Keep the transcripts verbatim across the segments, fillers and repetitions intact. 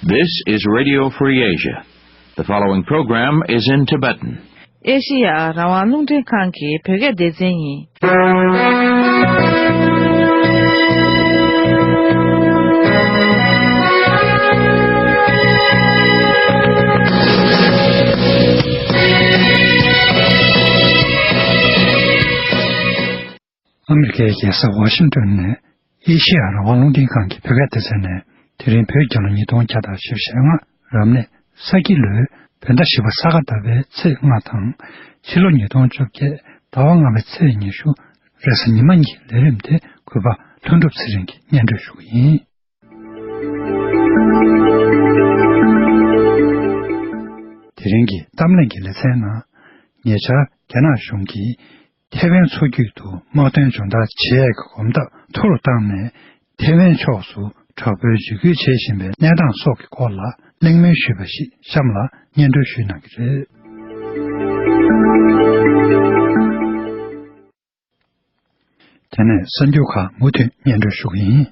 This is Radio Free Asia. The following program is in Tibetan. ཨེ་ཤི་ཡ་རང་དབང་རླུང་འཕྲིན་ཁང་གི་བོད་སྐད་སྡེ་ཚན་ཡིན། ཨ་མི་རི་ཀའི་རྒྱལ་ས་ཝ་ཤིང་ཏོན་ནས་ཨེ་ཤི་ཡ་རང་དབང་རླུང་འཕྲིན་ཁང་གི་བོད་སྐད་སྡེ་ཚན་ནས། དེ་རིང་བོད་རྒྱལ་ལོ་ཉིས་སྟོང་བརྒྱ་དང་བཞི་བཅུ་ཞེ་ལྔ་རབ་གནས་ས་ཁྱི་ལོའི་བོད་ཟླ་བཞི་པ་ས་ག་ཟླ་བའི་ཚེས་ལྔ་དང་། ཕྱི་ལོ་ཉིས་སྟོང་བཅོ་བརྒྱད་ཟླ་བ་ལྔ་པའི་ཚེས་ཉི་ཤུ་རེས་གཟའ་ཉི་མ་གཉིས་ཀྱི་ལས་རིམ་དེ་གུས་པ་ལྷུན་གྲུབ་ཚེ་རིང་གིས་སྙན་སྒྲོན་ཞུ་གི་ཡིན། དེ་རིང་གི་གཏམ་གླེང་གི་ལེ་ཚན་ནང་། ཉེ་ཆར་རྒྱ་ནག་གཞུང་གིས་ཐེ་ཝན་མཚོ་རྒྱུད་དུ་དམག་དོན་སྦྱོང་བརྡར་བྱེད་ཡས་ཀྱི་གོམ་སྟབས་མཐོ་རུ་བཏང་ནས། ཐེ་ཝན་ཕྱོགས་སུ་དྲག་པོའི་འཇིགས་སྐུལ་བྱེད་བཞིན་པའི་གནས་སྟངས་སོགས་ཀྱི་སྐོར་ལ་གླེང་མོལ་ཞུས་པ་ཞིག་གཤམ་ལ་སྙན་སྒྲོན་ཞུ་གནང་གི་རེད། དེ་ནས་གསར་འགྱུར་ཁག་མུ་མཐུད་སྙན་སྒྲོན་ཞུ་གི་ཡིན།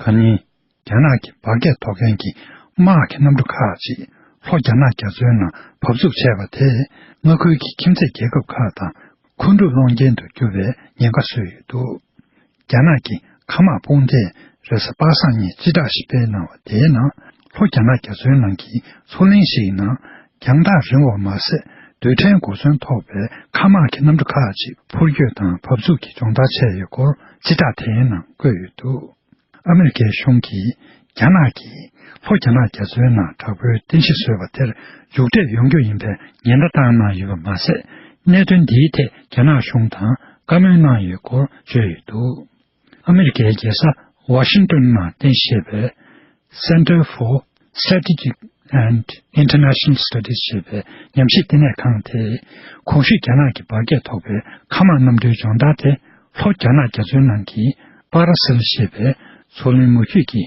ཁ་ཉིན། རྒྱ་ནག་གི་འབར་གས་ཐོག་མཁན་གྱི་དམག་གི་གནམ་གྲུ་ཁག་ཅིག་ལྷོ་རྒྱ་ནག་རྒྱ་མཚོའི་ནང་བབས་ཚུགས་བྱས་པ་དེས། མངའ་ཁུལ་གྱི་ཁྱིམ་མཚེས་རྒྱལ་ཁབ་ཁག་དང་། མཁོ་སྒྲུབ་སློང་རྐྱེན་དུ་གྱུར་བའི་ཉེན་ཁ་བཟོས་ཡོད་འདུག་རྒྱ་ནག་གི་མཁའ་དམག་དཔུང་སྡེས་རེས་གཟའ་པ་སངས་ཉིན་སྤྱི་བསྒྲགས་ཤིག་སྤེལ་གནང་བ་དེའི་ནང་། ལྷོ་རྒྱ་ནག་རྒྱ་མཚོའི་ནང་གི་མཚོ་གླིང་ཞིག་ནང་། རྒྱང་ཐག་རིང་བ་མ་ཟད། རྡུལ་ཕྲན་གོ་མཚོན་ཐོགས་པའི་མཁའ་དམག་གི་གནམ་གྲུ་ཁག་ཅིག་འཕུར་སྐྱོད་དང་བབས་ཚུགས་ཀྱི་སྦྱོང་བརྡར་བྱས་ཡོད་སྐོར་སྤྱི་བསྒྲགས་དེའི་ནང་བཀོད་ཡོད་འདུག་ཨ་མི་རི་ཀའི་གཞུང་གིས་རྒྱ་ནག་གིས་ལྷོ་རྒྱ་ནག་རྒྱ་མཚོའི་ནང་དྲག་པོའི་རྟེན་གཞི་བཟོས་པ་དེར་མཇུག་འབྲས་ཡོང་རྒྱུ་ཡིན་པའི་ཉེན་བརྡ་བཏང་གནང་ཡོད་པ་མ་ཟད། གནད་དོན་འདིའི་ཐད་རྒྱ་ནག་གཞུང་དང་བཀའ་མོལ་གནང་ཡོད་སྐོར་བརྗོད་ཡོད་འདུག་ཨ་མི་རི་ཀའི་རྒྱལ་ས་ཝ་ཤིང་ཏོན་ནང་རྟེན་གཞི་བྱས་པའི་Center for Strategic and International Studies ཞེས་པའི་ཉམས་ཞིབ་བསྟི་གནས་ཁང་དེས། གོང་ཞུས་རྒྱ་ནག་གི་འབར་གས་ཐོགས་པའི་མཁའ་དམག་གནམ་གྲུའི་སྦྱོང་བརྡར་དེ། ལྷོ་རྒྱ་ནག་རྒྱ་མཚོའི་ནང་གི་པ་ར་སིལ་ཞེས་པའི་མཚོ་གླིང་མུ་ཁྱུད་ཀྱི་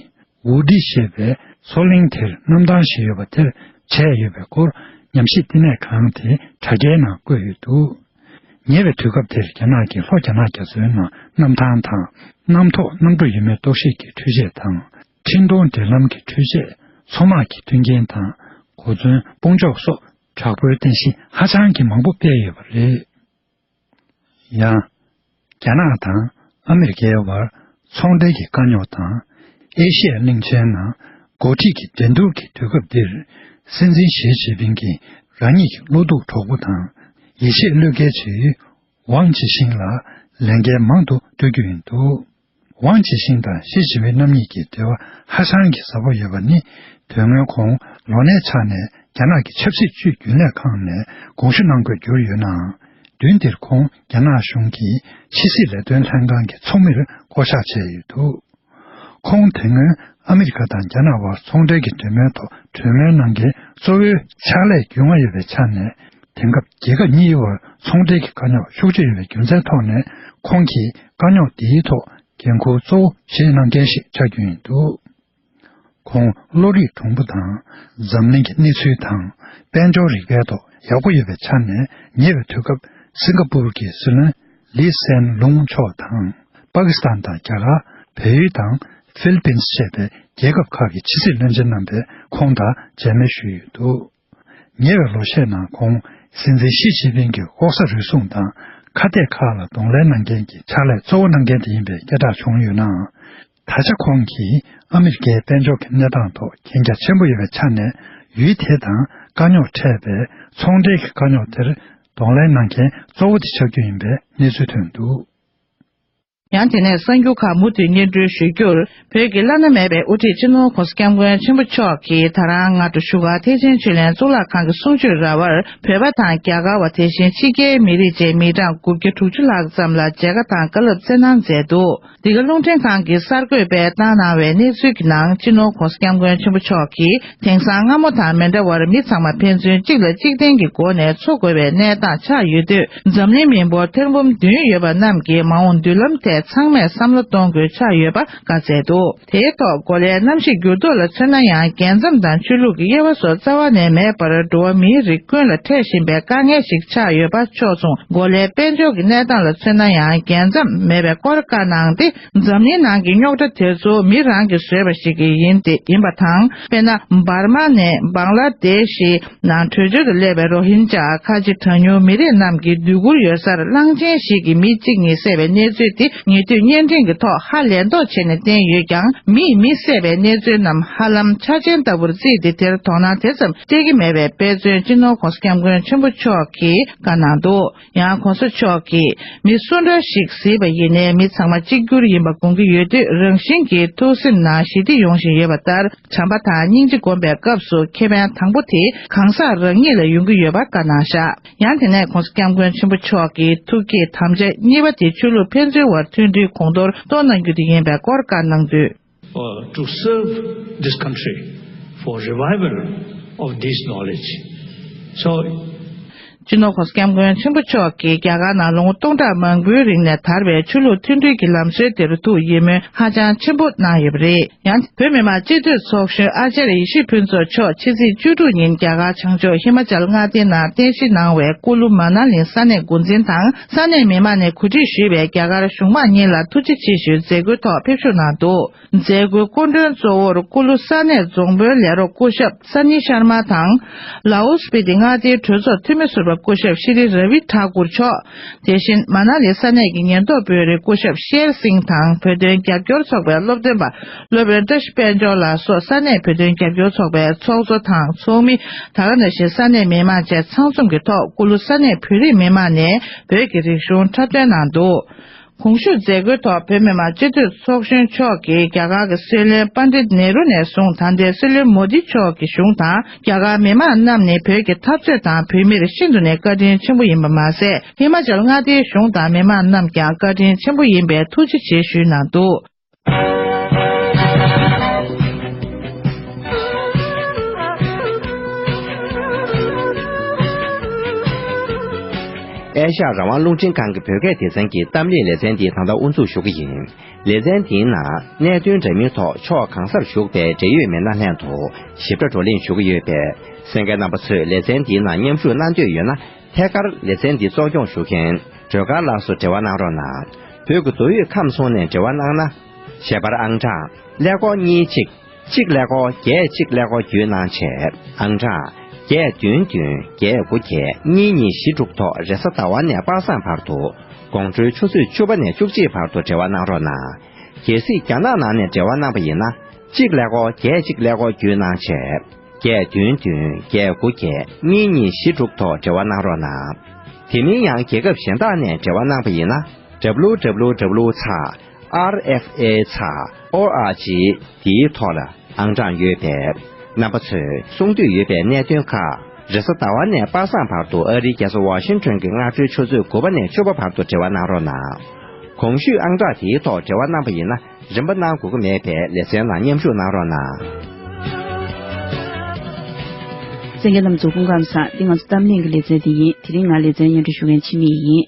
ཝུ་ཌི་ཞེས་པའི་མཚོ་གླིང་དེར་གནམ་ཐང་ཞིག་ཡོད་པ་དེར་བྱས་ཡོད་པའི་སྐོར་ཉམས་ཞིབ་བསྟི་གནས་ཁང་དེའི་དྲ་རྒྱའི་ནང་བཀོད་ཡོད་འདུག་ཉེ་བའི་དུས་སྐབས་དེར་རྒྱ་ནག་གིས་ལྷོ་རྒྱ་ནག་རྒྱ་མཚོའི་ནང་གནམ་ཐང་དང་། གནམ་ཐོག་གནམ་གྲུ་ཡོད་མེད་རྟོག་ཞིབ་ཀྱི་འཕྲུལ་ཆས་དང་། འཕྲིན་གཏོང་འབྲེལ་ལམ་གྱི་འཕྲུལ་ཆས། མཚོ་དམག་གི་མཐུན་རྐྱེན་དང་། གོ་མཚོན་དཔུང་ཚོགས་སོགས་དྲག་པོའི་རྟེན་གཞི་ཧ་ཅང་གི་མང་པོ་སྤེལ་ཡོད་པ་རེད། ཡང་། རྒྱ་ནག་དང་ཨ་མི་རི་ཀའི་བར་ཚོང་འབྲེལ་གྱི་དཀའ་རྙོག་དང་། ཨེ་ཤི་ཡ་གླིང་ཆེན་ནང་འགོ་ཁྲིད་ཀྱི་འགྲན་བསྡུར་གྱི་དུས་སྐབས་འདིར། སྲིད་འཛིན་ཞི་ཅིན་ཕིང་གིས་རང་ཉིད་ཀྱི་བློ་སྡུག་གྲོགས་པོ་དང་། ཡིད་ཆེས་བློས་འགེལ་བྱེད་ཡུལ་ཝང་ཅི་ཤིང་ལ་ལས་འགན་མང་དུ་སྤྲོད་རྒྱུ་ཡིན་འདུག་ཝང་ཅི་ཤིང་དང་ཞི་ཅིན་ཕིང་རྣམ་གཉིས་ཀྱི་འབྲེལ་བ་ཧ་ཅང་གི་ཟབ་པོ་ཡོད་པ་ནི། དོན་དངོས་ཁོང་ལོ་ནའི་ཆ་ནས་རྒྱ་ནག་གི་ཆབ་སྲིད་ཅུས་རྒྱུན་ལས་ཁང་ནས་དགོངས་ཞུ་གནང་དགོས་གྱུར་ཡོད་ནའང་། མདུན་དེར་ཁོང་རྒྱ་ནག་གཞུང་གི་ཕྱི་སྲིད་ལས་དོན་ལྷན་ཁང་གི་ཚོགས་མིར་བསྐོ་གཞག་བྱས་ཡོད་འདུག་ཁོང་དེ་སྔོན་ཨ་མི་རི་ཀ་དང་རྒྱ་ནག་དབར་ཚོང་འབྲེལ་གྱི་གྲོས་མོལ་ཐོག་གྲོས་མོལ་གནང་མཁན་གཙོ་བོའི་ཕྱག་ལས་རྒྱུས་མངའ་ཡོད་པའི་ཆ་ནས། དེང་སྐབས་རྒྱལ་ཁབ་གཉིས་བར་ཚོང་འབྲེལ་གྱི་དཀའ་རྙོག་ཤུགས་ཆེ་ཡོད་པའི་རྒྱུ་མཚན་ཐོག་ནས། ཁོང་གིས་དཀའ་རྙོག་འདིའི་ཐོག་འགན་འཁུར་གཙོ་བོ་བཞེས་གནང་མཁན་ཞིག་ཆགས་རྒྱུ་ཡིན་འདུག་ཁོང་བློ་རིག་གྲུང་པོ་དང་། འཛམ་གླིང་གི་གནས་ཚུལ་དང་། དཔལ་འབྱོར་རིག་པའི་ཐོག་ཡག་པོ་ཡོད་པའི་ཆ་ནས། ཉེ་བའི་དུས་སྐབས་སིང་ག་པུར་གྱི་སྲིད་བློན་ལི་སན་ལུང་མཆོག་དང་། པ་ཀི་སི་ཐན་དང་རྒྱ་གར། བལ་ཡུལ་དང་ཧྥི་ལི་པིན་སི་བཅས་པའི་རྒྱལ་ཁབ་ཁག་གི་ཕྱི་སྲིད་བློན་ཆེན་རྣམ་པས་ཁོང་དང་མཇལ་མོལ་ཞུས་ཡོད་འདུག་ཉེ་བའི་ལོ་ཤས་ནང་ཁོང་སྲིད་འཛིན་ཞི་ཅིན་ཕིང་གི་ལྐོག་ཟ་རུལ་སུངས་དང་ཁ་གཏད་ཁག་ལ་གདོང་ལེན་གནང་མཁན་གྱི་ཕྱག་ལས་གཙོ་བོ་གནང་མཁན་དེ་ཡིན་པའི་སྐད་གྲགས་བྱུང་ཡོད་ནའང་། ད་ཆ་ཁོང་གིས་ཨ་མི་རི་ཀའི་དཔལ་འབྱོར་གྱི་གནས་སྟངས་ཐོག་གན་རྒྱ་ཆེན་པོ་ཡོད་པའི་ཆ་ནས། ཡུལ་དེ་དང་དཀའ་རྙོག་འཕྲད་པའི་ཚོང་འབྲེལ་གྱི་དཀའ་རྙོག་དེར་གདོང་ལེན་གནང་མཁན་གཙོ་བོ་དེ་ཆགས་རྒྱུ་ཡིན་པའི་གནས་ཚུལ་ཐོན་འདུག་ཡང་དེ་ནས་གསར་འགྱུར་ཁག་མུ་མཐུད་སྙན་སྒྲོན་ཞུ་རྒྱུར། བོད་ཀྱི་བླ་ན་མེད་པའི་དབུ་ཁྲིད་སྤྱི་ནོར་༧གོང་ས་༧སྐྱབས་མགོན་ཆེན་པོ་མཆོག་གིས་ད་རང་སྔ་དྲོ་བཞུགས་སྒར་ཐེག་ཆེན་ཆོས་གླིང་གཙུག་ལག་ཁང་གི་གསུང་ཆོས་ར་བར། བོད་པ་དང་རྒྱ་གར་བ། དེ་བཞིན་ཕྱི་རྒྱལ་མི་རིགས་བཅས་མི་གྲངས་དགུ་བརྒྱ་དྲུག་ཅུ་ལྷག་ཙམ་ལ་མཇལ་ཁ་དང་བཀའ་སློབ་སྩལ་གནང་མཛད་འདུག་འདི་ག་རླུང་འཕྲིན་ཁང་གི་གསར་འགོད་པས་བཏང་གནང་བའི་གནས་ཚུལ་གྱི་ནང་། སྤྱི་ནོར་༧གོང་ས་༧སྐྱབས་མགོན་ཆེན་པོ་མཆོག་གིས། དེང་སང་སྔ་མོ་དང་མི་འདྲ་བར། མི་ཚང་མ་ཕན་ཚུན་གཅིག་ལ་གཅིག་བརྟེན་གྱི་སྒོ་ནས་འཚོ་དགོས་པའི་གནས་སྟངས་ཆགས་ཡོད་དུས། འཛམ་གླིང་མི་འབོར་ཐེར་འབུམ་བདུན་ཡོད་པ་རྣམས་ཀྱི་མ་འོངས་མདུན་ལམ་ཐད། ཚང་མས་བསམ་བློ་གཏོང་དགོས་ཆགས་ཡོད་པ་བཀའ་སྩལ་འདུག་དེའི་ཐོག་གོ་ལའི་གནམ་གཤིས་འགྱུར་ལྡོག་ལ་མཚོན་ན་ཡང་རྒྱལ་མཚམས་དང་ཆོས་ལུགས་ཀྱི་དབྱེ་བ་སོགས་རྩ་བ་ནས་མེད་པར་འགྲོ་བ་མིའི་རིགས་ཀུན་ལ་འཕྲད་བཞིན་པའི་དཀའ་ངལ་ཞིག་ཆགས་ཡོད་པ་ཕྱོགས་མཚུངས་གོ་ལའི་དཔལ་འབྱོར་གྱི་གནས་སྟངས་ལ་མཚོན་ན་ཡང་རྒྱལ་མཚམས་མེད་པའི་སྐོར་བཀའ་གནང་སྟེ། འཛམ་གླིང་ནང་གི་རྙོག་དྲ་དེ་ཚོ་མི་རང་གིས་བཟོས་པ་ཞིག་ཡིན་ཏེ་ཡིན་པ་དང་། དཔེར་ན། འབར་མ་ནས་བང་ལ་དེ་ཤི་ནང་བྲོས་བྱོལ་དུ་སླེབས་པའི་རོ་ཧིན་ཇཱ་ཁ་ཆེ་གྲངས་ཉུང་མི་རིགས་རྣམས་ཀྱི་སྡུག་ཁུར་ཡོད་སར་གླང་ཆེན་ཞིག་གིས་མི་གཅིག་ཉིད་བསད་པའི་གནས་ཚུལ་དེ་ཉེ་དུས་བརྙན་འཕྲིན་གྱི་ཐོག་ཧ་ལས་མདོག་བྱས་ནས་བསྟན་ཡོད་ཀྱང་། མིས་མི་བསད་པའི་གནས་ཚུལ་རྣམས་ཧ་ལམ་འཆར་ཅན་ལྟ་བུར་བརྩིས་ཏེ་དེར་དོ་སྣང་དེ་ཙམ་སྤྲད་ཀྱི་མེད་པའི་དཔེ་མཚོན་སྤྱི་ནོར་༸གོང་ས་༸སྐྱབས་མགོན་ཆེན་པོ་མཆོག་གིས་བཀའ་གནང་འདུག་ཡང་གོང་ས་མཆོག་གིས་མི་སུ་འདྲ་ཞིག་གཟིགས་པ་ཡིན་ནའི་མི་ཚང་མ་གཅིག་གྱུར་ཡིན་པ་དགོངས་ཀྱི་ཡོད་དུས། རང་བཞིན་གྱིས་ཐུགས་སེམས་ནང་ཞི་བདེ་ཡོང་བཞིན་ཡོད་པ་ལྟར། བྱམས་པ་དང་སྙིང་རྗེ་སྒོམ་པའི་སྐབས་སུ་ཁེ་ཕན་དང་པོ་དེ་གང་ཟག་རང་ཉིད་ལ་ཡོང་གི་ཡོད་པ་བཀའ་གནང་བཞག་ཡང་དེ་ནས་༸གོང་ས་༸སྐྱབས་མགོན་ཆེན་པོ་མཆོག་གིས་ཐུགས་བསྐྱེད་དམ་བཅའ་གཉིས་པ་དེ་ཆོས་ལུགས་ཕན་ཚུན་བར་མཐུན་སྒྲིལ་གོང་མཐོར་གཏོང་གནང་རྒྱུ་དེ་ཡིན་པའི་སྐོར་བཀའ་གནང་དུས། uh, to serve this country for revival of this knowledge. So, སྤྱི་ནོར་༸གོང་ས་༸སྐྱབས་མགོན་ཆེན་པོ་མཆོག་གིས་རྒྱ་གར་ནང་ལོ་ངོ་སྟོང་ཕྲག་མང་པོའི་རིང་ནས་དར་བའི་ཆོས་ལུགས་མཐུན་སྒྲིལ་གྱི་ལམ་སྲོལ་དེར་ཐུགས་ཡིད་སྨོན་ཧ་ཅང་ཆེན་པོ་གནང་ཡོད་པ་རེད། ཡང་བོད་མི་མང་སྤྱི་འཐུས་ཚོགས་གཞོན་ཨ་ཅརྱ་ཡེ་ཤེས་ཕུན་ཚོགས་མཆོག་ཕྱི་ཚེས་བཅུ་དྲུག་ཉིན་རྒྱ་གར་བྱང་ཕྱོགས་ཧི་མ་ཅལ་མངའ་སྡེའི་ནང་རྟེན་གཞི་གནང་བའི་ཀུ་ལུ་མ་ན་ལི་ས་གནས་འགོ་འཛིན་དང་ས་གནས་མི་མང་ནས་གོ་སྒྲིག་ཞུས་པའི་རྒྱ་གར་གཞུང་མང་གཉིས་ལ་ཐུགས་རྗེ་ཆེ་ཞུའི་མཛད་སྒོའི་ཐོག་ཕེབས་ཞུགས་གནང་འདུག་མཛད་སྒོའི་སྐུ་མགྲོན་གཙོ་བོར་ཀུ་ལུ་ས་གནས་རྫོང་དཔོན་ལས་རོགས་སྐུ་ཞབས་ས་ནི་ཤར་མ་དང་། ལའོ་སྤི་ཏི་མངའ་སྡེའི་གྲོས་ཚོགས་འཐུས་མི་ཟུར་པ་སྐུ་ཞབས་ཤྲི་ར་བི་ཐ་ཀུར་མཆོག་དེ་བཞིན་མ་ན་ལི་ས་གནས་ཀྱི་ཉེན་རྟོག་དཔོན་རིགས་སྐུ་ཞབས་ཤེར་སིང་དང་བོད་དོན་རྒྱབ་སྐྱོར་ཚོགས་པའི་སློབ་སྟོན་པ་སློབ་དཔོན་བཀྲ་ཤིས་དཔལ་འབྱོར་ལ་སོགས་ས་གནས་བོད་དོན་རྒྱབ་སྐྱོར་ཚོགས་པའི་ཚོགས་གཙོ་དང་ཚོགས་མི། ད་ག་ནང་བཞིན་ས་གནས་མི་མང་བཅས་ཚང་འཛོམས་ཀྱི་ཐོག་ཀུ་ལུ་ས་གནས་བོད་རིགས་མི་མང་ནས་བོད་ཀྱི་རིག་གཞུང་འཁྲབ་སྟོན་གནང་འདུག་གོང་ཞུས་མཛད་སྒོའི་ཐོག་བོད་མི་མང་སྤྱི་འཐུས་ཚོགས་གཞོན་མཆོག་གིས་རྒྱ་གར་གྱི་སྲིད་བློན་པཎ་ཌིད་ནེ་རུ་ནས་བཟུང་ད་ལྟའི་སྲིད་བློན་མོ་དི་མཆོག་གི་གཞུང་དང་། རྒྱ་གར་མི་མང་རྣམས་ནི་བོད་ཀྱི་འཐབ་རྩོད་དང་བོད་མིར་ཤིན་ཏུ་ནས་བཀའ་དྲིན་ཆེན་པོ་ཡིན་པ་མ་ཟད། ཧི་མ་ཅལ་མངའ་སྡེའི་གཞུང་དང་མི་མང་རྣམས་ཀྱང་བཀའ་དྲིན་ཆེན་པོ་ཡིན་པའི་ཐུགས་རྗེ་ཆེ་ཞུས་གནང་འདུག་ཨེ་ཤ་ཡ་རང་དབང་རླུང་འཕྲིན་ཁང་གི་བོད་སྐད་སྡེ་ཚན་གྱི་གཏམ་གླེང་ལེ་ཚན་འདི་ད་ལྟ་དབུ་འཛུགས་ཞུ་གི་ཡིན། ལེ་ཚན་འདིའི་ནང་གནད་དོན་འདྲ་མིན་ཐོག་ཕྱོགས་གང་སར་བཞུགས་པའི་འབྲེལ་ཡོད་མི་སྣ་ལྷན་དུ་ཞིབ་ཕྲ་བགྲོ་གླེང་ཞུ་གི་ཡོད་པས། གསན་མཁན་རྣམ་པ་ཚོས་ལེ་ཚན་འདིའི་ནང་མཉམ་ཞུགས་གནང་འདོད་ཡོད་ན། ཐད་ཀར་ལེ་ཚན་འདི་གཙོ་སྐྱོང་ཞུ་མཁན་སྒྲོལ་དཀར་ལགས་སུ་འབྲེལ་བ་གནང་རོགས་གནང་། བོད་ཀྱི་མདོ་དབུས་ཁམས་གསུམ་ནས་འབྲེལ་བ་གནང་ན། ཞལ་པར་ཨང་གྲངས་ཀླད་ཀོར་གཉིས་གཅིག་གཅིག་ཀླད་ཀོར་བརྒྱད་གཅིག་ཀླད་ཀོར་བརྒྱུད་གནང་བྱས། ཨང་གྲངས་བརྒྱད་བདུན་བདུན་བརྒྱད་དགུ་བརྒྱད་གཉིས་གཉིས་བཞི་དྲུག་ཐོག་རེས་གཟའ་ཟླ་བ་ནས་པ་སངས་བར་དུ། དགོང་དྲོའི་ཆུ་ཚོད་བཅུ་པ་ནས་བཅུ་གཅིག་བར་དུ་འབྲེལ་བ་གནང་རོགས་གནང་། གལ་སྲིད་རྒྱ་ནག་ནང་ནས་འབྲེལ་བ་གནང་པ་ཡིན་ན། གཅིག་ཀླད་ཀོར་བརྒྱད་གཅིག་ཀླད་ཀོར་བརྒྱུད་གནང་བྱས། བརྒྱད་བདུན་བདུན་བརྒྱད་དགུ་བརྒྱད་གཉིས་གཉིས་བཞི་དྲུག་ཐོག་འབྲེལ་བ་གནང་རོགས་གནང་། དེ་མིན་ཡང་རྒྱལ་ཁབ་གཞན་དག་ནས་འབྲེལ་བ་གནང་པ་ཡིན་ན། W W W ཚེག་R F A ཚེག O R G འདིའི་ཐོག་ལ་ཨང་གྲངས་ཡོད་པས། རྣམ་པ་ཚོས་གསུང་འདོད་ཡོད་པའི་གནད་དོན་ཁག་རེས་གཟའ་ཟླ་བ་ནས་པ་སངས་བར་དུ་ཨ་རིའི་རྒྱལ་ས་ཝ་ཤིང་ཊོན་གྱི་སྔ་དྲོའི་ཆུ་ཚོད་དགུ་པ་ནས་བཅུ་པ་བར་དུ་འབྲེལ་བ་གནང་རོགས་གནང་། གོང་ཞུས་ཨང་གྲངས་དེའི་ཐོག་འབྲེལ་བ་གནང་པ་ཡིན་ན། རིན་པ་གནང་དགོས་ཀྱི་མེད་པས་ལེ་ཚན་ནང་མཉམ་ཞུགས་གནང་རོགས་གནང་། གསན་མཁན་རྣམས་ཚོ་སྐུ་ཁམས་བཟང་། འདི་ང་ཚོ་གཏམ་གླེང་གི་ལེ་ཚན་འདི་ཡིན། དེ་རིང་ང་ལེ་ཚན་སྙན་སྒྲོན་ཞུ་མཁན་འཆི་མེད་ཡིན།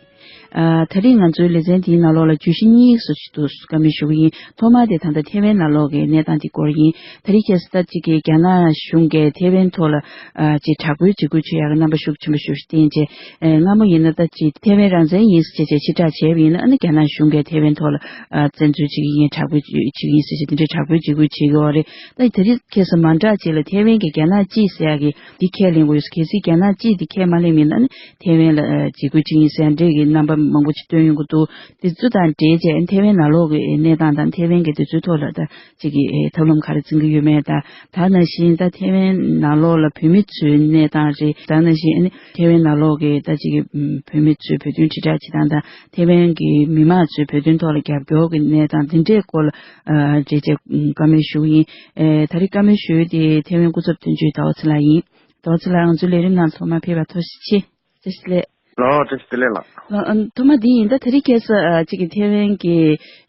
ཨ། ད་རེས་ང་ཚོའི་ལེ་ཚན་འདིའི་ནང་ལོགས་ལ་བརྗོད་གཞི་གཉིས་སུ་ཞིག་ཏུ་བཀའ་མོལ་ཞུ་གི་ཡིན། ཐོག་མ་དེ་ད་ལྟ་ཐེ་ཝན་ནང་ལོགས་ཀྱི་གནས་སྟངས་དེ་སྐོར་ཡིན། ད་རེས་ཁ་སང་ད་ཅིག་གི་རྒྱ་ནག་གཞུང་གིས་ཐེ་ཝན་ཐོག་ལ་ཨ་ཅིག་དྲག་པོའི་འཇིགས་སྐུལ་བྱེད་ཡག་གི་རྣམ་པ་ཤུགས་ཆེན་པོ་ཞིག་བསྟན་རྗེས། ཨེ། སྔ་མོ་ཡིན་ན་ད་ཅིག་ཐེ་ཝན་རང་བཙན་ཡིན་ཟེར་བྱས་ཕྱིར་བསྒྲགས་བྱས་པ་ཡིན་ན། ཨ་ནི་རྒྱ་ནག་གཞུང་གིས་ཐེ་ཝན་ཐོག་ལ་ཨ་བཙན་འཛུལ་བྱེད་ཀྱི་ཡིན། དྲག་པོའི་བྱེད་ཀྱི་ཡིན་ཟེར་བྱས་དེ་འདྲའི་དྲག་པོའི་འཇིགས་སྐུལ་བྱེད་ཀྱི་ཡོད་རེད། ད་དེ་རིང་ཁ་སང་མ་འདྲ་ཅིག་ལ་ཐེ་ཝན་གྱིས་རྒྱ་ནག་གཅིག་ཟེར་ཡག་གི་འདི་ཁས་ལེན་དགོས་ཡོད། གལ་སྲིད་རྒྱ་ནག་གཅིག་འདི་ཁས་མ་ལེན་པ་ཡིན་ན། ཨ་ནི་ཐེ་ཝན་ལ་ཨ་འཇིགས་སྐུལ་བྱེད་ཀྱི་ཡིན་ཟེར་འདྲ་གི་རྣམ་པ་མང་པོ་ཅིག་སྟོན་ཡོང་གི་འདུག་དེ་ཚོ་དང་འབྲེལ་བྱས་ཐེ་ཝན་ནང་ལོགས་ཀྱི་གནས་སྟངས་དང་ཐེ་ཝན་གྱི་དེ་ཚོའི་ཐོག་ལ་ད་ཅིག་གི་ཨེ་ཐབས་ལམ་ག་རེ་འཛིན་གྱི་ཡོད་མེད་དང་། ད་ནང་བཞིན་ད་ཐེ་ཝན་ནང་ལོགས་ལ་བོད་མི་ཚོའི་གནས་སྟངས་རེད། ད་ནང་བཞིན་ཨ་ནི་ཐེ་ཝན་ནང་ལོགས་ཀྱི་ད་ཅིག་གི་ཨམ་བོད་མི་ཚོས་བོད་དོན་དྲིལ་བསྒྲགས་བྱེད་སྟངས་དང་། ཐེ་ཝན་གྱི་མི་མང་ཚོས་བོད་དོན་ཐོག་ལ་རྒྱབ་སྐྱོར་གྱི་གནས་སྟངས་འདི་འདྲའི་སྐོར་ལ་ཨ་འགྲེལ་བྱས་བཀའ་མོལ་ཞུ་གི་ཡིན། ཨེ་ད་རེས་བཀའ་མོལ་ཞུ་ཡུལ་དེ་ཐེ་ཝན་སྐུ་ཚབ་དོན་གཅོད་ཟླ་བ་ཚེ་ལགས་ཡིན། ཟླ་བ་ཚེ་ལགས་ང་ཚོའི་ལས་རིམ་ནང་ཐོག་མར་ཕེབས་པར་ཐུགས་རྗེ་ཆེ། བཀྲ་ཤིས་བདེ་ལེགས། ལགས། བཀྲ་ཤིས་བདེ་ལེགས་ལགས། ལགས། ཨ། ཐོག་མ་འདི་ཡིན། ད་དེ་རིང་ཁ་སང་ཨ་གཅིག་གི་ཐེ་ཝན་གྱི་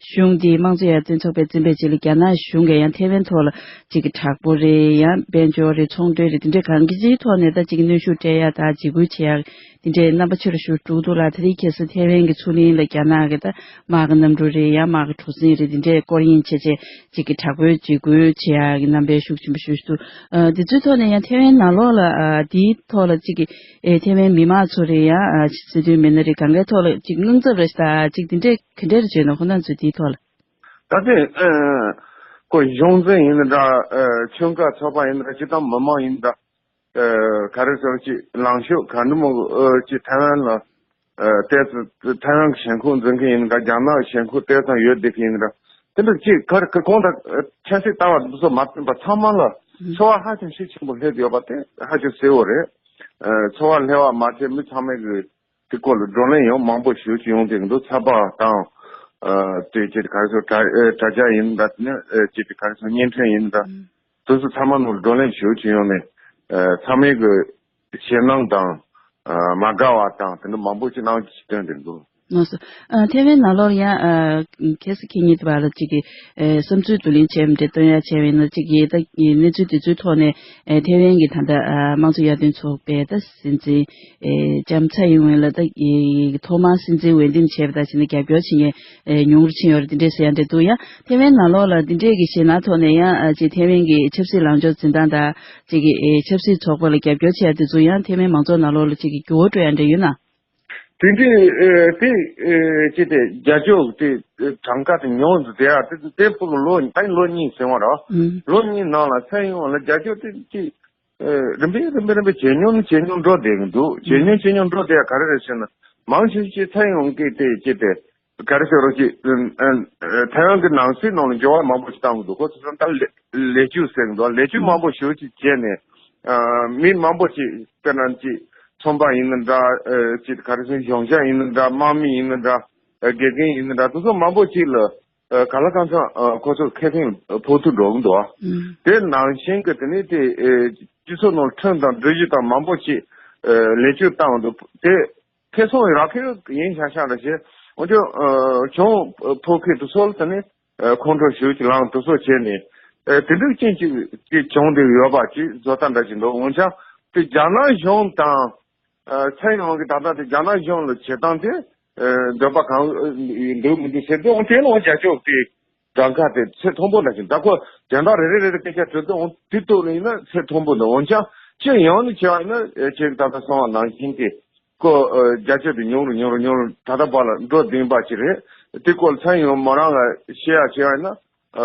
གཞུང་འདི་དམངས་གཙོ་ཡར་ཐོན་ཚོགས་པས་འཛིན་པའི་རྗེས་ལ་རྒྱ་ནག་གཞུང་གིས་ཡང་ཐེ་ཝན་ཐོག་ལ་གཅིག་གི་དྲག་པོ་རེད། ཡང་དཔལ་འབྱོར་རེད། ཚོང་དོན་རེད། དེ་འདྲའི་གང་གི་ཅིའི་ཐོག་ནས་ད་གཅིག་གི་གནོན་ཤུགས་སྤྲད་ཡ་དང་འཇིགས་སྐུལ་བྱེད་ཡ་དེ་འདྲའི་རྣམ་པ་ཆེ་རུ་ཞིག་འགྲོ་གི་འདུག་ལ། དེ་རིང་ཁ་སང་ཐེ་ཝན་གྱི་མཚོ་གླིང་ལ་རྒྱ་ནག་གི་ད་དམག་གི་གནམ་གྲུ་རེད། ཡང་དམག་གི་གྲུ་གཟིངས་རེད། དེ་འདྲའི་སྐོར་གཡེང་བྱས་བྱས་གཅིག་གི་དྲག་པོའི་འཇིགས་སྐུལ་བྱེད་ཡ་གི་རྣམ་པའི་ཤུགས་ཆེན་པོ་ཞིག་འདུག་ཨ། དེ་ཚོའི་ཐོག་ནས་ཡང་ཐེ་ཝན་ནང་ལོགས་ལ་ཨ་དེའི་ཐོག་ལ་གཅིག་གི་ཨེ་ཐེ་ཝན་མི་མང་ཚོ་རེད། ཡང་ཨ་སྲིད་དོན་མི་སྣ་རེད། གང་གའི་ཐོག་ལ་གཅིག་དངངས་འཚབ་རེད་ད་གཅིག་དེ་འདྲས་ག་འདྲས་རེད་བྱས་ན། ཁོ་རང་ཚོས་དེའི་ཐོག་ལ། ད་ལྟའི་ཨ་ཁོ་གཞུང་འཛིན་ཡིན་ན་འདྲ། ཨ་ཆོལ་ཁ་ཚོགས་པ་ཡིན་ན་འདྲ། སྤྱི་བཏང་མི་མང་ཡིན་ན་འདྲ། ཨ་ག་རེ་ཟེར། ཅིག་ལངས་ཕྱོགས་ག་འདྲ་མོ་ཨ་ཅིག་ཐེ་ཝན་ལ་ཨ་ཏོག་ཙམ་ཐེ་ཝན་གྱི་ཞེན་ཁོག་འཛིན་མཁན་ཡིན་ན་འདྲ། རྒྱ་ནག་གི་ཞེན་ཁོག་ཏོག་ཙམ་ཡོད་བསྡད་མཁན་ཡིན་ན་འདྲ། དེ་འདྲ་ཅིག་ག་རེ་ག་གང་ལྟར་ཨ་ཆབ་སྲིད་ལྟ་བ་དེ་ཚོ་མ་བསྟུན་པ་ཚང་མ་ལ་ཚོར་བ་ཧ་ཅང་ཤུགས་ཆེན་པོ་སླེབས་ཡོད་པ་དེ་ཧ་ཅང་གསལ་བོ་རེད། ཨ་ཚོར་བ་སླེབས་པ་མ་ཚད་མི་ཚང་མས་གི་དེ་སྐོར་ལ་བགྲོ་གླེང་ཡང་མང་པོ་ཞེ་ཅིག་ཡོང་བསྡད་ཀྱི་འདུག་ཚགས་པར་དང་། ཨ་དེ་ཅིག་ག་རེ་ཟེར། དྲ་ཨ་དྲ་རྒྱ་ཡིན་ན་འདྲ། དེ་ནས་ཨ་ཅིག་ག་རེ་ཟེར། བརྙན་འཕྲིན་ཡིན་ན་འདྲ། དེ་ཚོ་ཚང་མ་ནང་བགྲོ་གླེང་ཞེ་ཅིག་ཡོང་ནས། ཨ་ཚང་མས་གི་ཞེད་སྣང་དང་། ཨ་མ་དགའ་བ་དང་དེ་འདྲ་མང་པོ་ཅིག་གནང་བཞིན་བསྟན་བསྡད་འདུག་ལགས་སོ། ཨ་ཐེ་ཝན་ནང་ལོགས་ཡང་ཨ་ཁ་སང་ཁ་ཉིན་དེ་བར་ལ་གཅིག་གི་ཨ་བསམ་ཚུལ་བསྡུ་ལེན་བྱས་མི་འདྲ་བཏོན་ཡ་བྱས་པ་ཡིན་ན། གཅིག་གི་ད་གནས་ཚུལ་དེ་ཚོའི་ཐོག་ནས་ཨ་ཐེ་ཝན་གྱི་ད་ལྟ་ཨ་དམངས་གཙོ་ཡར་ཐོན་ཚོགས་པའི་ད་སྲིད་འཛིན་ཨ་ལྕམ་ཚའེ་ཡིན་ཝེན་ལ་ད་ཨ་ཐོག་མར་སྲིད་འཛིན་འོས་འདེམས་བྱས་པ་དང་བྱས་ན་རྒྱབ་སྐྱོར་བྱེད་མཁན་ཨ་ཉུང་རུ་ཕྱིན་ཡོད་རེད། དེ་འདྲས་ཟེར་ཡ་འདྲ་འདུག་ཡང་ཐེ་ཝན་ནང་ལོགས་ལ་དེ་འདྲས་ཀྱི་ཞེད་སྣང་ཐོག་ནས་ཡང་ཨ་ཅིག་ཐེ་ཝན་གྱི་ཆབ་སྲིད་ལངས་ཕྱོགས་འཛིན་སྟངས་དང་། གཅིག་གི་ཨེ་ཆབ་སྲིད་ཚོགས་པ་ལ་རྒྱབ་སྐྱོར་བྱས་དེ་ཚོ་ཡང་ཐེ་ཝན་མང་ཚོགས་ནང་ལོགས་ལ་གཅིག་གི་འགྱུར་བ་འགྲོ་ཡ་འདྲ་ཡོད་ན། དེ་འདྲའི་ཨེ་དེ་ཨེ་ཅི་སྟེ་རྒྱབ་སྐྱོར་དེ་གྲངས་ཀ་དེ་ཉུང་དུ་བསྡད་ཡ་དེ་དེ་ཕུག་ལོ་ད་ལོ་གཉིས་ཟིན་པ་རེད། ཨུམ། ལོ་གཉིས་ནང་ལ་ཚན་ཡོངས་ལ་རྒྱབ་སྐྱོར་དེ་ཅི་ཨེ་རིམ་པས་རིམ་པས་རིམ་པས་ཇེ་ཉུང་ཇེ་ཉུང་འགྲོ་བསྡད་ཀྱི་འདུག་ཇེ་ཉུང་ཇེ་ཉུང་འགྲོ་བསྡད་ཡ་ག་རེ་རེད་ཟེར་ན། མང་ཆེ་ཤོས་ཚན་ཡོངས་ཀྱིས་དེ་ཅི་སྟེ། ག་རེ་ཟེར་རོགས་ཀྱིས། ཨ་ཨ་ཐའེ་ཝན་གྱི་ནང་སྲིད་ནང་ལ་འགྱུར་བ་མང་པོ་ཞིག་བཏང་གི་འདུག་ཁོ་ཚོ་ད་ལས་ལས་བཅོས་ཟེར་གི་འདུག་ལས་བཅོས་མང་པོ་ཞེ་ཅིག་བྱས་ནས། ཨ་མི་མང་པོ་ཞིག་དཔེར་ན་ཅིག་ཚོང་པ་ཡིན་ན་འདྲ། ཨ་ཅིག་ག་རེ་ཟེར། གཞུང་ཞབས་ཡིན་ན་འདྲ། དམག་མི་ཡིན་ན་འདྲ། ཨ་དགེ་རྒན་ཡིན་ན་འདྲ། དེ་ཚོ་མང་པོ་ཞིག་ལ་ཨ་ག་ལ་གང་འཚམ་ཨ་ཁོ་ཚོ་ཁེ་ཕན་ཕོག་ཐུབ་འགྲོ་གི་འདུག་ཨ་དེ་ནང་བཞིན་གྱི་དེ་ནས་དེ་ཨ་སྤྱི་ཚོགས་ནང་ཁྲིམས་དང་སྒྲིག་གཞི་དང་མང་པོ་ཞིག་ཨ་ལས་བཅོས་བཏང་གི་འདུག་དེ། ཁེ་སང་རག་ཁེ་ཡིན་ཤག་ཤག་རེད་ཤག་འོན་ཀྱང་ཨ་གྱོང་ཕོག་མཁན་དེ་ཚོ་ལ་ད་ནི་ཨ་ཁོང་ཁྲོ་ཞེ་ཅིག་ལངས། དེ་ཚོ་བྱས་ནས་ཨ་དེ་འདྲའི་རྐྱེན་གྱིས་ཅིག་བྱུང་བསྡད་ཡོད་པ་ཅིག་བཟོ་ལྟ་འདྲ་ཅིག་འདུག་འོན་ཀྱང་དེ་རྒྱ་ནག་གཞུང་དང་ཨ་ཚན་ཡོངས་ཀྱི་ད་ལྟ་དེ་རྒྱ་ནག་གཞུང་ལ་བྱེད་སྟངས་དེ་ཨ་འདོད་པ་གང་འདུག་མི་འདུག་ཟེར་དུས། འོན་ཀྱང་ལོ་རྒྱ་ཆོག་དེ། གྲངས་ཀ་དེ་ཚད་མཐོན་པོ་འདྲ་ཞིག་ད་ཁོ་དོན་དག་རེ་རེ་རེ་རེ་སྐད་ཆ་དྲི་དུས་འོང་དེ་ཐོག་ལ་ཡིན་ན་ཚད་མཐོན་པོ་འདུག་འོན་ཀྱང་སྤྱིར་ཡོངས་ནས་བྱས་པ་ཡིན་ན་ཨེ་ཁྱེད་ཀྱིས་ད་ལྟ་གསུངས་པ་ནང་བཞིན་གྱི་ཁོ་ཨེ་རྒྱ་ཆེ་དེ་ཉུང་རུ་ཉུང་རུ་ཉུང་རུ་ད་ལྟ་བར་ལ་འགྲོ་བསྡད་པ་ཅིག་རེད། དེ་སྐོར་ཚན་ཡོངས་མོ་རང་ལ་བཤད་ཡ་བྱས་པ་ཡིན་ན་ཨ་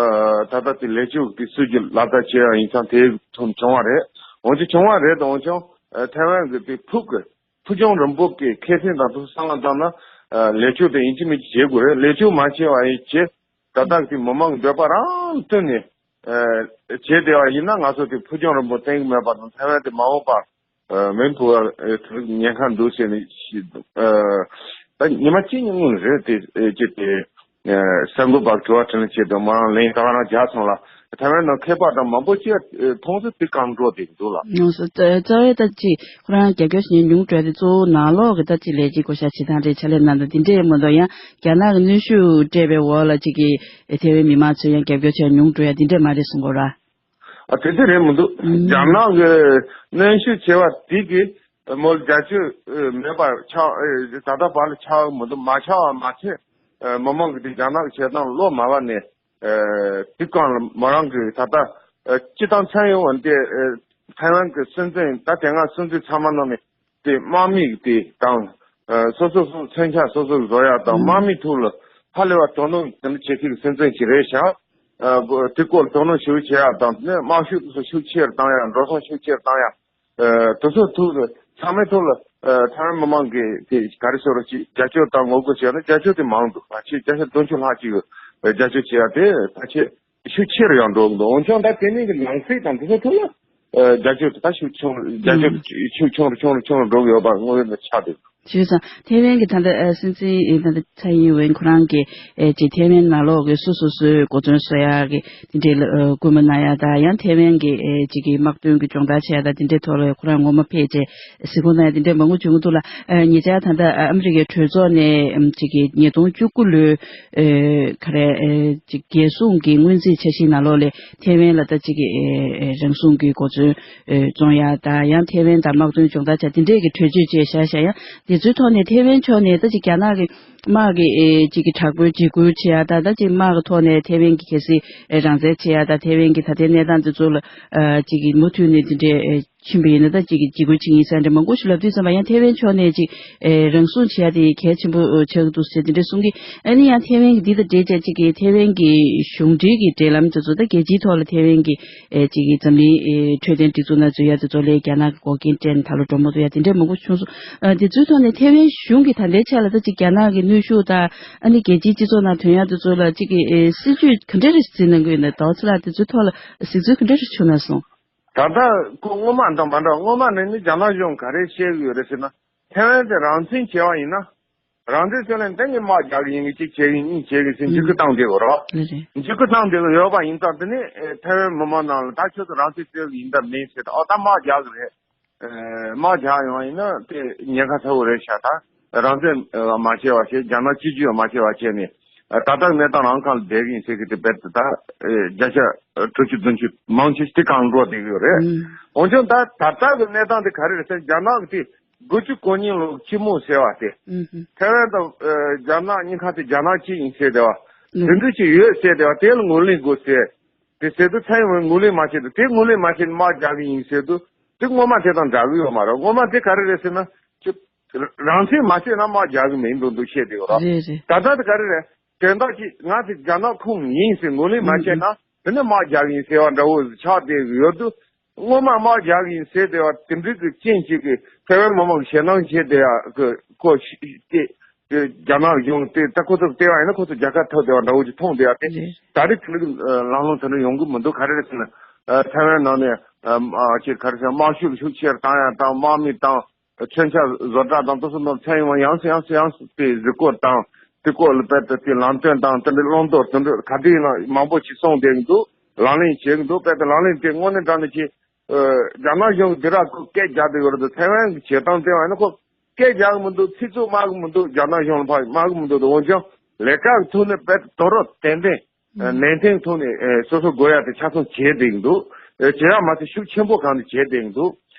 ད་ལྟ་དེ་ལས་བཅོས་དེ་སྲིད་ཇུས་ལག་བསྟར་བྱས་ཡ་ཡིན་ཙང་དེ་ཐོག་བྱུང་བ་རེད། འོན་ཀྱང་བྱུང་བ་རེད་དང་། འོན་ཀྱང་ཨ་ཐའེ་ཝན་གྱི་དེ་ཕུགས་ཀྱི་ཕུགས་རྒྱང་རིང་པོ་གི་ཁེ་ཕན་དང་དེ་ཚོ་བསམ་བློ་བཏང་ན་ཨ་ལས་བཅོས་དེ་ཡིན་གཅིག་མིན་གཅིག་བྱེད་དགོས་རེད། ལས་བཅོས་མ་བྱས་པ་ཡིན་བྱས། ད་ལྟ་གི་མི་མང་གི་འདོད་པ་རང་བསྟུན་ནས་ཨ་བྱས་བསྡད་པ་ཡིན་ན། ང་ཚོ་དེ་ཕུགས་རྒྱང་རིང་པོ་བསྟན་གྱི་མེད་པ་དང་། ཐའེ་ཝན་དེ་མ་འོངས་པར་ཨ་མེ་འབར་བའི་ཉེན་ཁ་འདུག་ཟེར་ནས་ཤི་འདུག་ཨ་ད་ཉི་མ་གཅིག་གཉིས་སྔོན་རེད། དེ་ཨེ་ཅི་དེ་ཨ་གསར་འགོད་པ་དྲི་བ་དྲིས་ལན་བྱས་དུས་མོ་རང་ལན་ད་ག་རང་རྒྱག་སོང་ལ། ཐའེ་ཝན་ནང་མཁས་པ་དང་མང་པོ་ཅིག་ཨ་མཐོང་ཚུལ་དེ་གང་འགྲོ་བསྡད་ཀྱི་འདུག་ལ། ཡོངས་སུ་རྩ་རྩ་བའི་ད་ཅིག་ཁོ་རང་རྒྱབ་སྐྱོར་བྱེད་མཁན་ཉུང་དྲགས་དེ་གཙོ་བོ་ནང་ལོགས་ཀྱི་ད་ཅིག་ལས་བྱེད་བསྐོ་བཞག་བྱེད་སྟངས་རེད། ཕྱག་ལས་གནང་སྟངས་དེ་འདྲས་མ་གཏོགས། ཡང་རྒྱ་ནག་གི་གནོན་ཤུགས་སྤྲད་པའི་འོག་ལ་ཅིག་གི་ཨེ་ཐའེ་ཝན་མི་མང་ཚོས་ཡང་རྒྱབ་སྐྱོར་བྱེད་ཉུང་འགྲོ་ཡ་དེ་འདྲས་མ་རེད་གསུང་གི་རེད། ཨ་དེ་དེ་རེད་མི་འདུག་ཨུམ། རྒྱ་ནག་གི་གནོན་ཤུགས་ཆེ་བ་དེ་གིས་མོ་ལ་རྒྱབ་སྐྱོར་མེད་པ་ཆགས། ཨེ་ད་ལྟ་བར་ལ་ཆགས་མི་འདུག་མ་ཆགས་པ་མ་ཚད་ཨེ་མི་མང་གིས་དེ་རྒྱ་ནག་གི་བྱེད་སྟངས་བློ་མ་བབས་ནས། ཨེ་དེ་གང་ལ་མོ་རང་གིས་ད་ལྟ་ཨེ་སྤྱི་བཏང་ཚན་ཡོངས་འདི་ཨེ་ཐའེ་ཝན་གྱི་སྲིད་འཛིན་ད་དེ་སྔ་སྲིད་འཛིན་ཚང་མ་ནང་ནས་དེ་དམག་མི་གི་དེ་དང་ཨེ་སོ་སོ་སོ་མཚོན་ཆ་སོ་སོ་གིས་བཟོ་ཡ་དང་། ཨུམ། དམག་མི་ཐོག་ལ་ཧ་ལས་པ་དོ་སྣང་དེ་འདྲ་བྱེད་མཁན་གྱི་སྲིད་འཛིན་ཞིག་རེད་ཤག་ཨེ་དེ་སྐོར་ལ་དོ་སྣང་ཤུགས་ཆེ་ཡ་དང་། དེ་ནས་དམག་ཤུགས་དེ་ཚོ་ཤུགས་ཆེ་རུ་བཏང་ཡ། འགྲོ་སོང་ཤུགས་ཆེ་རུ་བཏང་ཡ། ཨ་དེ་ཚོ་ཐོག་ལ་ཚང་མའི་ཐོག་ལ་ཨ་ཐའེ་ཝན་མི་མང་གིས་དེ་ག་རེ་ཟེར་རོགས་ཅིག་རྒྱབ་སྐྱོར་དང་ངོ་རྒོལ་བྱས་ན་རྒྱབ་སྐྱོར་དེ་མང་འདུག་ཕལ་ཆེར་བརྒྱ་ཆ་བདུན་ཅུ་ལྷག་ཅིག་གིས་རྒྱབ་སྐྱོར་བྱེད་ཡ་དེ་ཕལ་ཆེར་ཤུགས་ཆེ་རུ་ཡང་འགྲོ་གི་འདུག་འོན་ཀྱང་ད་དེ་ནས་གི་ནང་སྲིད་དང་དེ་ཚོ་ཐོག་ལ་ཨ་རྒྱབ་སྐྱོར་དེ་ད་ཤུགས་ཆུང་རྒྱབ་སྐྱོར་ཨུམ། ཤུགས་ཆུང་རུ་ཆུང་རུ་ཆུང་རུ་འགྲོ་གི་ཡོད་པ་དངོས་ཡོད་ནས་ཆགས་འདུག་བྱས་ཙང་ཐེ་ཝན་གྱི་ད་ལྟ་ཨ་སྲིད་འཛིན་ཨེ་ད་ལྟ་ཚའེ་ཡིན་ཝེན་ཁོ་རང་གིས་ཨེ་ཅིག་ཐེ་ཝན་ནང་ལོགས་ཀྱི་སོ་སོ་སོའི་གོ་མཚོན་བཟོ་ཡག་གི་དེ་འདྲའི་ལ་ཨ་སྐུལ་མ་གནང་ཡག་དང་། ཡང་ཐེ་ཝན་གྱི་ཨེ་ཅིག་གི་དམག་དོན་གྱི་སྦྱོང་བརྡར་བྱེད་ཡག་དང་དེ་འདྲའི་ཐོག་ལ་ཁོ་རང་ངོ་མ་ཕེབས་བྱས་གཟིགས་སྐོར་གནང་ཡག་དེ་འདྲའི་མང་པོ་བྱུང་གི་འདུག་ལ། ཨ་ཉེ་ཆར་ད་ལྟ་ཨ་ཨ་མི་རི་ཀའི་གྲོས་ཚོགས་ནས་ཨམ་ཅིག་གི་ཉིས་སྟོང་བཅུ་དགུ་ལོའི་ཨེ་ག་རེ་ཨེ་ཅིག་རྒྱལ་སྲུང་གི་སྔོན་རྩིས་འཆར་གཞིའི་ནང་ལོགས་ལ་ཐེ་ཝན་ལ་ད་ཅིག་གི་ཨེ་ཨེ་རང་སྲུང་གི་གོ་མཚོན་ཨེ་བཙོང་ཡག་དང་། ཡང་ཐེ་ཝན་དང་དམག་དོན་སྦྱོང་བརྡར་བྱ་དེ་འདྲས་ཀྱི་གྲོས་ཆོད་བཅས་བཞག་བཞག་ཡང་དེ་ཚོའི་ཐོག་ནས་ཐེ་ཝན་ཕྱོགས་ནས་ད་ཅིག་རྒྱ་ནག་གི་དམག་གི་ཨེ་ཅིག་གི་དྲག་པོའི་འཇིགས་སྐུལ་བྱེད་ཡག་དང་། ད་ཅིག་དམག་གི་ཐོག་ནས་ཐེ་ཝན་གྱི་གལ་སྲིད་ཨེ་རང་བཙན་བྱེད་ཡག་དང་། ཐེ་ཝན་གྱི་ད་ལྟའི་གནས་སྟངས་དེ་ཚོ་ལ་ཨ་ཅིག་གི་མུ་མཐུད་ནས་དེ་འདྲས་ཨེ་ཕྱིན་པ་ཡིན་ན་ད་ཅིག་གི་འཇིགས་སྐུལ་བྱེད་ཀྱི་ཡིན་ཟེར་འདྲ་མང་པོ་ཞིག་ལབ་དུས་ཙམ་པ། ཡང་ཐེ་ཝན་ཕྱོགས་ནས་ཅིག་ཨེ་རང་སྲུང་བྱེད་ཡག་དེ་གལ་ཆེན་པོ་ཨེ་ཆགས་ཀྱི་འདུག་ཟེར་དེ་འདྲས་གསུང་གི། ཨ་ནི་ཡང་ཐེ་ཝན་གྱི་འདི་དང་འབྲེལ་བྱས་ཅིག་གི་ཐེ་ཝན་གྱི་གཞུང་འབྲེལ་གྱི་འབྲེལ་ལམ་དེ་ཚོ་ད་རྒྱལ་སྤྱིའི་ཐོག་ལ་ཐེ་ཝན་གྱི་ཨེ་ཅིག་གི་འཛམ་གླིང་ཨེ་འཕྲོད་བསྟེན་སྒྲིག་འཛུགས་ནང་འཛུལ་ཡག་དེ་ཚོ་ལ་རྒྱ་ནག་གི་འགོག་རྐྱེན་སྤྲད་ནས་ད་ལོ་གྲོས་མོལ་ཐུབ་ཡག་དེ་འདྲས་མང་པོ་བྱུང་སོང་། ཨ་དེ་ཚོའི་ཐོག་ནས་ཐེ་ཝན་གཞུང་གིས་ད་ལྟའི་ཆ་ལ་ད་ཅིག་རྒྱ་ནག་གི་གནོན་ཤུགས་དང་། ཨ་ནི་རྒྱལ་སྤྱིའི་སྤྱི་ཚོགས་ནང་ཐོན་ཡག་དེ་ཚོ་ལ་ཅིག་གི་ཨེ་སྲིད་ཇུས་ག་འདྲ་རེ་འཛིན་གནང་གི་ཡོད་ན། ཟླ་བ་ཚེ་ལགས་དེ་ཚོའི་ཐོག་ལ་གཟིགས་ཚུལ་ག་འདྲ་རེ་བྱུང་ན་སོང་། ད་ལྟ་ཁོ་སྔོན་མ་དང་མ་འདྲ་བ། སྔོན་མ་ནས་ནི་རྒྱ་ནག་གཞུང་ག་རེ་བཤད་གི་ཡོད་རེད་ཟེར་ན། ཐེ་ཝན་དེ་རང་བཙན་བྱས་པ་ཡིན་ན། རང་བཙན་བྱས་ནས་དེ་ངས་དམག་རྒྱག་གི་ཡིན་གི། གཅིག་བྱེད་གི་ཡིན། གཉིས་བྱེད་གི་ཟེར་འཇིགས་སྐུལ་བཏང་བསྡད་ཡོད་རེད་བ། ལགས་རེད། འཇིགས་སྐུལ་བཏང་བསྡད་ཡོད་པ་ཡིན་ཙང་། དེ་ནས་ཨེ་ཐེ་ཝན་མི་མང་ནང་ལ་ད་ཁྱོད་ཚོ་རང་བཙན་རྩོད་གི་ཡིན་ད་མིན་ཟེར། ཨོ་ད་དམག་རྒྱག་གི་རེད། ཨེ་དམག་རྒྱག་ཡོང་བ་ཡིན་ན་དེ་ཉེན་ཁ་ཚ་བོ་རེད་ཤག་ད་རང་བཙན་ཨེ་མ་བྱས་པ་བྱས། རྒྱ་ནག་སྤྱི་སྤྱོད་མ་བྱས་པ་བྱས་ནས། ཨེ་ད་ལྟ་གནས་སྟངས་རང་སྒང་ལ་བསྡད་གི་ཡིན་ཟེར་གི། དེ་རྦད་དེ་ད་ཨེ་བརྒྱ་ཆ་དྲུག་ཅུ་བདུན་ཅུ་མང་ཆེ་ཤོས་དེ་སྒང་འགྲོ་བསྡད་གི་ཡོད་རེད། ཨང་། འོན་ཀྱང་ད་ད་ལྟ་གི་གནས་སྟངས་དེ་ག་རེ་རེད་ཟེར། རྒྱ་ནག་གི་དེ་དགུ་བཅུ་གོ་གཉིས་ལོ་སྤྱི་མོས་ཟེར་བ་དེ། ཨང་། ཐེ་ཝན་དང་ཨེ་རྒྱ་ནག་གཉིས་ཁ་དེ་རྒྱ་ནག་གཅིག་ཡིན་ཟེར་བསྡད་པ། ཨང་། དེ་འདྲ་ཅིག་ཡོད་ཟེར་བསྡད་པ། དེ་ལ་ངོས་ལེན་དགོས་ཟེར། དེ་ཟེར་དུས་ཚའེ་ཝེན་ངོས་ལེན་མ་བྱས་འདུག་དེ་ངོས་ལེན་མ་བྱས་ནས་དམག་རྒྱག་གི་ཡིན་ཟེར་དུས་དེ་སྔོན་མ་དེ་དང་འདྲ་གི་ཡོད་མ་རེད། སྔོན་མ་དེ་ག་རེ་རེད་ཟེར་ན། ཅིག་རང་བཙན་མ་བྱས་ན་དམག་རྒྱག་གི་མིན་འདུག་འདུག་བཤད་དེ་ཡོད་ར། རེད་རེད། ད་ལྟ་དེ་ག་རེ་རེད། དོན་དག་ཅིག་ང་དེ་རྒྱ་ནག་ཁོངས་ཡིན་ཟེར་ངོས་ལེན་མ་བྱས་ན། ཨང་། དེ་ནས་དམག་རྒྱག་གི་ཡིན་ཟེར་བ་འདྲ་བོ་ཆགས་བསྡད་ཀྱི་ཡོད་དུས། སྔོན་མ་དམག་རྒྱག་གི་ཡིན་ཟེར་བསྡད་པ་དེ་འདྲའི་གི་རྐྱེན་ཅིག་གིས་ཐེ་ཝན་མི་མང་གི་ཞེད་སྣང་བྱས་བསྡད་ཡག་གི་ཁོ་ཤི་སྟེ། དེ་རྒྱ་ནག་གཞུང་དེ་ད་ཁོ་ཚོ་བལྟས་པ་ཡིན་ན་ཁོ་ཚོ་རྒྱལ་ཁ་ཐོབ་བསྡད་པ་འདྲ་བོ་ཅིག་མཐོང་བསྡད་ཡག་དེ། རེད། ད་རེས་དེ་འདྲའི་ལམ་ལྷོང་དེ་འདྲ་ཡོང་གི་མི་འདུག་ག་རེ་རེད་ཟེར་ན། ཨ་ཐའེ་ཝན་ནང་ནས་ཨ་ཨ་ཅིག་ག་རེ་ཟེར། དམག་ཤུགས་ཤུགས་ཆེར་བཏང་ཡག་དང་། དམག་མི་དང་མཚོན་ཆ་བཟོ་གྲྭ་དང་དེ་ཚོ་ནང་ཚན་ཡོང་ཡང་སེ་ཡང་སེ་ཡང་སེ་དེ་གཟིགས་སྐོར་དང་། དེ་སྐོར་ལ་རྦད་དེ་དེ་ལམ་སྟོན་དང་དེ་འདྲའི་བླང་དོར་དེ་འདྲ་ག་དུས་ཡིན་ན་མང་པོ་ཞིག་གསུངས་བསྡད་ཀྱི་འདུག་ལག་ལེན་བྱེད་ཀྱི་འདུག་རྦད་དེ་ལག་ལེན་དེ་དངོས་གནས་དྲང་གནས་ཀྱི་ཨ་རྒྱ་ནག་གཞུང་གིས་དེ་ར་ཁོ་སྐད་རྒྱག་བསྡད་ཡོད་རེད་དེ། ཐའེ་ཝན་གྱི་བྱེད་སྟངས་བལྟས་པ་ཡིན་ན་ཁོ་སྐད་རྒྱག་གི་མི་འདུག་ཚིག་རྩུབ་སྨྲ་གི་མི་འདུག་རྒྱ་ནག་གཞུང་ལ་ཕར་སྨྲ་གི་མི་འདུག་འོན་ཀྱང་ལས་ཀ་གི་ཐོག་ནས་རྦད་དེ་དོ་རོགས་ཏན་ཏན་ཨ་ནན་ཏན་ཐོག་ནས་ཨ་སོ་སོ་དགོས་ཡག་དེ་ཆ་ཚང་བྱས་བསྡད་ཀྱི་འདུག་ཨ་བྱེད་ཡག་མ་ཚད་ཤུགས་ཆེན་པོ་སྒང་ནས་བྱས་བསྡད་ཀྱི་འདུག་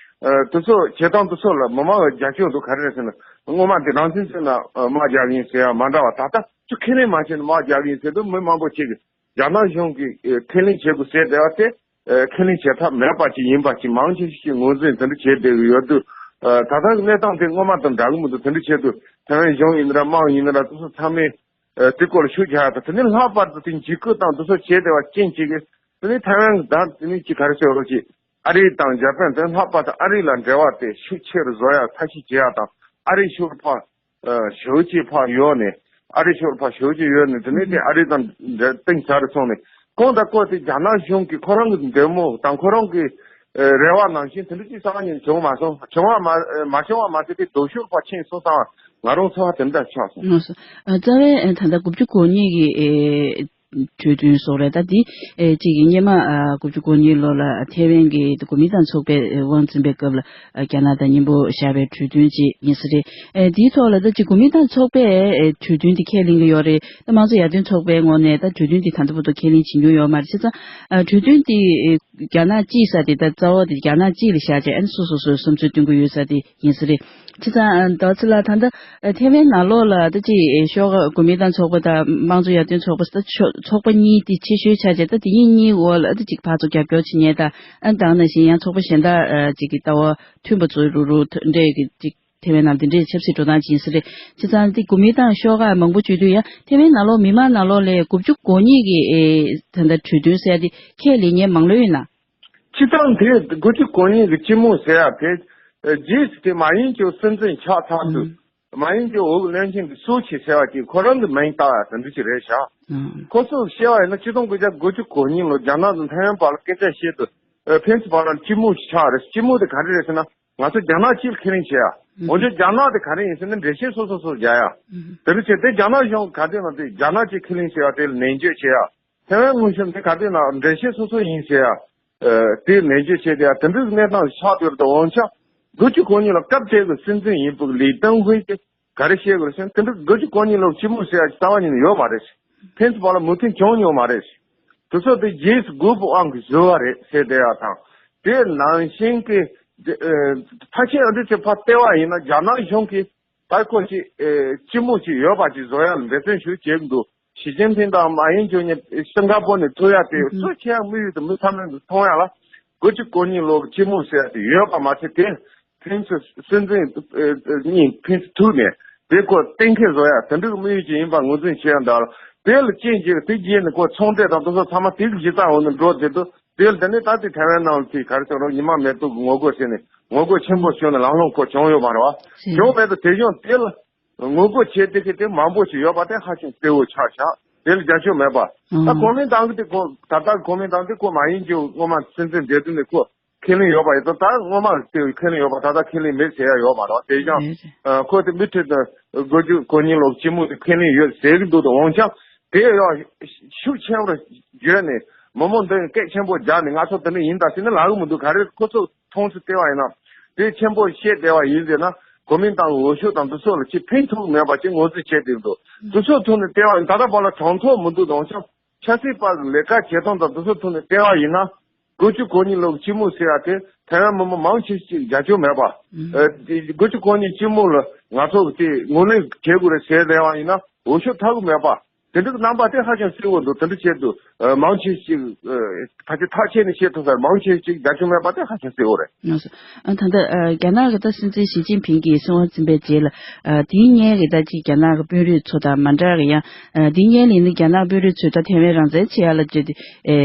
ཨ་དེ་ཚོ་བྱེད་སྟངས་དེ་ཚོ་ལ་མི་མང་གི་རྒྱབ་སྐྱོར་འདུག་ག་རེ་རེད་ཟེར་ན། སྔོན་མ་དེ་རང་བཙན་བྱས་ན་ཨ་དམག་རྒྱག་གི་ཡིན་ཟེར་ཡག་མ་འདྲ་བ། ད་ལྟ་ཁྱོད་ཁས་ལེན་མ་བྱས་ན་དམག་རྒྱག་གི་ཡིན་ཟེར་དུས་མི་མང་པོ་ཅིག་གིས་རྒྱ་ནག་གཞུང་གིས་ཨ་ཁས་ལེན་བྱེད་དགོས་ཟེར་བསྡད་པ་དེ། ཨ་ཁས་ལེན་བྱེད་ཐབས་མེད་པ་ཅིག་ཡིན་པ་ཅིག་མང་ཆེ་ཤོས་ཀྱིས་ངོས་འཛིན་དེ་འདྲ་བྱས་བསྡད་ཀྱི་ཡོད་དུས། ཨ་ད་ལྟ་གི་གནས་སྟངས་དེ་སྔོན་མ་དང་འདྲ་གི་མི་འདུག་དེ་འདྲ་བྱས་དུས་ཐའེ་ཝན་གཞུང་ཡིན་ན་ར་དམག་ཡིན་ན་ར་དེ་ཚོ་ཚང་མས་ཨ་དེ་སྐོར་ལ་ཤུགས་རྒྱག་ཡག་དང་། དེ་ནས་ལྷག་པར་དུ་དེ་འཇིགས་སྐུལ་དང་དེ་ཚོ་བྱས་བསྡད་པ་རྐྱེན་གཅིག་གིས། དེ་ནས་ཐའེ་ཝན་གྱི་ད་དེ་ནས་ཅིག་ག་རེ་ཟེར་བ་ཅིག་ཨ་རི་དང་འཇར་པན་དང་ལྷག་པར་དུ་ཨ་རི་ལ་འབྲེལ་བ་དེ་ཤུགས་ཆེ་རུ་བཟོ་ཡག་ཐབས་ཤེས་བྱེད་ཡག་དང་། ཨ་རི་ཕྱོགས་ཕར་ཨ་ཞེ་པོ་ཅིག་ཕར་ཡོད་ནས། ཨ་རི་ཕྱོགས་ཕར་ཞེ་པོ་ཅིག་ཡོད་ནས། དེ་ནས་དེ་ཨ་རི་དང་འབྲེལ་གཏིང་ཟབ་རུ་སོང་ནས། གང་དང་གང་དེ་རྒྱ་ནག་གཞུང་གིས་ཁོ་རང་གི་འདོད་མོས་དང་ཁོ་རང་གི་ཨ་རེ་བ་ནང་བཞིན་དེ་འདྲ་ཅིག་སང་ཉིན་བྱུང་མ་སོང་། བྱུང་བ་མ་ཨ་མ་བྱུང་བ་མ་ཟད་དེ་སྡུག་ཤོས་ཕར་ཕྱིན་སོང་བསམ་པ་ང་རང་ཚོར་བ་དེ་འདྲ་ཆགས་སོང་། ལགས་སོ། ཨ་རྩ་བའི་ཨ་ད་ལྟ་དགུ་བཅུ་གོ་གཉིས་ཀྱི་ཨེ་གྲོས་མཐུན་སོགས་རེད། ད་འདི་ཨེ་གཅིག་གི་སྔོན་མ་ཨ་དགུ་བཅུ་གོ་གཉིས་ལོ་ལ་ཐའེ་ཝན་གྱི་གོ་མིན་ཏང་ཚོགས་པའི་དབང་འཛིན་པའི་སྐབས་ལ་ཨ་རྒྱ་ནག་དང་མཉམ་པོ་བཞག་པའི་གྲོས་མཐུན་ཅིག་ཡིན་ས་རེད། ཨེ་འདིའི་ཐོག་ལ་ད་གཅིག་གོ་མིན་ཏང་ཚོགས་པས་ཨེ་གྲོས་མཐུན་འདི་ཁས་ལེན་གྱི་ཡོད་རེད། ད་དམངས་གཙོ་ཡར་ཐོན་ཚོགས་པའི་ངོས་ནས་ད་གྲོས་མཐུན་འདི་ད་ལྟ་བར་དུ་ཁས་ལེན་བྱེད་མྱོང་ཡོད་མ་རེད། བྱས་ཙང་ཨ་གྲོས་མཐུན་འདི་ཨེ་རྒྱ་ནག་གཅིག་ས་དེ་ད་རྩ་བ་དེ་རྒྱ་ནག་གཅིག་ལ་བཞག་བྱས། ཨ་ནི་སོ་སོ་སོའི་བསམ་ཚུལ་སྟོན་གྱི་ཡོད་ས་དེ་ཡིན་ས་རེད། བྱས་ཙང་ཨ་ཟླ་བ་ཚེ་ལགས། ད་ལྟ་ཨ་ཐའེ་ཝན་ནང་ལོགས་ལ་ད་ཅིག་ཨེ་ཤོག་ཁག་གོ་མིན་ཏང་ཚོགས་པ་དང་དམངས་གཙོ་ཡར་ཐོན་ཚོགས་པ་ད་ཕྱོགས་ཚོགས་པ་གཉིས་དེ་ཆེ་ཤོས་ཆགས་བྱས། ད་དེ་གཉིས་གཉིས་འོག་ལ་ད་ཅིག་ཕར་ཚུར་རྒྱབ་སྐྱོར་བྱེད་མཁན་དང་། ཨ་ནི་ད་ག་ནང་བཞིན་ཡང་ཚོགས་པ་གཞན་དག་ཨ་ཅིག་གི་ལྟ་བ་མཐུན་པ་ཚོ་རུ་རུ་འདྲ་གི་ཅིག་ཐའེ་ཝན་ནང་དེ་འདྲའི་ཆབ་སྲིད་འགྲོ་སྟངས་ཅིག་ཡིན་ས་རེད། བྱས་ཙང་དེ་གོ་མིན་ཏང་ཤོག་ཁག་མང་པོ་བརྗོད་དུས་ཡང་ཐའེ་ཝན་ནང་ལོགས་མི་མང་ནང་ལོགས་ལ་དགུ་བཅུ་གོ་གཉིས་ཀྱི་ཨེ་ད་ལྟ་གྲོས་མཐུན་ཟེར་ཡ་དེ་ཁས་ལེན་མཁན་མང་ལོས་ཡོད་ན། སྤྱིར་བཏང་དེ་དགུ་བཅུ་གོ་གཉིས་ཀྱི་སྤྱི་མོས་ཟེར་ཡ་དེ་ཨེ་རྗེས་སུ་དེ་མ་ཡིན་ཀྱང་སྲིད་འཛིན་ཆགས་ཚར་དུས། ཨང་། མ་ཡིན་ཀྱང་འོག་བློན་ཆེན་གྱི་སུའུ་ཆི་ཟེར་བ་ཅིག་ཁོ་རང་གི་མིང་བཏགས་ཡ་དེ་འདྲ་ཅིག་རེད་ཤག་ཨང་། ཁོ་ཚོས་བཤད་པ་ཡིན་ན་ཆིག་སྟོང་དགུ་བརྒྱ་དགུ་བཅུ་གོ་གཉིས་ལོ་རྒྱ་ནག་དང་ཐའེ་ཝན་བར་ལ་སྐད་ཆ་བཤད་དུས་ཨེ་ཕན་ཚུན་བར་ལ་སྤྱི་མོས་ཤིག་ཆགས་རེད། སྤྱི་མོས་དེ་ག་རེ་རེད་ཟེར་ན། ང་ཚོ་རྒྱ་ནག་གཅིག་ལ་ཁས་ལེན་བྱེད་ཡ། ཨུ་ཧུ། འོན་ཀྱང་རྒྱ་ནག་དེ་ག་རེ་ཡིན་ཟེར་ན་འགྲེལ་བཤད་སོ་སོ་སོ་རྒྱག་ཡ། ཨུ་ཧུ། དེ་འདྲ་བྱས་ཏེ་རྒྱ་ནག་གཞུང་ག་དེ་ན་དེ་རྒྱ་ནག་གི་ཁས་ལེན་བྱེད་ཡ་དེ་ལ་ནན་བརྗོད་བྱེད་ཡ། ཐའེ་ཝན་དངོས་བཤུས་དེ་ག་དེ་ན་འགྲེལ་བཤད་སོ་སོ་ཡིན་ཟེར་ཡ། ཨ་དེ་ནན་བརྗོད་བྱེད་དེ་ཡ་དེ་འདྲའི་གནས་སྟངས་ཆགས་ཡོད་རེད། དོ་འོན་ཀྱང་དགུ་བཅུ་གོ་གཉིས་ལོ་སྐབས་དེ་གི་སྲིད་འཛིན་ཡིན་པའི་ལི་ཏེང་ཧུའེ་གྱིས་ག་རེ་བཤད་དགོས་རེད་ཟེར་ན། དེ་འདྲ་དགུ་བཅུ་གོ་གཉིས་ལོ་སྤྱི་མོས་ཟེར་ཡ་རྩ་བ་ཉིད་ནས་ཡོད་མ་རེད། ཕན་ཚུན་བར་ལ་མོས་མཐུན་བྱུང་མྱོང་མ་རེད། དེ་ཚོ་དེ་རྗེས་སུ་དགོས་པའི་དབང་གིས་བཟོས་པ་རེད་ཟེར་བསྡད་ཡ་དང་། དེ་ནང་བཞིན་གྱི་ཨ་ཕལ་ཆེར་ཨ་འདི་ཚོ་ཕར་བལྟས་པ་ཡིན་ན་རྒྱ་ནག་གཞུང་གིས་ད་ཁོ་ཅིག་ཨ་སྤྱི་མོས་ཅིག་ཡོད་པ་ཅིག་བཟོ་ཡ་ལ་འབད་བརྩོན་ཞིག་བྱེད་ཀྱི་འདུག་ཞི་ཅིན་ཕིང་དང་མཱ་ཡིན་ཅུང་གཉིས་སིང་ག་པོར་ནས་ཐུག་ཡ་དེ་གཙོ་ཆེ་ཡ་དམིགས་ཡུལ་དེ་མི་ཚང་མས་མཐོང་ཡ་ལ་དགུ་བཅུ་གོ་གཉིས་ལོ་གི་སྤྱི་མོས་ཟེར་ཡ་དེ་ཡོད་པ་མ་ཚད་དེ། ཕན་ཚུན་སྲིད་འཛིན་གཉིས་ཕན་ཚུན་ཐུག་ནས་དེ་ཁོ་གཏན་འཁེལ་བཟོ་ཡ་དེ་འདྲའི་དམིགས་ཡུལ་ཅིག་ཡིན་པ་ངོས་འཛིན་བྱེད་ཡ་འདྲ་ལ། དེ་ལ་རྐྱེན་གྱིས་དེ་རྗེས་ནས་ཁོ་ཚོང་འབྲེལ་དང་དེ་ཚོ་ཚང་མ་དེ་གི་གཞི་རྩ་འོག་ནས་འགྲོ་བསྡད་དུས། དེ་ལ་དེ་ནས་ད་ལྟའི་ཐའེ་ཝན་ནང་ལ་དེ་ག་རེ་ཟེར་རོ། ཉི་མ་མེ་ཏོག་གི་ངོ་རྒོལ་བྱས་ནས་ངོ་རྒོལ་ཆེན་པོ་བྱུང་ནས་ལམ་ལྷོང་ཁོ་བྱུང་ཡོད་མ་རེད་བ། བྱུང་མེད་དུས་དེ་གཞུང་དེ་ལ་ངོ་རྒོལ་བྱེད་བསྡད་མཁན་དེ་མང་པོ་ཞིག་ཡོད་པ་དེ་ཧ་ཅང་གསལ་བོ་ཆགས་ཤག་དེ་ལ་རྒྱབ་སྐྱོར་མེད་པ། ད་གོ་མིན་ཏང་གི་དེ་ཁོ་ད་ལྟ་གོ་མིན་ཏང་དེ་ཁོ་མཱ་ཡིན་ཅུང་སྔོན་མ་སྲིད་འཛིན་བསྡད་དུས་ནས་ཁོ་ཁས་ལེན་ཡོད་པ་ཡིན་ཙང་། ད་སྔོན་མ་དེ་ཁས་ལེན་ཡོད་པ་ད་ལྟ་ཁས་ལེན་མེད་ཟེར་ཡ་ཡོད་མ་རེད། དེ་ཀྱང་ཁོ་དེ་མུ་མཐུད་དུ་དགུ་བཅུ་གོ་གཉིས་ལོ་སྤྱི་མོས་དེ་ཁས་ལེན་ཡོད་ཟེར་གི་འདུག་དང་། འོན་ཀྱང་དེ་ཡང་ཤུགས་ཆེན་པོར་བརྗོད་ནས་མི་མང་འདི་སྐད་ཆེན་པོ་རྒྱག་ནས་ང་ཚོ་དེ་འདྲ་ཡིན་ད་ཟེར་ནས་ལབ་གི་མི་འདུག་ག་རེ་ཁོ་ཚོ་མཐོང་ཚུལ་བལྟས་པ་ཡིན་ན་དེ་ཆེན་པོ་བཤད་བསྡད་པ་ཡིན་ཟེར་ན། གོ་མིན་ཏང་འོས་ཤོག་དང་དེ་ཚོ་ལ་ཅིག་ཕན་ཐོགས་མེད་པ་ཅིག་ངོས་འཛིན་བྱས་བསྡད་འདུག་དེ་ཚོའི་ཐོག་ནས་བལྟས་པ་ཡིན་ད་ལྟ་བར་ལ་གྲངས་ཐོ་མི་འདུག་དང་། ཆབ་སྲིད་པ་གི་ལས་ཀ་བྱེད་སྟངས་དང་དེ་ཚོའི་ཐོག་ནས་བལྟས་པ་ཡིན་ན། དགུ་བཅུ་གོ་གཉིས་ལོ་གི་སྤྱི་མོས་ཟེར་ཡ་དེ་ཐའེ་ཝན་མི་མང་མང་ཆེ་ཤོས་ཅིག་རྒྱབ་སྐྱོར་མེད་པ། ཨ་དེ་དགུ་བཅུ་གོ་གཉིས་སྤྱི་མོས་ལ་ང་ཚོ་གི་དེ་ངོས་ལེན་བྱེད་དགོས་རེད་ཟེར་བསྡད་པ་ཡིན་ན་འོས་ཤོག་ཐོབ་གི་མེད་པ། དེ་འདྲའི་རྣམ་པ་དེ་ཧ་ཅང་གསལ་བོ་འདུག་དེ་འདྲ་བྱས་འདུག་ཨ་མང་ཆེ་ཤོས་ཅིག་ཨ་ཕལ་ཆེར་ཐག་ཆད་ནས་བཤད་ཐུབ་ས་རེད། མང་ཆེ་ཤོས་ཅིག་རྒྱབ་སྐྱོར་མེད་པ་དེ་ཧ་ཅང་གསལ་བོ་རེད། ལགས་སོ། ཨ་ད་ལྟ་ཨ་རྒྱ་ནག་གི་ད་སྲིད་འཛིན་ཞི་ཅིན་ཕིང་གིས་གསང་བ་འཛིན་པའི་རྗེས་ལ། ཨ་དེའི་སྔོན་གྱི་ད་ཅིག་རྒྱ་ནག་གི་དཔོན་རིགས་ཚོ་དང་མ་འདྲ་གི་ཡང་། ཨ་དེའི་སྔོན་ལ་ཡིན་ན་རྒྱ་ནག་དཔོན་རིགས་ཚོས་ད་ཐའེ་ཝན་རང་བཙན་ཆེ་ཡ་ལ་བརྗོད་དེ། ཨེ་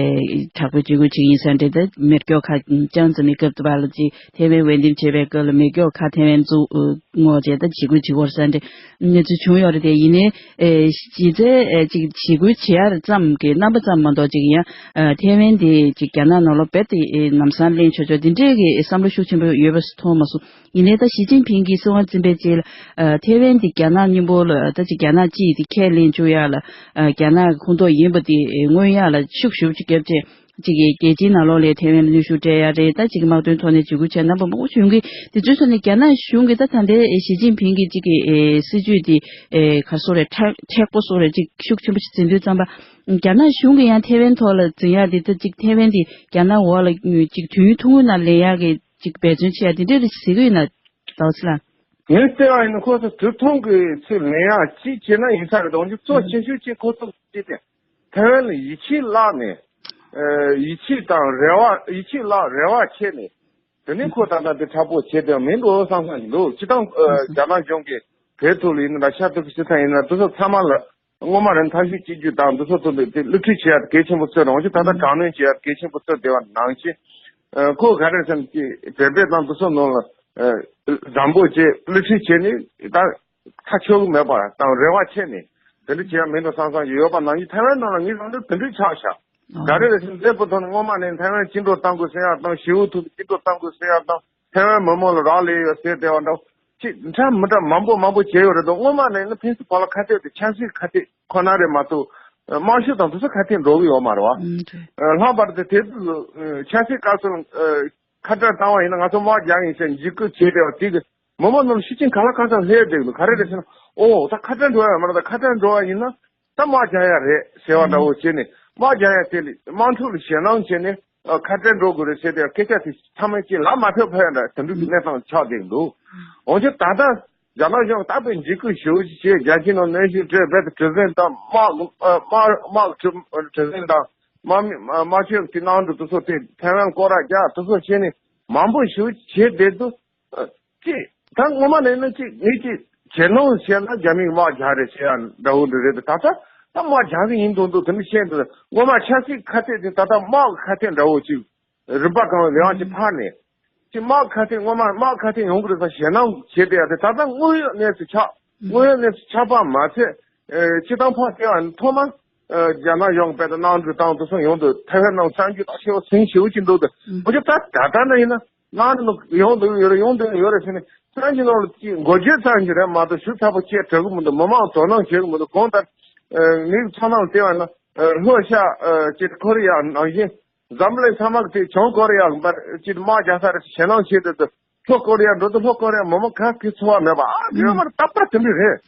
དྲག་པོའི་འཇིགས་སྐུལ་བྱེད་ཀྱི་ཡིན་ཟེར་འདྲ། ད་མེ་སྒྱོགས་ཁ་ཅང་ཙམ་མི་སྐབས་དུ་བ་ལ་ཅིག་ཐའེ་ཝན་འོས་འདེམས་བྱེད་པའི་སྐབས་ལ་མེ་སྒྱོགས་ཁ་ཐའེ་ཝན་བཙུགས་ངོ་བྱས་ད་འཇིགས་སྐུལ་བྱེད་དགོས་ཟེར་འདྲ་གནས་ཚུལ་བྱུང་ཡོད་རེད་དེ། ཡིན་ནའི་ཨེ་གཞི་རྩའི་ཨེ་ཅིག་འཇིགས་སྐུལ་བྱེད་ཡ་ཙམ་གྱི་རྣམ་པ་ཙམ་མ་གཏོགས་ཅིག་ཡང་ཨ་ཐའེ་ཝན་དེ་ཅིག་རྒྱ་ནག་ནང་ལོགས་རྦད་དེ་ཨེ་ལམ་སང་ལེན་ཆོག་ཆོག་དེ་འདྲས་ཀྱི་བསམ་བློ་ཤུགས་ཆེན་པོ་ཡོད་པ་མཐོང་མ་སོང་། ཡིན་ནའི་ད་ཞི་ཅིན་ཕིང་གིས་གསང་བ་འཛིན་པའི་རྗེས་ལ། ཨ་ཐའེ་ཝན་དེ་རྒྱ་ནག་མཉམ་པོ་ལ་ད་ཅིག་རྒྱ་ནག་སྤྱི་དེ་ཁས་ལེན་བཅུག་ཡ་ལ། ཨ་རྒྱ་ནག་གི་ཁོངས་གཏོགས་ཡིན་པ་དེ་མངོན་ཡ་ལ་ཤུགས་ཞེ་པོ་ཅིག་བརྒྱབ་བྱས། ཅིག་གིས་རྒྱལ་སྤྱིའི་ནང་ལོགས་ལ་ཐའེ་ཝན་ལ་གནོན་ཤུགས་སྤྲད་ཡ་རེད། ད་ཅིག་དམག་དོན་ཐོག་ནས་འཇིགས་སྐུལ་བྱས་རྣམ་པ་མང་པོ་བྱུང་གི། དེ་ཚོའི་ཐོག་ནས་རྒྱ་ནག་གཞུང་གིས་ད་ད་ལྟའི་ཞི་ཅིན་ཕིང་གི་ཅིག་གི་ཨེ་སྲིད་ཇུས་དེ་ཨེ་ག་རེ་ཟེར་དགོས་རེད། མཁྲེགས་མཁྲེགས་པོ་བཟོ་རེད། ཅིག་ཤུགས་ཆེན་པོ་ཞིག་འཛིན་དུས་ཙམ་པ། རྒྱ་ནག་གཞུང་གིས་ཡང་ཐའེ་ཝན་ཐོག་ལ་འཛིན་ཡ་དེ་ད་ཅིག་ཐའེ་ཝན་དེ་རྒྱ་ནག་འོག་ལ་ཅིག་དུས་ཡུན་ཐུང་ངུའི་ནང་ལེན་ཡ་གི་ཅིག་འབད་བརྩོན་བྱེད་ཡ་དེ་འདྲས་ལ་ཟེར་གི་ཡོད་ན། ཟླ་བ་ཚེ་ལགས། ངས་བལྟས་པ་ཡིན་ན་ཁོ་ཚོ་དུས་ཐུང་གི་ཚུལ་ལེན་ཡག་ཅིག་བྱས་ན་ཡིན་ས་རེད། འོན་ཀྱང་གཙོ་ཆེ་ཤོས་ཅིག་ཁོ་ཚོ་ཅིག་དེ་ཐའེ་ཝན་ལ་ཡིད་ཆེས་བརླག་ནས། ཨ་ཡིད་ཆེས་དང་རེ་བ་ཡིད་ཆེས་བརླག་རེ་བ་ཆད་ནས། དེ་ནས་ཁོ་ད་ལྟ་དེ་དྲག་པོ་བྱས་དེ་མིན་འགྲོ་བསམ་བསམ་ཡིན་འདུག་སྤྱི་བཏང་ཨ་རྒྱ་ནག་གཞུང་གིས་བོད་ཐོག་ལ་ཡིན་ན་ར་ཤ་ཐུག་གི་སྤྱི་ཚང་ཡིན་ན་དེ་ཚོ་ཚང་མ་ལ། སྔོན་མ་རང་ཐབས་ཤེས་གཅིག་གྱུར་དང་འདི་ཚོ་ཐོག་ནས་དེ་བསླུ་བྲིད་བྱེད་ཡ་གལ་ཆེན་པོ་བརྩི་རང་བཞིན་ད་ལྟ་དྲག་གནོན་བྱེད་ཡ་གལ་ཆེན་པོ་བརྩི་བསྡད་པ་ནང་བཞིན། ཨ་ཁོ་ག་རེ་ཟེར་ན་ཅིག་བོད་པ་དང་འདི་ཚོ་ནང་ལ་ཨ་བཟང་པོ་བྱེད་བསླུ་བྲིད་བྱེད་ནས་ད་ཐག་ཆོད་གི་མེད་པ་དང་རེ་བ་ཆད་ནས་དེ་འདྲ་བྱེད་ཡ་མེད་འགྲོ་བསམ་བསམ་ཞིག་ཡོད་པ་ནང་བཞིན་ཐའེ་ཝན་ནང་ལ་ངས་རང་ཚོ་དེ་འདྲ་ཆགས་ཤག་ག་རེ་རེད་ཟེར་ན་འདས་པོ་ཐོག་ནས་སྔོན་མ་ནས་ཐའེ་ཝན་བཅིངས་འགྲོལ་གཏང་དགོས་ཟེར་ཡ་དང་ཞི་བའི་ཐོག་ནས་བཅིངས་འགྲོལ་གཏང་དགོས་ཟེར་ཡ་དང་། ཐའེ་ཝན་མི་མང་ལ་རག་ལས་ཡོད་ཟེར་བསྡད་པ་འདྲ་བོ་ཅིག་འདྲ་མི་འདྲ་མང་པོ་མང་པོ་བྱས་ཡོད་རེད་འདུག་སྔོན་མ་ནས་ནི་ཕན་ཚུན་བར་ལ་ཁ་གཏད་དེ་ཆབ་སྲིད་ཁ་གཏད་ཁོ་ན་རེད་མ་གཏོགས། དམག་ཤུགས་དང་དེ་ཚོ་ཁ་གཏད་འགྲོ་གི་ཡོད་མ་རེད་བ། ཨང་། ལྷག་པར་དུ་དེ་དུས་ཆབ་སྲིད་སྐབས་སུ་ཁ་བྲལ་བཏང་བ་ཡིན་ན་ང་ཚོ་དམག་རྒྱག་ཡིན་ཟེར་འཇིགས་སྐུལ་བྱས་བསྡད་པ་དེ་གི་མི་མང་ནང་ལ་ཤུགས་རྐྱེན་ག་ལ་གང་འཚམ་སླེབས་བསྡད་འདུག་ག་རེ་རེད་ཟེར་ན། ཨོ་ད་ཁ་བྲལ་འགྲོ་ཡ་མ་རེད། ད་ཁ་བྲལ་འགྲོ་བ་ཡིན་ན། ད་དམག་རྒྱག་ཡ་རེད་ཟེར་བ་འདྲ་བོ་བྱས་ནས་དམག་རྒྱག་ཡ་དེ་ལས་དམག་འཁྲུག་ལ་ཞེད་སྣང་བྱས་ནས་ཨ་ཁ་བྲལ་འགྲོ་དགོས་རེད་ཟེར་ཏེ་སྐད་ཆ་དེ་ཚང་མས་ཅིག་ལབ་མ་ཐུབ་ཕ་ཡ་འདྲ་དེ་འདྲ་གི་གནས་སྟངས་ཆགས་བསྡད་འདུག་འོན་ཀྱང་ད་ལྟ་རྒྱ་ནག་གཞུང་རྟག་པར་འཇིགས་སྐུལ་ཞེ་པོ་ཅིག་བྱས། རྒྱལ་སྤྱིའི་ནང་གནོན་ཤུགས་སྤྲད། རྦད་དེ་གྲུ་གཟིངས་བཏང་། དམག་ཨ་དམག་དམག་གྲུ་གྲུ་གཟིངས་བཏང་། དམག་མི་དམག་ཆས་དེ་ནང་དུ་དེ་ཚོ་དེ་ཐའེ་ཝན་སྐོར་ར་རྒྱག་དེ་ཚོ་བྱས་ནས་མང་པོ་ཞེ་པོ་བྱས་བསྡད་འདུག་ཨ་ཅེ། ད་སྔོན་མ་ནས་ནི་ཅིག་ངས་ཅིག་ཇེ་ནོ་བཤད་ན་རྒྱ་མིས་དམག་རྒྱག་རེད་ཟེར་ཡ་འདྲ་བོ་འདི་རེད་དེ། ད་ལྟ་ད་དམག་རྒྱག་གི་ཡིན་མདོག་མདོག་དེ་འདྲ་བཤད་འདུག་སྔོན་མ་ཆབ་སྲིད་ཁ་གཏད་དེ་ད་ལྟ་དམག་གི་ཁ་གཏད་འདྲ་བོ་ཅིག་རིམ་པ་གང་བའི་ལས་དབང་ཅིག་འཕར་ནས། ཅིག་དམག་ཁ་གཏད་སྔོན་མ་དམག་ཁ་གཏད་ཡོང་གི་རེད་ཟེར་ཞེད་སྣང་བྱས་བསྡད་ཡ་དེ་ད་ལྟ་དངོས་ཡོད་གནས་ཚུལ་ཆགས། དངོས་ཡོད་གནས་ཚུལ་ཆགས་པ་མ་ཚད། ཨེ་སྤྱི་བཏང་ཕར་བལྟས་པ་ཡིན་ན་ཐོག་མར་ཨེ་རྒྱ་ནག་གཞུང་གིས་དཔེ་ད་གནམ་གྲུ་བཏང་དུ་སོང་ཡོང་དུས་ཐའེ་ཝན་ནང་གསར་འགྱུར་ད་ཆེ་བ་ཟིང་ཞེ་པོ་ཅིག་འདུག་དུས། འོ་ཅིག་ད་ད་ལྟ་ན་ཡིན་ན། ནང་ནས་ཡོང་འདུག་ཡོད་རེད། ཡོང་འདུག་ཡོད་རེད་ཟེར་ནས་སང་ཉིན་ནང་ལ་ཅིག་འགོ་བརྗོད་ཙམ་ཞིག་རེད་མ་གཏོགས་ཞུ་ཚགས་པོ་ཅིག་གྲག་གི་མི་འདུག་མི་མང་དོ་སྣང་བྱེད་ཀྱི་མི་འདུག་གང་ལྟར་ངའི་ཚོར་སྣང་བལྟས་པ་ན་ལྷོ་ཤར་ཅིག་ཁོ་རེ་ཡ་ནང་བཞིན་འཛམ་གླིང་ཚང་མ་གི་དེ་བྱང་ཀོ་རེ་ཡ་བར་ཅིག་དམག་རྒྱག་ས་རེད་ཞེད་སྣང་བྱེད་དུས་ལྷོ་ཀོ་རེ་ཡ་འགྲོ་དུས་ལྷོ་ཀོ་རེ་ཡ་མི་མང་ག་གི་ཚོར་བ་མེད་པ། ཨ་ཡོད་མ་རེད། རྟག་པར་དེ་འདྲ་རེད་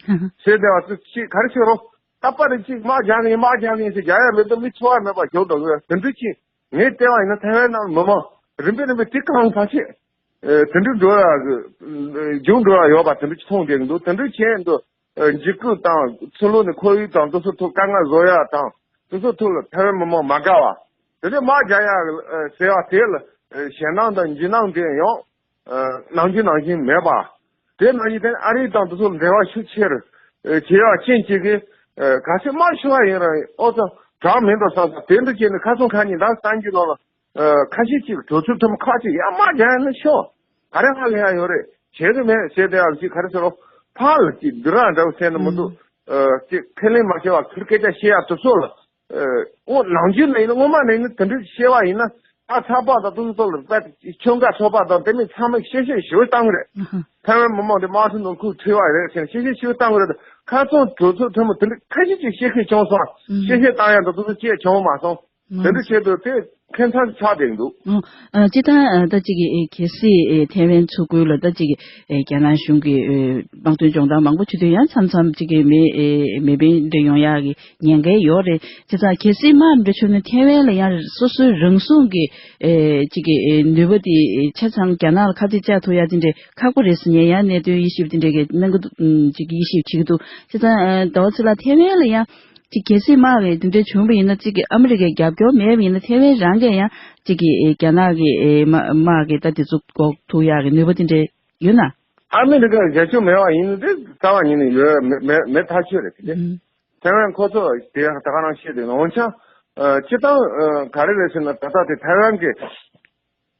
ཟེར་བསྡད་པ་ཅིག་ག་རེ་བྱེད་རོགས། རྟག་པར་ཅིག་དམག་རྒྱག་གི་ཡིན་དམག་རྒྱག་གི་ཡིན་ཟེར་རྒྱག་ཡ་མེད་དུས་མི་ཚོར་བ་མེད་པ་ཞོག་འགྲོ་གི་རེད། དེ་འདྲ་ཅིག་ངས་བལྟས་པ་ཡིན་ན་ཐའེ་ཝན་ནང་མི་མང་རིམ་པས་རིམ་པས་དེ་གང་ཟག་ཆེ་དེ་འདྲ་འགྲོ་ཡ་གི་རྒྱུག་འགྲོ་ཡ་ཡོད་པ་དེ་འདྲ་ཅིག་མཐོང་བསྡད་ཀྱི་འདུག་དེ་འདྲ་བྱས་འདུག་འཇིགས་སྐུལ་དང་ཚུར་ལོག་ནས་ཁོར་ཡུག་དང་དེ་ཚོ་ཐོག་དཀའ་ངལ་བཟོ་ཡ་དང་དེ་ཚོ་ཐོག་ལ་ཐའེ་ཝན་མི་མང་མ་དགའ་བ། དེ་ནས་དམག་རྒྱག་ཡ་ཟེར་བ་དེ་ལ་ཞེད་སྣང་དང་འཇིགས་སྣང་དེ་ཡང་ནང་བཞིན་ནང་བཞིན་མེད་པ། དེ་ནང་བཞིན་དེ་ནས་ཨ་རི་དང་དེ་ཚོ་ལ་འབྲེལ་བ་ཤུགས་ཆེར་བྱེད་ཡ་ཅན་གཅིག་གིས་ག་ཚོད་དམག་ཤོར་བ་ཡིན་རུང་ཨོ་ཙམ་དྲག་མི་འདུག་བསམ་ས་དེ་འདྲ་བྱས་ནས་ཁ་སང་ཁ་ཉིན་ཟླ་གསར་འགྱུར་ནང་ལ། ཁ་ཤས་ཅིག་གྲོས་ཚོགས་འཐུས་མི་ཁག་ཅིག་ཡར་དམག་རྒྱག་ཡ་ནི་ཤོག་ག་རེ་ཧ་ལས་ཡ་ཡོད་རེད། བྱེད་གི་མེད་ཟེར་དེ་ཡང་ཅིག་ག་རེ་ཟེར་རོ། ཕར་ལ་ཅིག་འདི་རང་འདྲ་བོ་ཟེར་ནི་མི་འདུག་ཅིག་ཁས་ལེན་མ་བྱས་པ་ཁུར་སྐད་ཆ་བཤད་ཡ་དེ་ཚོ་ལ། འོ་ནང་ཆོས་ནས་ཡིན་ན་སྔོན་མ་ནས་ཡིན་ན་དེ་འདྲ་བཤད་པ་ཡིན་ན་ད་ཚགས་པར་དང་དེ་ཚོ་ལ་དཔེ་ཁྱོད་འགའ་ཚོགས་པ་དང་དེ་མིན་ཚང་མས་གཤེ་གཤེ་ཞེ་པོ་བཏང་གི་རེད། ཐའེ་ཝན་མི་མང་དེ་དམག་ཁྲིམས་ནང་ཁུག་ཁྲིད་པ་རེད་ཟེར་གཤེ་གཤེ་ཞེ་པོ་བཏང་གི་རེད། ཁ་སང་གྲོས་ཚོགས་འཐུས་མི་དེ་འདྲ་ཁ་ཤས་ཅིག་གཤེ་གཤེ་བྱུང་སོང་། གཤེ་གཤེ་བཏང་ཡ་དང་དེ་ཚོ་ཅིག་བྱུང་མ་སོང་། དེ་འདྲ་བྱེད་དུས་དེ་ཁྱད་མཚར་ཆགས་བསྡད་འདུག་ཨ་སྤྱིར་བཏང་ད་ཅིག་གལ་སྲིད་ཐའེ་ཝན་ཚུར་རྒོལ་ལ་ད་ཅིག་རྒྱ་ནག་གཞུང་གི་དམག་དོན་སྦྱོང་བརྡར་མང་པོ་བྱེད་དུས་ཡང་མཚམས་མཚམས་ཅིག་མེ་མེ་འཕེན་འདྲ་ཡོང་ཡག་གི་ཉེན་ཁ་ཡོད་རེད། བྱས་ཙང་གལ་སྲིད་དམག་འདྲ་བྱུང་ན་ཐའེ་ཝན་ལ་ཡང་སོ་སོའི་རང་སྲུང་གི་ཅིག་ནུས་པ་དེ་ཆ་ཚང་རྒྱ་ནག་ལ་ཁ་གཏད་བཅག་ཐུབ་ཡག་དེ་འདྲ་ཁག་པོ་རེད་ཟེར་ནས་ཡང་གནད་དོན་དབྱེ་ཞིབ་དེ་འདྲ་གི་གནང་གི་འདུག་ཅིག་དབྱེ་ཞིབ་བྱེད་ཀྱི་འདུག་བྱས་ཙང་ཟླ་བ་ཚེ་ལགས་ཐའེ་ཝན་ལ་ཡང་ཅིག་གལ་སྲིད་དམག་གི་དེ་འདྲ་བྱུང་བ་ཡིན་ན་ཅིག་གི་ཨ་མི་རི་ཀའི་རྒྱབ་སྐྱོར་མེད་པ་ཡིན་ན་ཐའེ་ཝན་རང་གིས་ཡང་ཅིག་གི་རྒྱ་ནག་གི་དམག་དམག་གི་ད་དེ་ཚོ་འགོག་ཐུབ་ཡག་གི་ནུས་པ་དེ་འདྲ་ཡོད་ན། ཨ་མི་རི་ཀའི་རྒྱབ་སྐྱོར་མེད་པ་ཡིན་ན་དེ་རྩ་བ་ཉིད་ནས་ཡོད་མེད་མེད་མེད་ཐག་ཆོད་རེད་དེ། ཐའེ་ཝན་ཁོ་ཚོ་དེ་ཡང་ད་ག་རང་བཤད་དེ་འོན་ཀྱང་སྤྱིར་བཏང་ག་རེ་རེད་ཟེར་ན་ད་ལྟ་དེ་ཐའེ་ཝན་གི་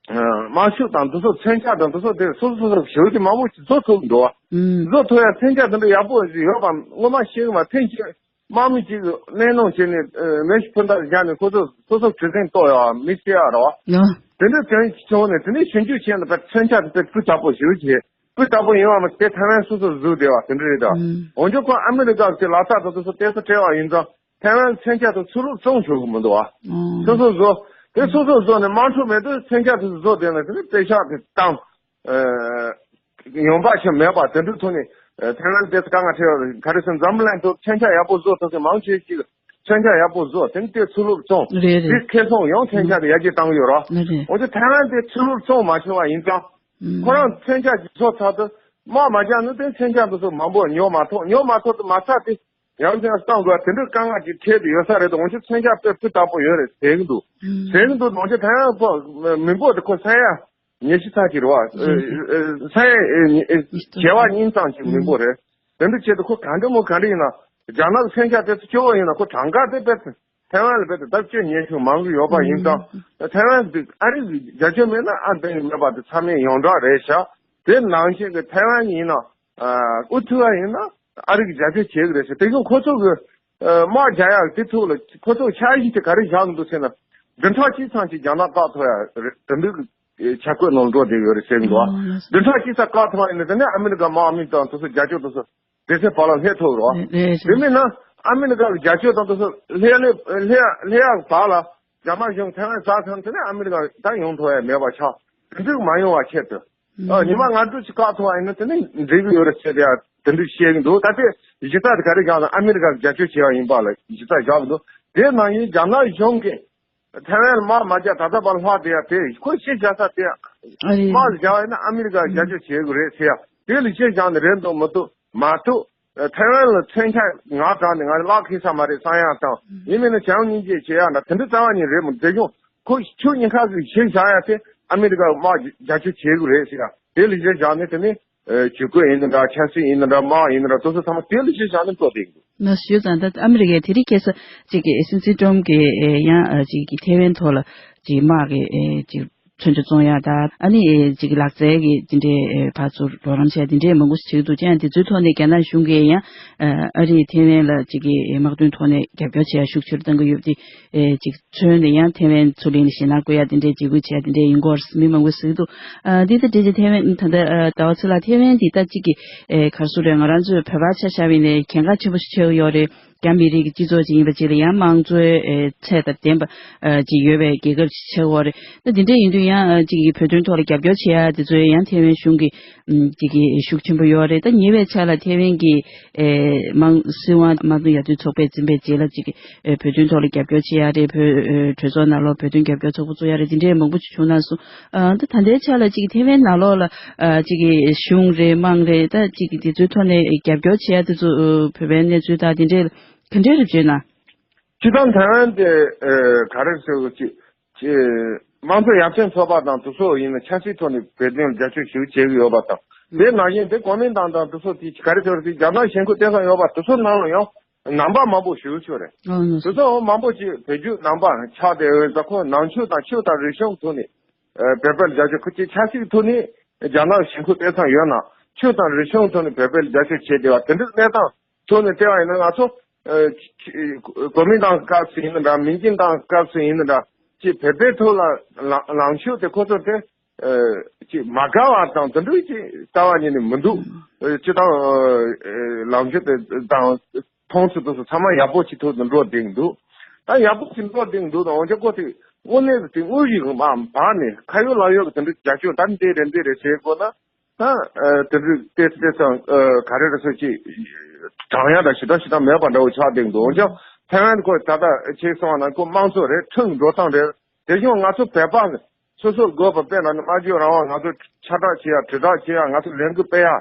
དམག་ཤུགས་དང་དེ་ཚོ་མཚོན་ཆ་དང་དེ་ཚོ་དེ་སོ་སོ་སོ་སོ་ཞེ་པོ་ཅིག་མང་པོ་ཅིག་བཟོ་ཐུབ་འགྲོ་བ། ཨུམ། བཟོ་ཐུབ་ཡ་མཚོན་ཆ་དེ་འདྲ་ཡག་པོ་ཞིག་ཡོད་པ་སྔོན་མ་ཤེས་གི་མ། ཐེངས་གཅིག་དམག་མི་གཅིག་གིས་གནས་སྣང་བྱས་ནས་མེ་ཤིང་འཕུར་མདའ་བཞག་ནས་ཁོ་ཚོ་སོ་སོ་གྲི་གཟིངས་གཏོར་ཡ་བ་མི་ཤེས་ཡ་རེད་བ། ཡ། དེ་འདྲ་དོན་བྱུང་ནས་དེ་ནས་ཞིབ་འཇུག་བྱས་ནས་པའི་མཚོན་ཆ་དེ་སྤུས་དག་པོ་ཞེ་པོ་ཅིག་སྤུས་དག་པོ་ཡིན་པ་མ་ཟད་ཐའེ་ཝན་སོ་སོ་བཟོས་བསྡད་པ་དེ་འདྲ་རེད་ད། ཨུམ། འོན་ཀྱང་ཁོ་ཨ་མི་རི་ཀ་གི་ལག་ཆ་དེ་ཚོ་སོ་སོ་སྟེར་ས་སྤྲད་པ་ཡིན་ཙང་། ཐའེ་ཝན་མཚོན་ཆ་དེ་ཚུར་ལོག་བཙོང་ཆོག་གི་མི་འདུག་ཨ། ཨོ། སོ་སོ་བཟོ། དེ་སོ་སོ་བཟོ་ནས་དམག་འཁྲུག་མེད་དུས་མཚོན་ཆ་དེ་ཚོ་བཟོ་བསྡད་ན་དེ་ནི་པེ་ཤག་དེ་བཏང་། ཨ། ཡོང་འབབ་ཞིག་མེད་པ་དེ་འདྲའི་ཐོག་ནས་ཨ། ཐའེ་ཝན་དེ་ཚོ་དཀའ་ངལ་འཕྲད་ཡོད་རེད། ག་རེ་ཟེར་ན་འཛམ་བུ་གླིང་ཐོག་མཚོན་ཆ་ཡག་པོ་བཟོ་ཐུབ་མཁན་མང་ཆེ་ཞིག་མཚོན་ཆ་ཡག་པོ་བཟོ་དེ་ནི་དེ་ཚུར་ལོག་བཙོང་། རེད་རེད། དེ་ཁེ་བཟང་ཡང་མཚོན་ཆ་དེ་ཡར་རྒྱས་བཏང་གི་ཡོད་རེད། རེད་རེད། འོན་ཀྱང་ཐའེ་ཝན་དེ་ཚུར་ལོག་བཙོང་མ་ཆོག་པ་ཡིན་ཙང་། ཨུམ། ཁོ་རང་མཚོན་ཆ་ཅིག་བཟོ་ཚར་དུས་དམག་མ་རྒྱག་ན་དེ་མཚོན་ཆ་དེ་ཚོ་མང་པོ་ཉོ་མ་ཐུབ། ཉོ་མ་ཐུབ་དུས་མ་རྩ་དེ། ཡང་དེ་ཡང་གཏོང་དགོས་དེ་འདྲའི་དཀའ་ངལ་ཅིག་འཕྲད་དུ་ཡོད་ས་རེད་དོ། འོན་ཀྱང་མཚོན་ཆ་དཔེ་སྤུས་དག་པོ་ཡོད་རེད་ཟེར་གྱི་འདུག་ཨུམ། ཟེར་གྱི་འདུག་འོན་ཀྱང་ཐའེ་ཝན་ཁོ་མི་འབོར་དེ་ཁོ་ས་ཡ་ཉི་ཤུ་ཙམ་ཅིག་རེད་བ། རེད་རེད། ས་ཡ་བྱེ་བ་གཉིས་ཙམ་ཅིག་མི་འབོར་རེད། དེ་འདྲ་བྱས་དུས་ཁོ་ག་འདྲ་མོ་ག་འདྲ་ཡིན་ན་རྒྱ་ནག་གི་མཚོན་ཆ་དེ་ཚོ་སྐྱོ་བོ་ཡིན་ན་ཁོ་གྲངས་ཀ་དེ་དཔེ་ཐའེ་ཝན་ལ་དཔེ་དེ་ལྡབ་བཅུ་ཉི་ཤུ་མང་གི་ཡོད་པ་ཡིན་ཙང་། ཐའེ་ཝན་དེ་ཨ་རི་གི་རྒྱབ་སྐྱོར་མེད་ན་ཨ་འདི་མེད་པ་དེ་ཚང་མས་ཡོངས་གྲགས་རེད་ཤག་དེ་ནང་བཞིན་གྱི་ཐའེ་ཝན་ཡིན་ན། ཨ། འུ་ཐུག་པ་ཡིན་ན་ཨ་རི་གི་རྒྱབ་སྐྱོར་བྱེད་གི་རེད་ཟེར། དེ་བཞིན་ཁོ་ཚོ་གི་ཨ། དམག་རྒྱག་ཡག་དེ་ཐུག་ལ་ཁོ་ཚོ་འཆར་གཞི་དེ་ག་རེ་བཞག་གི་འདུག་ཟེར་ན། བདུན་ཕྲག་གཅིག་ཙམ་ཅིག་རྒྱ་ནག་བཀག་ཐུབ་ཡ་རེད། དེ་འདྲའི་གི་འཆར་འགོད་ནང་འགྲོ་བསྡད་ཡོད་རེད་ཟེར་གི་འདུག་ཨ། བདུན་ཕྲག་གཅིག་ཙམ་བཀག་ཐུབ་པ་ཡིན་ན་དེ་ནས་ཨ་མི་རི་ཀ་དམག་མི་དང་དེ་ཚོ་རྒྱབ་སྐྱོར་དེ་ཚོ་དེ་ཚོའི་བར་ལ་སླེབས་ཐུབ་རོགས། རེད་རེད། དེ་མིན་ན་ཨ་མི་རི་ཀ་གི་རྒྱབ་སྐྱོར་དང་དེ་ཚོ་སླེབས་སླེབས་སླེབས་སླེབས་ཡག་བར་ལ། རྒྱ་དམར་གཞུང་ཐའེ་ཝན་ཟ་ཚར་དེ་ནས་ཨ་མི་རི་ཀ་ད་ཡོང་ཐུབ་ཡ་མེད་པ་ཆགས། དེ་འདྲ་མ་ཡོང་བ་ཆེད་དུ། ཨ། ཉི་མ་ལྔ་དྲུག་ཅིག་བཀག་ཐུབ་པ་ཡིན་ན་དེ་ནི་འགྲིག་གི་ཡོད་རེད་ཟེར་ཡ་དེ་འདྲ་བཤད་གི་འདུག་ད་ལྟའི་གཞི་རྩ་དེ་ག་རེ་བཞག་ན་ཨ་མི་རི་ཀ་རྒྱབ་སྐྱོར་བྱས་པ་ཡིན་པ་ལ་གཞི་རྩ་བཞག་གི་འདུག་དེ་ནང་བཞིན་རྒྱ་ནག་གཞུང་གིས་ཐའེ་ཝན་ལ་དམག་མ་རྒྱག་ད་ལྟ་བར་ལྷག་བསྡད་ཡ་དེ་ཁོ་གཞི་བཞག་ས་དེ་ཨ་རེད། དམག་རྒྱག་པ་ཡིན་ན་ཨ་མི་རི་ཀ་རྒྱབ་སྐྱོར་བྱེད་དགོས་རེད་ཟེར་ཡ་དེ་ལ་གཞི་བཞག་ནས་རེད་འདུག་མི་འདུག་མ་གཏོགས། ཐའེ་ཝན་ལ་མཚོན་ཆ་ངར་དྲངས་ནས་ང་ལ་ལག་ཁེལ་ས་མ་རེད་བསམ་ཡག་དང་། ཡིན་མིན་ན་བྱམས་སྙིང་རྗེ་བྱེད་ཡག་འདྲ་དེ་འདྲ་རྩ་བ་ཉིད་རེད་མོད། དེ་བྱུང་ཁོ་ཕྱོགས་གཉིས་ཀ་གི་གཞི་བཞག་ཡག་དེ་ཨ་མི་རི་ཀ་དམག་རྒྱབ་སྐྱོར་བྱེད་དགོས་རེད་ཟེར་ཡག་དེ་ལ་གཞི་བཞག་ནས་དེ་ནས་ཇུས་འགོད་ཡིན་ན་འདྲ། ཆབ་སྲིད་ཡིན་ན་འདྲ། དམག་ཡིན་ན་འདྲ། དེ་ཚོ་ཚང་མ་དེ་ལ་གཞི་བཞག་ནས་འགྲོ་བསྡད་ཀྱི་འདུག་ན་ཞུས་ཙང་ད་ཨ་མི་རི་ཀའི་དེ་རིང་ཁ་སང་གཅིག་གི་སྲིད་འཛིན་ཀྲོམ་གྱིས་ཡང་གཅིག་གི་ཐའེ་ཝན་ཐོག་ལ་གཅིག་དམག་གི་གཅིག་ཚོན་ཁྲ་བཙོང་ཡག་དང་ཨ་ནི་ཅིག་ལག་རྩལ་གྱི་དེ་འདྲའི་ཕར་ཚུར་རོགས་རམ་བྱས་དེ་འདྲའི་མང་པོ་ཞིག་བྱེད་ཀྱི་འདུག་ཅེས་དེ་ཚོའི་ཐོག་ནས་རྒྱ་ནག་གཞུང་གིས་ཡང་ཨ་རིས་ཐེ་ཝན་ལ་ཅིག་གི་དམག་དོན་ཐོག་ནས་རྒྱབ་སྐྱོར་བྱེད་ཡག་ཤུགས་ཆེ་རུ་གཏང་གི་ཡོད་པ་དེ་ཅིག་མཚོན་ནས་ཡང་ཐེ་ཝན་ཚུར་ལེན་ལ་ཞེད་སྣང་སྐུལ་ཡག་དེ་འདྲའི་འཇིགས་སྐུལ་བྱས་དེ་འདྲའི་ཡིན་སྐོར་མི་མང་པོས་ཟེར་གྱི་འདུག་ཨ་དེ་ལྟ་དེ་རྗེས་ཐེ་ཝན་ད་ལྟ་ཟླ་བ་ཚེ་ལགས་ཐེ་ཝན་འདི་ལྟ་ཅིག་གི་ག་རེ་ཟེར་དགོས་རེད། ང་རང་ཚོའི་བོད་པ་ཆ་བཞག་པ་ཡིན་ན་གལ་འགངས་ཆེན་པོ་ཞིག་ཆགས་ཀྱི་ཡོད་རེད། རྒྱ་མི་རིགས་ཀྱི་སྤྱི་ཚོགས་ཅིག་ཡིན་པ་ཅིག་ལ་ཡང་དམངས་གཙོའི་ཨེ་ཚད་དང་ལྡན་པ་ཨེ་ཅིག་ཡོད་པའི་རྒྱལ་ཁབ་ཅིག་ཆགས་ཀྱི་ཡོད་རེད། ད་དེ་འདྲ་ཡིན་དུས་ཡང་ཨེ་ཅིག་གི་བོད་དོན་ཐོག་ལ་རྒྱབ་སྐྱོར་བྱེད་ཡ་དེ་ཚོ་ཡང་ཐེ་ཝན་གཞུང་གི་ཨམ་ཅིག་གི་ཤུགས་ཆེན་པོ་ཡོད་རེད། ད་ཉེ་བའི་ཆར་ལ་ཐེ་ཝན་གྱི་ཨེ་དམངས་སྲིད་དབང་དམངས་གཙོ་ཡར་ཐོན་ཚོགས་པས་འཛིན་པའི་རྗེས་ལ་ཅིག་གི་ཨེ་བོད་དོན་ཐོག་ལ་རྒྱབ་སྐྱོར་བྱེད་ཡ་རེད། བོད་ཨེ་གྲོས་ཚོགས་ནང་ལོགས་བོད་དོན་རྒྱབ་སྐྱོར་ཚོགས་པ་བཙུགས་ཡ་རེད། དེ་འདྲའི་མང་པོ་ཅིག་བྱུང་གནང་སོང་། ཨ་ད་ད་ལྟའི་ཆ་ལ་ཅིག་ཐེ་ཝན་ནང་ལོགས་ལ་ཨ་ཅིག་གི་གཞུང་རེད་དམངས་རེད་ད་ཅིག་གི་དེ་ཚོའི་ཐོག་ནས་རྒྱབ་སྐྱོར་བྱེད་ཡ་དེ་ཚོ་ཨ་བོད་པའི་གནས་ཚུལ་དང་དེ་འདྲའི་ག་འདྲའི་རེད་བརྗོད་ན། སྤྱིར་བཏང་ཐེ་ཝན་དེ་ཨ་ག་རེ་ཟེར་དགོས་ཅིག་ཅིག་དམངས་གཙོ་ཡར་ཐོན་ཚོགས་པ་དང་དེ་ཚོ་ཡིན་ན་ཆབ་སྲིད་ཐོག་ནས་བོད་དོན་རྒྱབ་སྐྱོར་ཞིག་བྱེད་ཀྱི་ཡོད་པ་དང་དེ་ནང་བཞིན་དེ་གོ་མིན་ཏང་དང་དེ་ཚོ་དེ་ག་རེ་ཟེར་དགོས་ཅིག་རྒྱ་ནག་གཞུང་ཁོངས་བསྟན་སྲུང་ཡོད་པ་དེ་ཚོ་ནང་ལ་ཡང་ནང་པ་མང་པོ་ཞིག་ཡོད་ཆོག་རེད། ཨ་ནོ་དེ་ཚོ་མང་པོ་ཅིག་བོད་བརྒྱུད་ནང་པ་ཆགས་བསྡད་ཡོད་ཙང་ཁོ་ནང་ཆོས་དང་ཆོས་དང་རིག་གཞུང་ཐོག་ནས་ཨ་བོད་པའི་རྒྱབ་སྐྱོར་ཁོ་ཅིག་ཆབ་སྲིད་ཐོག་ནས་རྒྱ་ནག་གཞུང་ཁོངས་བསྟན་སྲུང་ཡོད་ན་ཆོས་དང་རིག་གཞུང་ཐོག་ནས་བོད་པའི་རྒྱབ་སྐྱོར་བྱས་བསྡད་པ་དེ་འདྲའི་གནས་སྟངས་ཐོག་ནས་བལྟས་པ་ཡིན་ན་ང་ཚོ་ཨ་གོ་མིན་ཏང་སྐབས་སུ་ཡིན་ན་འདྲ་མིན་ཅིན་ཏང་སྐབས་སུ་ཡིན་ན་འདྲ་ཅིག་བོད་པའི་ཐོག་ལ་ལངས་ལངས་ཕྱོགས་དེ་ཁོ་ཚོ་དེ་ཨ་ཅིག་མ་དགའ་བ་དང་དེ་འདྲའི་ཅིག་ལྟ་བ་ཉིད་ནས་མི་འདུག་ཨ་སྤྱིར་བཏང་ཨ་ལངས་ཕྱོགས་དེ་དང་མཐོང་ཚུལ་དེ་ཚོ་ཚང་མ་ཡག་པོ་ཅིག་ཐོག་ཏུ་འགྲོ་བསྡད་འདུག་ད་ཡག་པོ་ཅིག་འགྲོ་བསྡད་འདུག་དང་འོན་ཀྱང་ཁོ་དེ་དངོས་གནས་དེ་དངོས་ཡོད་ཀྱི་མ་བར་ནས་ཁ་ཡོད་ལག་ཡོད་ཀྱི་དེ་འདྲའི་རྒྱབ་སྐྱོར་ད་འདི་རེད་འདི་རེད་བྱེད་དགོས་ན། ད་ཨ་དེ་འདྲའི་ཏེ་ཏེ་ཚང་ཨ་ག་རེ་རེད་ཟེར་ཅིག་དྲང་ཡག་དང་ཞེ་དྲག་ཞེ་དྲག་མེད་པ་འདྲ་བོ་ཆགས་བསྡད་འདུག་འོན་ཀྱང་ཐའེ་ཝན་ཁོ་ད་ལྟ་ཁྱེད་གསུངས་པ་ནང་ཁོ་དམངས་གཙོ་རེད། ཁྲིམས་འགྲོ་སྟངས་རེད། དེ་བཞིན་ང་ཚོ་བོད་པ་སོ་སོར་དགོས་པ་དཔེར་ན་ནི་སྨྲ་བརྗོད་རང་དབང་ང་ཚོ་ཁྱབ་བསྒྲགས་བྱེད་ཡག་དྲིལ་བསྒྲགས་བྱེད་ཡག་ང་ཚོ་ལས་འགུལ་སྤེལ་ཡག་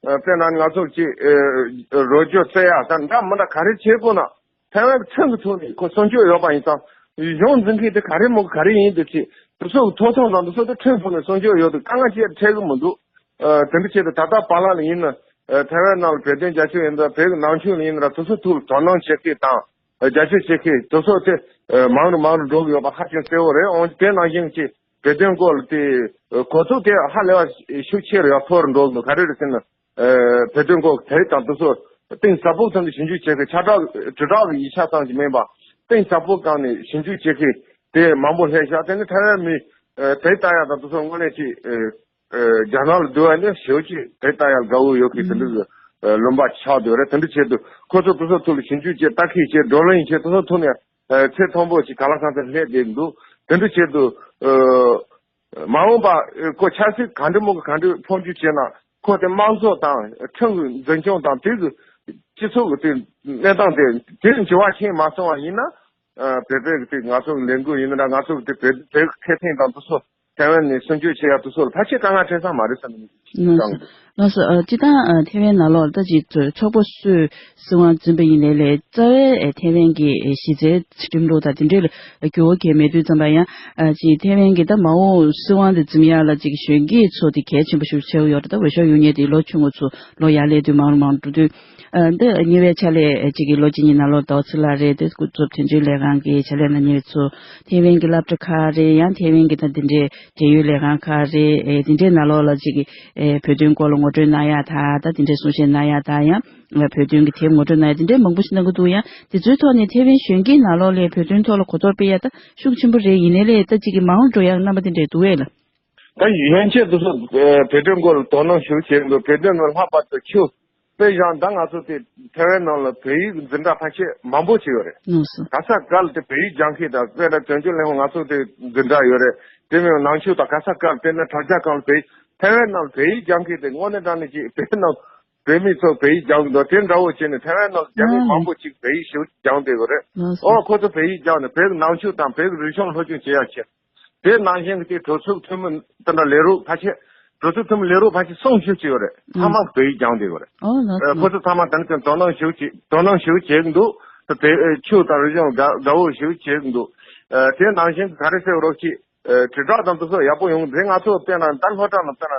ཨ་དཔེར་ན་ནི་ང་ཚོ་ཅིག་ཨ་རོགས་སྐྱོར་བཙལ་ཡག་ད་འདྲ་མི་འདྲ་ག་རེ་བྱེད་དགོས་ན་ཐའེ་ཝན་ཁྲིམས་ཀྱི་ཐོག་ནས་ཁོ་སྲུང་སྐྱོབ་ཡོད་པ་ཡིན་ཙང་གཞུང་འཛིན་མཁན་དེ་ག་རེ་མོ་ག་རེ་ཡིན་དེ་ཅིག་དེ་ཚོ་གི་ཐོབ་ཐང་དང་དེ་ཚོ་དེ་ཁྲིམས་ཐོག་ནས་སྲུང་སྐྱོབ་ཡོད་དུས་དཀའ་ངལ་ཅི་ཡང་འཕྲད་གི་མི་འདུག་ཨ་དེ་འདྲ་བྱས་ཏེ་ད་ལྟ་བར་ལ་ཡིན་ན་ཨ་ཐའེ་ཝན་ནང་ལ་བོད་དོན་རྒྱབ་སྐྱོར་ཡིན་ད་བོད་ཀྱི་ནང་ཆོས་ལ་ཡིན་ན་དེ་ཚོ་ཐོག་ལ་དོ་སྣང་བྱེད་མཁན་དང་རྒྱབ་སྐྱོར་བྱེད་མཁན་དེ་ཚོ་དེ་ཨ་མང་རུ་མང་རུ་འགྲོ་གི་ཡོད་པ་ཧ་ཅང་གསལ་བོ་རེད། འོན་ཀྱང་དེ་ནང་བཞིན་གྱི་བོད་དོན་སྐོར་ལ་དེ་ཨ་གོ་རྟོགས་དེ་ཧ་ལས་པ་ཤུགས་ཆེ་རུ་ཡར་མཐོ་རུ་འགྲོ་གི་འདུག་ག་རེ་རེད་ཟེར་ན། ཨ་བོད་དོན་སྐོར་དེ་དང་དེ་ཚོ་གཏིང་ཟབ་པོ་ཐོག་ནས་ཞིབ་འཇུག་བྱེད་མཁན་ཁྱབ་བསྒྲགས་དྲིལ་བསྒྲགས་ཀྱི་ཡིག་ཆ་ཙམ་གྱིས་མིན་པ་གཏིང་ཟབ་པོ་སྒང་ནས་ཞིབ་འཇུག་བྱེད་མཁན་དེ་མང་པོ་སླེབས་ཤག་དེ་ནི་ཐའེ་ཝན་མི་ཨ་དེ་ལྟ་ཡག་དང་དེ་ཚོ་དངོས་གནས་ཀྱི་ཨ་ཨ་རྒྱ་ནག་ལ་བསྡུར་བ་ནི་ཞེ་པོ་ཅིག་དེ་ལྟ་ཡག་དགའ་བོ་ཡོད་མཁན་དེ་འདྲ་གི་ཨ་ལུང་པ་ཆགས་བསྡད་ཡོད་རེད། དེ་འདྲ་བྱེད་དུས་ཁོ་ཚོ་དེ་ཚོ་ཐོག་ལ་ཞིབ་འཇུག་བྱེད་ལྟ་སྐྱེལ་བྱེད་བགྲོ་གླེང་བྱེད་དེ་ཚོ་ཐོག་ནས་ཨ་ཚེ་མཐོན་པོ་ཅིག་ག་ལ་གང་ཚེ་སླེབས་བསྡད་འདུག་དེ་འདྲ་བྱེད་དུས་ཨ་མ་འོངས་པ་ཨ་ཁོ་ཆབ་སྲིད་ག་འདྲ་མོ་གི་ག་འདྲ་འཕོ་འགྱུར་བྱས་ན་ཁོ་དེ་དམངས་གཙོ་དང་ཁྲིམས་ཀྱི་འཛིན་སྐྱོང་དང་དེ་གི་སྤྱི་ཚོགས་ཀྱི་དེ་གནས་སྟངས་དེ་དེ་འགྱུར་བ་ཕྱིན་མ་སོང་བ་ཡིན་ན་ཨ་བོད་པའི་གི་དེ་ང་ཚོ་གི་ལས་འགུལ་ཡིན་ན་འདྲ་ང་ཚོ་གི་དེ་བོད་བོད་ཀྱི་ཁེ་ཕན་དང་དེ་ཚོ་ཐའེ་ཝན་ནས་སྲུང་སྐྱོབ་བྱེད་ཡག་དེ་ཚོ་ལ་ཕལ་ཆེར་དཀའ་ངལ་འཕྲད་ས་མ་རེད་བསམ་གི་ལགས་སོ། ཨ་སྤྱིར་བཏང་ཨ་ཐེ་ཝན་ནང་ལོགས་ལ་ད་ཅིག་ཚོགས་པ་སུས་སྲིད་དབང་འཛིན་པ་ཡིན་ནའི་ལས་རྩ་བའི་ཨ་ཐེ་ཝན་གྱི་ཨ་གཞི་རྩའི་ཁྲིམས་ལུགས་དང་དེ་འདྲའི་ལ་འགྱུར་བ་གང་ཡང་མེད་དུས་ཙམ་པ་ཡང་ཨ་ཅིག་ཐེ་ཝན་གྱི་ད་མ་འོངས་སྲིད་དབང་དེ་འཛིན་ཡག་ལ་ཅིག་གཞོན་སྐྱེས་ཚོ་དེ་གལ་ཆེན་པོ་ཞིག་ཆགས་ཡོད་རེད། ད་འོས་ཤོག་ཡོད་མཁན་དེ་ལོ་ཆུང་ངུ་ཚོ་ལོ་ཡར་སླེབས་དུས་མང་རུ་མང་རུ་འགྲོ་དུས་ཨ་འདི་ཉེ་བའི་ཆར་ལ་ཨ་ཅིག་གི་ལོ་གཅིག་གཉིས་ནང་ལོགས་ཟླ་བ་ཚེ་ལགས་རེད། དེ་སྐུ་ཚབ་དོན་གཅོད་ལས་ཁང་གི་ཕྱག་ལས་གནང་མཁན་ཚོ་ཐེ་ཝན་གྱི་སློབ་གྲྭ་ཁག་རེད། ཡང་ཐེ་ཝན་གྱི་ད་དེ་འདྲའི་འབྲེལ་ཡོད་ལས་ཁང་ཁག་རེད། ཨེ་དེ་འདྲའི་ནང་ལོགས་ལ་ཅིག་གི་ཨེ་བོད་དོན་སྐོར་ལ་ངོ་སྤྲོད་གནང་ཡག་དང་ད་དེ་འདྲའི་གསུང་བཤད་གནང་ཡག་དང་ཡང་བོད་དོན་གྱི་དེབ་ངོ་སྤྲོད་གནང་ཡག་དེ་འདྲའི་མང་པོ་ཞིག་གནང་གི་འདུག་ཡང་དེ་ཚོའི་ཐོག་ནས་ཐེ་ཝན་གཞོན་སྐྱེས་ནང་ལོགས་ལ་བོད་དོན་ཐོག་ལ་གོ་རྟོགས་སྤེལ་ཡག་ད་ཤུགས་ཆེན་པོ་རེད། ཡིན་ནའི་ལས་ད་ཅིག་གི་མ་འོངས་འགྲོ་ཡག་རྣམ་པ་དེ་འདྲ་འདུག་གས་ལགས། ད་ཡན་ཆད་དེ་ཚོ་ཨེ་བོད་དོན་སྐོར་ལ་དོ་སྣང་ཞེ་པོ་བྱེད་ཀྱི་འདུག་བོད་དོན་ལ་ལྷག་པར་དུ་ཆོས་དཔེ་བཞག་ན་ད་ང་ཚོ་དེ་ཐེ་ཝན་ནང་ལ་བོད་ཡིག་འཛིན་གྲྭ་ཕལ་ཆེར་མང་པོ་ཅིག་ཡོད་རེད། ལགས་སོ། ག་ས་ག་ལ་དེ་བོད་ཡིག་སྦྱང་མཁན་དང་དཔེར་ན་དོན་གཅོད་ལྷན་ཁང་ང་ཚོ་དེ་འཛིན་གྲྭ་ཡོད་རེད། དེ་མིན་ནང་ཆོས་དང་ག་ས་ག་ལ་དཔེར་ན་དྲ་རྒྱ་སྒང་ལ་བོད་ཡིག་ཐེ་ཝན་ནང་ལ་བོད་ཡིག་སྦྱང་མཁན་དེ་དངོས་གནས་དྲང་གནས་ཀྱི་བོད་ནང་བོད་མི་ཚོ་བོད་ཡིག་སྦྱང་གི་འདུག་དེ་འདྲ་བོ་བྱས་ནས་ཐེ་ཝན་ནང་ལ་རྒྱ་མི་ཨ་མང་པོ་ཅིག་བོད་ཡིག་ཞེ་པོ་སྦྱང་བསྡད་ཡོད་རེད། ལགས་སོ། ཨོ་ཁོ་ཚོ་བོད་ཡིག་སྦྱངས་ནས་བོད་ཀྱི་ནང་ཆོས་དང་བོད་ཀྱི་རིག་གཞུང་སློབ་སྦྱོང་བྱེད་ཡག་ཆེད། དེ་ནང་བཞིན་གྱི་དེ་གྲོས་ཚོགས་འཐུས་མི་དེ་འདྲ་ལས་རོགས་ཕལ་ཆེར་གྲོས་ཚོགས་འཐུས་མི་ལས་རོགས་ཕལ་ཆེར་གསུམ་བཞི་ཅིག་ཡོད་རེད། ཚང་མ་བོད་ཡིག་སྦྱངས་བསྡད་ཡོད་རེད། ཨོ་ལགས་སོ། ཁོ་ཚོ་ཚང་མ་དེ་ནས་དོ་སྣང་ཞེ་པོ་ཅིག་དོ་སྣང་ཞེ་པོ་བྱེད་ཀྱི་འདུག་དེ་བོད་ཆོས་དང་རིག་གཞུང་དགའ་དགའ་བོ་ཞེ་པོ་བྱེད་ཀྱི་འདུག་དེ་ནང་བཞིན་གྱི་ག་རེ་ཟེར་རོགས་ཅིག་དྲིལ་བསྒྲགས་དང་དེ་ཚོ་ཡག་པོ་ཡོང་གི་འདུག་ང་ཚོ་དཔེར་ན་ད་སློབ་གྲྭ་ནང་དཔེར་ན་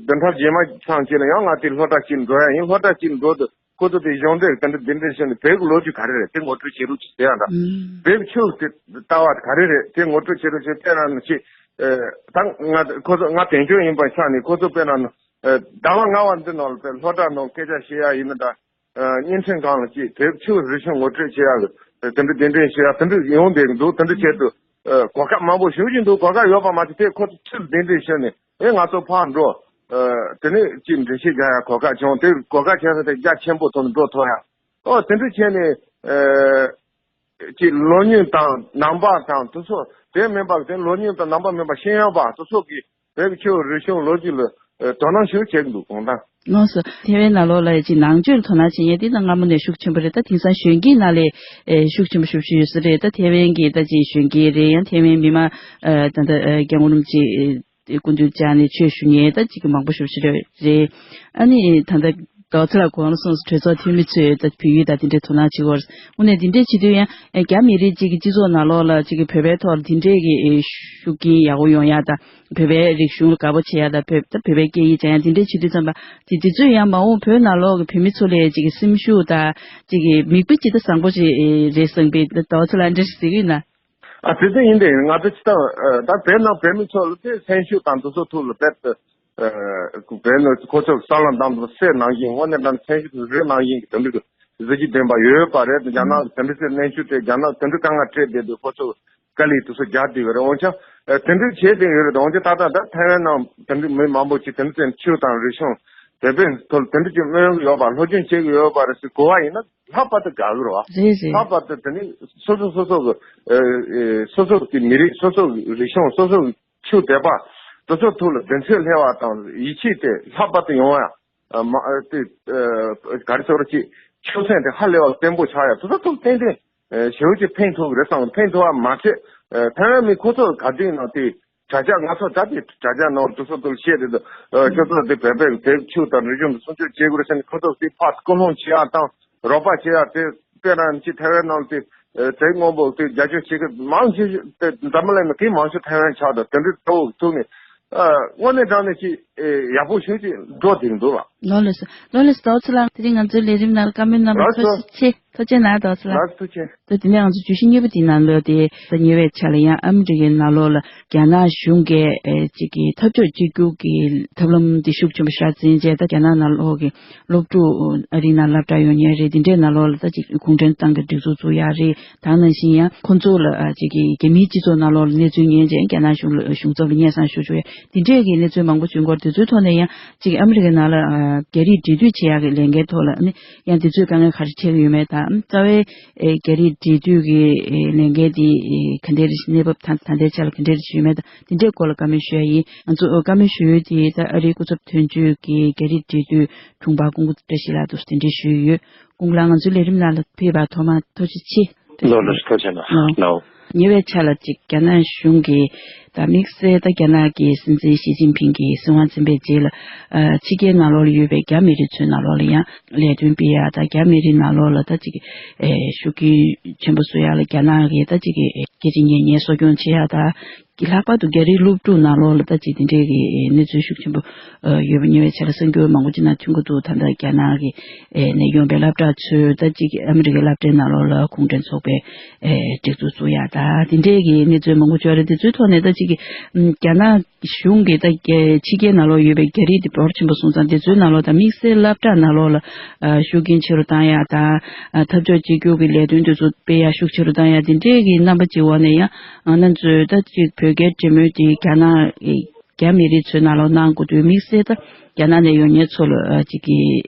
བདུན་ཕྲག་རྗེས་མ་ཚང་ཅིག་ལ་ཡང་ང་དེ་སློབ་གྲྭ་གཅིག་འགྲོ་ཡ་ཡིན། སློབ་གྲྭ་གཅིག་འགྲོ་དུས་ཁོ་ཚོ་དེ་གཞུང་འབྲེལ་དེ་འདྲ་འདི་འདྲ་བྱས་ནས་བོད་ཀྱི་ལོ་རྒྱུས་ག་རེ་རེད་དེ་ངོ་སྤྲོད་བྱེད་རོགས་ཅིག་ཟེར་ཡང་འདྲ། ཨུམ། བོད་ཀྱི་ཆོས་དེ་ལྟ་བ་ག་རེ་རེད་དེ་ངོ་སྤྲོད་བྱེད་རོགས་ཅིག་བལྟས་ན་ནི་ཅིག་ ཨ་ད་ང་ཁོ་ཚོ་ང་དོན་གཅོད་ཡིན་པའི་ཆ་ནས་ཁོ་ཚོ་དཔེར་ན་ཟླ་བ་ལྔ་བ་འདི་ནང་ལ་དཔེ་སློབ་གྲྭ་ནང་སྐད་ཆ་བཤད་ཡ་ཡིན་ན་འདྲ། ཨ་བརྙན་འཕྲིན་སྒང་ལ་ཅིག་དེབ་ཆུ་རིག་གཞུང་ངོ་སྤྲོད་བྱེད་ཡ་གི་དེ་འདྲ་གདན་འདྲེན་བྱེད་ཡ་དེ་འདྲ་ཡོང་བསྡད་ཀྱི་འདུག་དེ་འདྲ་བྱེད་དུས་ཨ་གོ་སྐབས་མང་པོ་ཞེ་པོ་ཅིག་འདུག་གོ་སྐབས་ཡོད་པ་མ་ཚད་དེ་ཁོ་ཚོ་ཕྱིར་གདན་འདྲེན་བྱས་ནས་ཨེ་ང་ཚོ་ཕར་འགྲོ། ཨ་དེ་ནས་ཅིག་འགྲེལ་བཤད་རྒྱག་ཡ་གོ་སྐབས་བྱུང་། དེ་གོ་སྐབས་བྱས་ན་དེ་རྒྱ་ཆེན་པོ་ཐོག་ནས་འགྲོ་ཐུབ་ཡ། ཨོ་དེ་འདྲ་བྱས་ནས་ཨ་ཅིག་ལོ་ཉུང་དང་ནང་པ་དང་དེ་ཚོ་དེ་མིན་པ་དེ་ལོ་ཉུང་དང་ནང་པ་མིན་པ་ཤེས་ཡོན་པ་དེ་ཚོ་གིས་བོད་ཀྱི་ཆོས་རིག་གཞུང་ལོ་རྒྱུས་ལ་ཨ་དོ་སྣང་ཞེ་པོ་བྱེད་ཀྱི་འདུག་གང་ལྟར། ལགས་སོ། ཐེ་ཝན་ནང་ལོགས་ལ་ཅིག་ནང་ཆོས་ལ་དོ་སྣང་བྱེད་མཁན་དེ་ད་སྔ་མོ་ནས་ཤུགས་ཆེན་པོ་རེད། ད་དེང་སང་གཞོན་སྐྱེས་ནང་ལས་ཨེ་ཤུགས་ཆེན་པོ་ཞེ་པོ་ཅིག་ཡོད་ས་རེད། ད་ཐེ་ཝན་གྱི་ད་ཅིག་གཞོན་སྐྱེས་རེད། ཡང་ཐེ་ཝན་མི་མང་ཨ་ད་ད་ཨ་སྐྱབས་མགོན་རིན་པོ་ཆེ་ཨེ་སྐུ་མདུན་བཅར་ནས་ཆོས་ཞུ་མཁན་ད་ཅིག་གི་མང་པོ་ཞེ་པོ་ཅིག་རེད། ཨ་ནི་ད་ད་ལྟ་ཚོ་ལ་གོང་ལ་སོང་སོང་གྲོས་ཚོགས་འཐུས་མི་ཚོས་ད་བོད་ཡིག་ད་དེ་འདྲའི་དོ་སྣང་བྱེད་དགོས་རེད། དངོས་གནས་དེ་འདྲའི་བྱེད་དུས་ཡང་ཨེ་རྒྱ་མི་རིགས་ཅིག་གི་སྤྱི་ཚོགས་ནང་ལོགས་ལ་ཅིག་གི་བོད་པའི་ཐོག་ལ་དེ་འདྲའི་གི་ཨེ་ཤུགས་རྐྱེན་ཡག་པོ་ཡོང་ཡ་ད། བོད་པའི་རིག་གཞུང་ལ་དགའ་པོ་བྱེད་ཡ་དང་བོད་ད་བོད་པའི་སྐད་ཡིག་སྦྱང་ཡ་དེ་འདྲའི་བྱེད་དུས་ཙམ་པ་དེ་དེ་ཚོས་ཡང་མ་འོངས་བོད་ནང་ལོགས་ཀྱི་བོད་མི་ཚོ་ལ་ཅིག་གི་སེམས་ཤུགས་དང་ཅིག་གི་མིག་དཔེ་ཅིག་ད་བཟང་པོ་ཅིག་རེད་བསམ་པའི་ད་ལྟ་བ་ཚོ་ལ་འདྲ་ཞིག་ཟེར་གི་ཡོད་ན། ཨ་དེ་ཚོ་ཡིན་ཏེ་ང་ཚོ་ཅི་ལྟར་ད་བོད་ནང་བོད་མི་ཚོ་ལ་དེ་སེམས་ཤུགས་དང་དེ་ཚོ་ཐུགས་ལ་རྦད་དེ་བོད་ནང་ཁོ་ཚོ་བསམ་བློ་བཏང་དུ་སེ་ནང་བཞིན་དངོས་གནས་དྲང་སེམས་ཤུགས་དེ་རེ་ནང་བཞིན་གྱི་དེ་འདྲ་གི་གཟི་བརྗིད་ལྡན་པ་ཡོད་པ་རེད། རྒྱ་ནག་དེ་འདྲ་སེ་གནོན་ཤུགས་སྤྲད། རྒྱ་ནག་དེ་འདྲ་དཀའ་ངལ་སྤྲད་བསྡད་དུས་ཁོ་ཚོ་དཀའ་ལས་དེ་ཚོ་རྒྱག་བསྡད་པ་རེད། འོན་ཀྱང་དེ་འདྲ་བྱས་བསྡད་ཡོད་རེད། འོན་ཀྱང་ད་ལྟ་ད་ཐའེ་ཝན་ནང་དེ་འདྲ་མི་མང་པོ་ཅིག་དེ་འདྲ་ཅན་ཆོས་དང་རིག་གཞུང་བོད་པའི་ཐོག་དེ་འདྲ་ཅིག་སྨོན་ཡོད་པ་སློབ་སྦྱོང་བྱེད་ཀྱི་ཡོད་པ་རེད་ཟེར་གོ་བ་ཡིན་ན་ལྷག་པར་དུ་དགའ་གི་རེད་བ། རེད་རེད། ལྷག་པར་དུ་དེ་ནི་སོ་སོ་སོ་སོ་གི་ཨ་ཨ་སོ་སོ་གི་མི་རིགས་སོ་སོ་གི་རིག་གཞུང་སོ་སོ་གི་ཆོས་དད་པ་དེ་ཚོ་ཐོག་ལ་གདེང་ཚོད་སླེབས་པ་དང་ཡིད་ཆེས་དེ་ལྷག་པར་དུ་ཡོང་ཡ། ཨ་མ་ཨ་དེ་ཨ་ག་རེ་ཟེར་བ་ཅིག་ཆོད་སེམས་དེ་ཧ་ལས་པ་བརྟན་པོ་ཆགས་ཡ་དེ་ཚོ་ཐོག་ཏན་ཏན་ཨ་ཞེ་པོ་ཅིག་ཕན་ཐོགས་ཀྱི་རེད་བསམ། ཕན་ཐོགས་པ་མ་ཟད་ཨ་ཐའེ་ཝན་མི་ཁོ་ཚོ་ག་དུས་ཡིན་ནའང་དེ་དྲ་རྒྱ་ང་ཚོ་ད་དེ་དྲ་རྒྱ་ནང་དུ་སོ་སོ་བཤད་དེ་དུ་ཨ་ཁྱོད་ཚོ་དེ་བོད་པའི་དེབ་ཆོས་དང་རིག་གཞུང་དེ་སྲུང་སྐྱོབ་བྱེད་དགོས་རེད་ཟེར་ནས་ཁོ་ཚོ་དེ་ཕར་སྐུལ་སློང་བྱེད་ཡ་དང་རོགས་པ་བྱེད་ཡ་དེ་དཔེར་ན་ཅིག་ཐའེ་ཝན་ནང་དེ་ཨ་དེབ་སྔོན་པོ་དེ་རྒྱ་སྐྱོར་བྱེད་གི་མང་ཆེ་ཤོས་དེ་འཛམ་བུ་གླིང་ནང་གི་མང་ཤོས་ཐའེ་ཝན་ཆགས་དང་དེ་འདྲའི་གཙོ་བོ་ཐུག་ནས་ཨ་དངོས་གནས་དྲང་གནས་ཅིག་ཨ་ཡག་པོ་ཞེ་ཅིག་འགྲོ་བསྡད་འདུག་ལགས། ལགས་ལགས་སོ། ལགས་ལགས་སོ། རྡོ་རྗེ་ལགས་དེ་རིང་ང་ཚོའི་ལས་རིམ་ནང་ལ་བཀའ་མོལ་གནང་བར་ལགས་ཐུགས་སོ། རྗེ་ཆེ། ཐུགས་རྗེ་གནང་རྡོ་རྗེ་ལགས། ལགས་ཐུགས་རྗེ། ད་དེ་ནས་ང་ཚོ་བརྗོད་གཞི་གཉིས་པ་དེའི་ནང་ལོགས་དེ་ད་ཉེ་བའི་ཆར་ལ་ཡང་ཨ་མི་རི་ཀའི་ནང་ལོགས་ལ་རྒྱ་ནག་གཞུང་གིས་ཨེ་ཅིག་གི་འཐབ་ཕྱོགས་གཅིག་གྱུར་གྱི་ཐབས་ལམ་དེ་ཤུགས་ཆེན་པོ་ཤར་ཟིན་རྗེས་ད་རྒྱ་ནག་ནང་ལོགས་ཀྱི་སློབ་ཕྲུག་ཨ་རིའི་ནང་སློབ་གྲྭ་ཡོང་མཁན་རེད། དེ་འདྲའི་ནང་ལོགས་ལ་ད་ཅིག་གུང་ཁྲན་ཏང་གི་སྒྲིག་འཛུགས་བཙུགས་ཡག་རེད། ད་ནང་བཞིན་ཡང་ཁོང་ཚོ་ལ་ཨ་ཅིག་གི་རྒྱ་མིའི་སྤྱི་ཚོགས་ནང་ལོགས་ལ་གནས་ཚུལ་ཉན་རྗེས་རྒྱ་ནག་གཞུང་ལ་གཞུང་ཚབ་ལ་སྙན་སེང་ཞུ་ཆོག་ཡ་དེ་འདྲའི་གི་གནས་ཚུལ་མང་པོ་བྱུང་སྐོར་དེ་ཚོའི་ཐོག་ནས་ཡང་ཅིག་ཨ་མི་རི་ཀའི་ནང་ལ་ཨ་རྒྱ་རིགས་འབྲེལ་མཐུད་བྱེད་ཡག་གི་ལས་འགན་ཐོག་ལ་ཨ་ནི་ཡང་དེ་ཚོས་དཀའ་ངལ་ག་རེ་འཕྲད་ཀྱི་ཡོད་མེད་དང་རྩ་བའི་ཨེ་རྒྱ་རིགས་འབྲེལ་མཐུད་ཀྱི་ཨེ་ལས་འགན་དེ་ཨེ་ག་འདྲ་རེ་གནས་བབ་ད་ད་ལྟའི་ཆ་ལ་ག་འདྲ་རེ་ཞིག་ཡོད་མེད་དང་དེ་འདྲའི་སྐོར་ལ་བཀའ་མོལ་ཞུ་ཡ་ཡིན། ང་ཚོ་བཀའ་མོལ་ཞུ་ཡུལ་དེ་ད་ཨ་རིའི་སྐུ་ཚབ་དོན་གཅོད་ཀྱི་རྒྱ་རིགས་འབྲེལ་མཐུད་དྲུང་འཕར་ཀུང་ཀུ་བཀྲ་ཤིས་ལགས་འདུག་དེ་འདྲའི་ཞུས་ཡོད། ཀུང་ལགས་ང་ཚོའི་ལས་རིམ་ནང་ལ་ཕེབས་པར་ཐོག་མར་ཐུགས་རྗེ་ཆེ། ལགས་ལགས་ཐུགས་རྗེ་གནང་། ལགས། ལགས། ཉེ་བའི་ཆར་ལ་ཅིག་རྒྱ་ནག་གཞུང་གིས་ད་དམིགས་བསལ་ད་རྒྱ་ནག་གི་སྲིད་འཛིན་ཞི་ཅིན་ཕིང་གིས་སྲིད་དབང་འཛིན་པའི་རྗེས་ལ་ཨ་ཕྱི་རྒྱལ་ནང་ལོགས་ལ་ཡོད་པའི་རྒྱ་མི་རིགས་ཚོའི་ནང་ལོགས་ལ་ཡང་ལས་དོན་སྤེལ་ཡག་དང་རྒྱ་མི་རིགས་ནང་ལོགས་ལ་ད་ཅིག་ཨེ་ཤུགས་རྐྱེན་ཆེན་པོ་བཟོ་ཡག་ལ་རྒྱ་ནག་གིས་ད་ཅིག་ཨེ་སྐད་ཆ་ཉན་ཉན་གསོ་སྐྱོང་བྱེད་ཡག་དང་ལྷག་པར་དུ་རྒྱ་རིགས་སློབ་ཕྲུག་ནང་ལོགས་ལ་ད་ཅིག་དེ་འདྲའི་གི་ཨེ་གནས་ཚུལ་ཤུགས་ཆེན་པོ་ཨ་ཡོད་པ་ཉེ་བའི་ཆར་ལ་གསར་འགྱུར་མང་པོ་ཅིག་ནང་ཐོན་གྱི་འདུག་ད་ལྟ་རྒྱ་ནག་གི་ཨེ་ནས་ཡོང་པའི་སློབ་གྲྭ་ཚོས་ད་ཅིག་ཨ་མི་རི་ཀའི་སློབ་གྲྭའི་ནང་ལོགས་ལ་གུང་ཁྲན་ཚོགས་པའི་ཨེ་སྒྲིག་འཛུགས་བཙུགས་ཡག་ད་དེ་འདྲའི་གི་གནས་ཚུལ་མང་པོ་བྱུང་བ་རེད། དེ་ཚོའི་ཐོག་ནས་ད་ཅིག་གི་ཨམ་རྒྱ་ནག་གཞུང་གིས་ད་ཕྱི་རྒྱལ་ནང་ལོགས་ཡོད་པའི་རྒྱ་རིགས་དེ་འབོར་ཆེན་པོ་སོང་ཙང་དེ་ཚོའི་ནང་ལོགས་ད་དམིགས་བསལ་སློབ་གྲྭ་ནང་ལོགས་ལ་ཨ་ཤུགས་རྐྱེན་ཆེ་རུ་བཏང་ཡག་ད་ཨ་འཐབ་ཕྱོགས་གཅིག་གྱུར་གྱི་ལས་དོན་དེ་ཚོ་སྤེལ་ཡག་ཤུགས་ཆེ་རུ་བཏང་ཡག་དེ་འདྲའི་གི་རྣམ་པ་ཅིག་འོག་ནས་ཡང་ང་ཚོས་ད་ཅིག་བོད་རྒྱའི་འབྲེལ་མོལ་དེ་རྒྱ་ནག་གི་རྒྱ་མི་རིགས་ཚོའི་ནང་ལོགས་གནང་དགོས་དུས་དམིགས་བསལ་ད་རྒྱ་ནག་ནས་ཡོང་མཁན་ཚོ་ལ་ཨ་ཅིག་གི་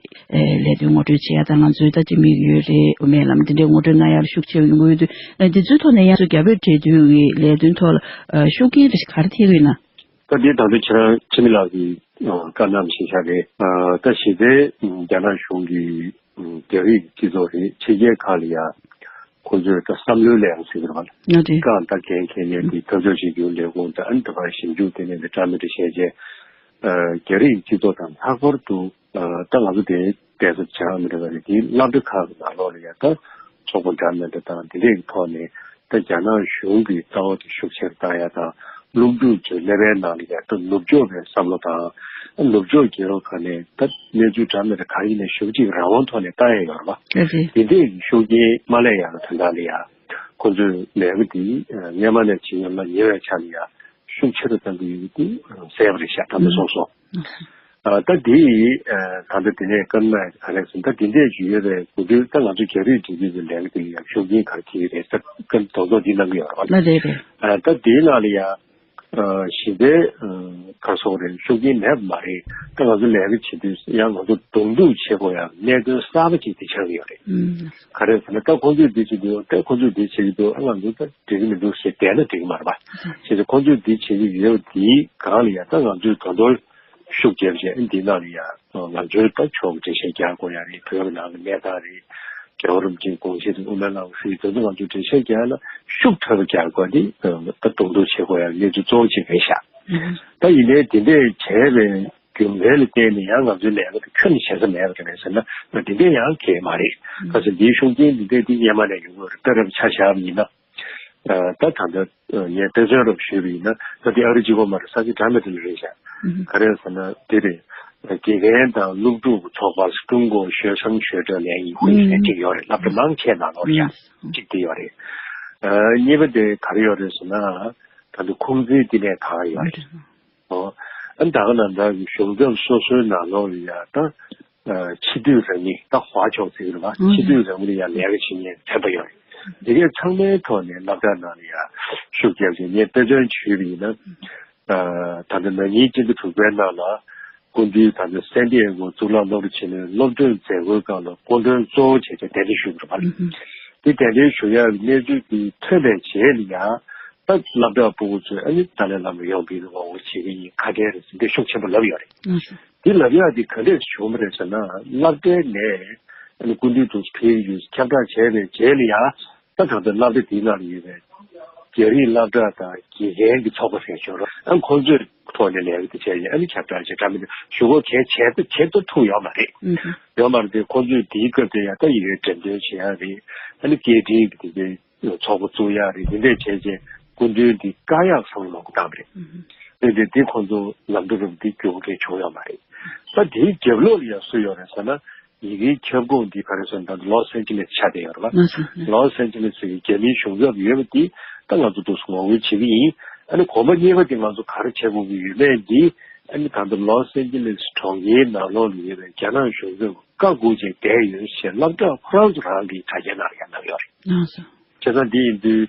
ཨེ་ལས་དོན་ངོ་སྤྲོད་བྱེད་ཡ་དང་ང་ཚོའི་ད་ཅིག་དམིགས་ཡུལ་རེད་དབུ་མའི་ལམ་འདི་འདྲའི་ངོ་སྤྲོད་གནང་ཡ་ལ་ཤུགས་ཆེ་བ་ཡོང་གི་ཡོད་དུས་ཨ་འདི་ཚོའི་ཐོག་ནས་ཡང་ཚོ་རྒྱ་བོད་འབྲེལ་མཐུད་ཀྱི་ལས་དོན་ཐོག་ལ་ཨ་ཤུགས་རྐྱེན་རེ་ཞིག་ག་རེ་ཐེབས་ཀྱི་ཡོད་ན། ད་འདི་ད་དུང་ཁྱེད་རང་འཆི་མེད་ལགས་ཀྱིས་བཀའ་གནང་བཞིན་བཞག་རེད། ད་གཞི་རྩའི་རྒྱ་ནག་གཞུང་གིས་རྒྱ་རིགས་སྤྱི་ཚོགས་རེད་ཕྱི་རྒྱལ་ཁག་ལ་ཡ། ཁོ་ཚོས་ད་བསམ་བློའི་ལས་ཡང་ཟེར་གི་རེད་བ། ང་རེད། གང་ལྟར་འགན་འཁྱེར་ནས་དེ་འཐབ་ཕྱོགས་གཅིག་གྱུར་ལས་ཁུངས་དང་ཨ་ནི་ད་བར་ཞིབ་འཇུག་དེ་ནས་འདི་འདྲ་མི་འདྲ་བྱས་རྗེས། རྒྱ་རིགས་སྤྱི་ཚོགས་དང་ལྷག་པར་དུ་ད་ང་ཚོ་དེ་བསྡད་ས་བྱ་མི་འདྲ་བ་རེད། དེའི་སློབ་གྲྭ་ཁག་གི་ནང་ལོགས་ལ་ཡང་ད་ཚོགས་པ་འདྲ་མི་འདྲ་དང་དེ་འདྲས་ཀྱི་ཐོག་ནས་ད་རྒྱ་ནག་གཞུང་གི་ལྟ་བ་དེ་ཤུགས་ཆེར་བཏང་ཡ་དང་སློབ་ཕྲུག་ཚོའི་ཀླད་པའི་ནང་ལ་ཡང་ད་ནུབ་ཕྱོགས་པའི་བསམ་བློ་དང་ནུབ་ཕྱོགས་རྒྱལ་ཁབ་ཁག་ནས་ད་གནས་ཚུལ་འདྲ་མི་འདྲ་ག་ཡིན་ནའི་ཞེ་པོ་ཅིག་རང་དབང་ཐོག་ནས་ལྟ་ཡ་ཡོད་རེད་བ། རེད། དེ་འདྲས་ཀྱི་ཤུགས་རྐྱེན་མ་སླེབས་ཡ་ལ་དོན་དག་ལ་ཡ། ཁོ་ཚོས་ལས་ཀ་འདི་སྔས་མ་ནས་བྱེད་ཡོད་ན་ཉེ་བའི་ཆར་ལ་ཡང་ ཤུགས་ཆེ་རུ་བཏང་གི་ཡོད་ཀྱི་དེ་གསལ་པོ་རེད་ཤག་ད་ལྟ་སོང་སོང་། ཨ་ད་དེ་ཡིས་ད་ལྟ་དེ་ནས་སྐར་མ་ག་རེ་ཟེར་ད་དེ་འདྲས་ཅིག་ཡོད་པའི་གོ་དུས་ད་ང་ཚོ་རྒྱ་རིགས་འབྲེལ་མཐུད་ཀྱི་ལས་ཀ་དེ་ལ་ཡང་ཤུགས་རྐྱེན་ག་རེ་ཐེབས་ཀྱི་རེད་ཟེར་སྐར་རྡོག་རྡོག་འདི་གནང་གི་ཡོད་རེད་བ། ལ་རེད་རེད། ཨ་ད་དེའི་ནང་ལ་ཡང་། གཞི་རྩའི་ཁ་སོགས་རེད་ཤུགས་རྐྱེན་མེད་པ་མ་རེད། ད་ང་ཚོ་ལས་ཀ་བྱེད་དུས་ཡང་ང་ཚོ་གདོང་ཐུག་བྱེད་དགོས་ཡང་གནད་དོན་གསར་པ་ཅིག་དེ་ཆགས་ཀྱི་ཡོད་རེད། ག་རེ་ཟེར་ན་ད་ཁོང་ཚོས་འདི་བྱེད་ཀྱི་འདུག་ད་ཁོང་ཚོས་འདི་བྱེད་ཀྱི་འདུག་ཨ་ང་ཚོ་ད་འགྲིག་གི་མི་འདུག་ཞེས་བསྡད་ན་འགྲིག་གི་མ་རེད་པ། བྱས་ཙང་ཁོང་ཚོས་འདི་བྱེད་ཀྱི་ཡོད་པ་དེའི་སྒང་ལ་ཡང་ད་ང་ཚོས་དོན་དོན་ཤུགས་རྒྱབ་བྱས་ཨ་འདི་ནང་ལ་ཡང་ང་ཚོའི་ད་ཕྱོགས་འགྲེལ་བཤད་རྒྱག་དགོས་ཡ་རེད། བོད་ཀྱི་ནང་གི་གནས་སྟངས་རེད། རྒྱལ་བ་རིན་པོ་ཆེའི་དགོངས་གཞི་དེ་དབུ་མའི་ལམ་གྱི་སྲིད་དོན་དུ་ང་ཚོས་འགྲེལ་བཤད་རྒྱག་ན་ཤུགས་ཐོན་པ་རྒྱག་དགོས་དེ་ད་གདོང་ཐུག་བྱེད་དགོས་ཡ་གནས་ཚུལ་གཙོ་བོ་གཅིག་རེད་ཤག་ད་ཡིན་ནའི་དེ་འདྲས་བྱས་པའི་རྒྱུ་མཚན་ལ་བརྟེན་ནས་ཡང་ང་ཚོའི་ལས་ཀ་དེ་ཁྱོན་ནས་བྱེད་ས་མེད་པ་རེད་ཟེར་ན་ད་དེ་འདྲས་ཡང་གང་ཡང་མ་རེད། ག་ཚོད་འདིའི་ཤུགས་རྐྱེན་འདི་འདྲས་འདི་སྔོན་མ་ནས་ཡོང་གི་ཡོད་རེད། དཔེ་རེ་ཆ་བཞག་པ་ཡིན་ན། ད་ད་ལྟ་ངས་དཔེ་མཚོན་རུ་ཞུས་པ་ཡིན་ན་ད་འདི་ཨ་རི་གཅིག་པོ་མ་རེད། ས་ཆ་འདྲ་མི་འདྲ་ལ་རེད་ཤག་ག་རེ་ཟེར་ན་འདི་རེད། དགེ་རྒན་དང་སློབ་ཕྲུག་ཚོགས་པ་ཀྲུང་གོ་学生学者联谊会་ཟེར་གཅིག་ཡོད་རེད། སློབ་གྲྭ་མང་ཆེ་ནང་ལོགས་ཡ་གཅིག་དེ་ཡོད་རེད། གཉིས་པ་དེ་ག་རེ་ཡོད་རེད་ཟེར་ན་ད་ལྟ་ཁུང་ཙི་དེ་ནས་གང་ཡོད་རེད། ཨ་ད་ག་ནང་ལྟར་གྱི་གཞུང་ཚབ་སོ་སོའི་ནང་ལོགས་ལ་ཡ་ད། ཕྱི་སྡོད་རང་མི་ད་ཧྭ་ཅང་ཟེར་གྱི་རེད་པ། ཕྱི་སྡོད་རང་མི་ལ་ཡང་ལས་ཀ་བྱེད་མཁན་ཚན་པ་ཡོད་རེད། དེ་གས་ཚང་མའི་ཐོག་ནས་སློབ་གྲྭ་ནང་ལ་ཡང་ཤུགས་རྒྱབ་བྱས་ངས་དཔེ་མཚོན་ཞུས་པ་ཡིན་ན། ད་ལྟ་ན་ནིང་སྤྱི་ཟླ་དྲུག་པའི་ནང་ལ་སྐུ་མདུན་ད་ལྟ་སན་ཏི་ཨེ་གོ་གཙུག་ལག་སློབ་གྲྭ་ཆེན་མོའི་སློབ་ཐོན་མཛད་སྒོའི་སྒང་ལ་སྐུ་མགྲོན་གཙོ་བོ་བྱས་ཏེ་གདན་འདྲེན་ཞུས་པ་རེད་པ། དེ་གདན་འདྲེན་ཞུ་ཡག་གི་གནས་ཚུལ་དེ་ཐོན་པའི་རྗེས་ལ་ཡང་ད་སློབ་གྲྭ་ཕྲུ་གུ་ཚོས་ཨ་ནི་ཏཱ་ལའི་བླ་མ་ཡོང་འབུལ་ངོ་རྒོལ་བྱེད་ཀྱི་ཡིན་ཁ་གཏད་རེད་ཟེར་འདི་ཤུགས་ཆེན་པོ་ལབ་ཡོད་རེད། དེ་ལབ་ཡག་དེ་ག་འདྲས་བྱུང་བ་རེད་ཟེར་ན་སློབ་གྲྭའི་ནས་ཨ་ནི་སྐུ་མདུན་དུ་ཕེབས་ཡོད་ཁྱབ་བསྒྲགས་བྱས་པའི་རྗེས་ལ་ཡང་ད་གང་ལྟར་སློབ་གྲྭ་དེའི་ནང་ལ་ཡོད་པའི་རྒྱ་རིགས་སློབ་གྲྭ་དང་དགེ་རྒན་གྱི་ཚོགས་པ་ཟེར་བྱུང་རོགས་ཨ་ཁོང་ཚོས་ཐོག་ནས་ལས་ཀ་དེ་བྱས་ཡིན་ཨ་ནི་ཁྱབ་བསྒྲགས་བྱས་འདྲ་མི་འདྲ་ཞུ་སྒོ་གལ་ཆེ་ཏུ་ཆེ་ཏུ་ཐུག་ཡོད་མ་རེད། ཡོད་མ་རེད་དེ་ཁོང་ཚོས་དེའི་སྐབས་དེ་ཡང་ད་ཡི་གེ་འགྲེམས་སྟོན་བྱེད་ཡག་རེད་ཨ་ནི་སྐད་འཕྲིན་གྱི་དེ་གའི། ཚོགས་པ་བཙུགས་ཡག་རེད། དེ་འདྲས་བྱས་རྗེས་སྐུ་མདུན་འདི་བཀག་ཡག་བསམ་བློ་མང་པོ་བཏང་བ་རེད། དེ་འདྲས་འདི་ཁོང་ཚོ་ལམ་འགྲོ་རུ་འདི་རྒྱུག་མཁན་བྱུང་ཡོད་མ་རེད། ད་དེའི་རྒྱབ་ལོགས་ལ་ཡང་སུ་ཡོད་རེད་ཟེར་ན་ཡི་གེའི་ཁྱབ་ཁོངས་འདི་ག་རེ་ཟེར་ན་ད་ལོ་སན་ཅི་ལེས་ཆགས་བསྡད་ཡོད་རེད་པ། ལོ་སན་ཅི་ལེས་ཀྱི་རྒྱ་མིའི་གཞུང་ཚབ་ཡོད་པ་འདི་ད་ང་ཚོ་འདུག་སེ་ངོ་རྒོལ་བྱེད་ཀྱི་ཡིན། ཨ་ནི་གོམ་པ་གཉིས་པ་འདི་ང་ཚོ་ག་རེ་བྱེད་དགོས་ཀྱི་ཡོད་མེད་འདི་ཨ་ནི་ད་ལྟ་ལོ་སན་ཅི་ལེས་གྲོང་ཁྱེར་ནང་ལོགས་ལ་ཡོད་པའི་རྒྱ་ནག་གཞུང་ཚབ་བཀའ་བསྒོ་བྱས་བསྡད་ཡོད་ཞེས་སློབ་གྲྭ་ཁོ་རང་ཚོ་རང་གི་དྲ་རྒྱའི་ནང་ལ་ཡང་གནང་ཡོད་རེད། བྱས་ཙང་འདི་ཡིན་དུས་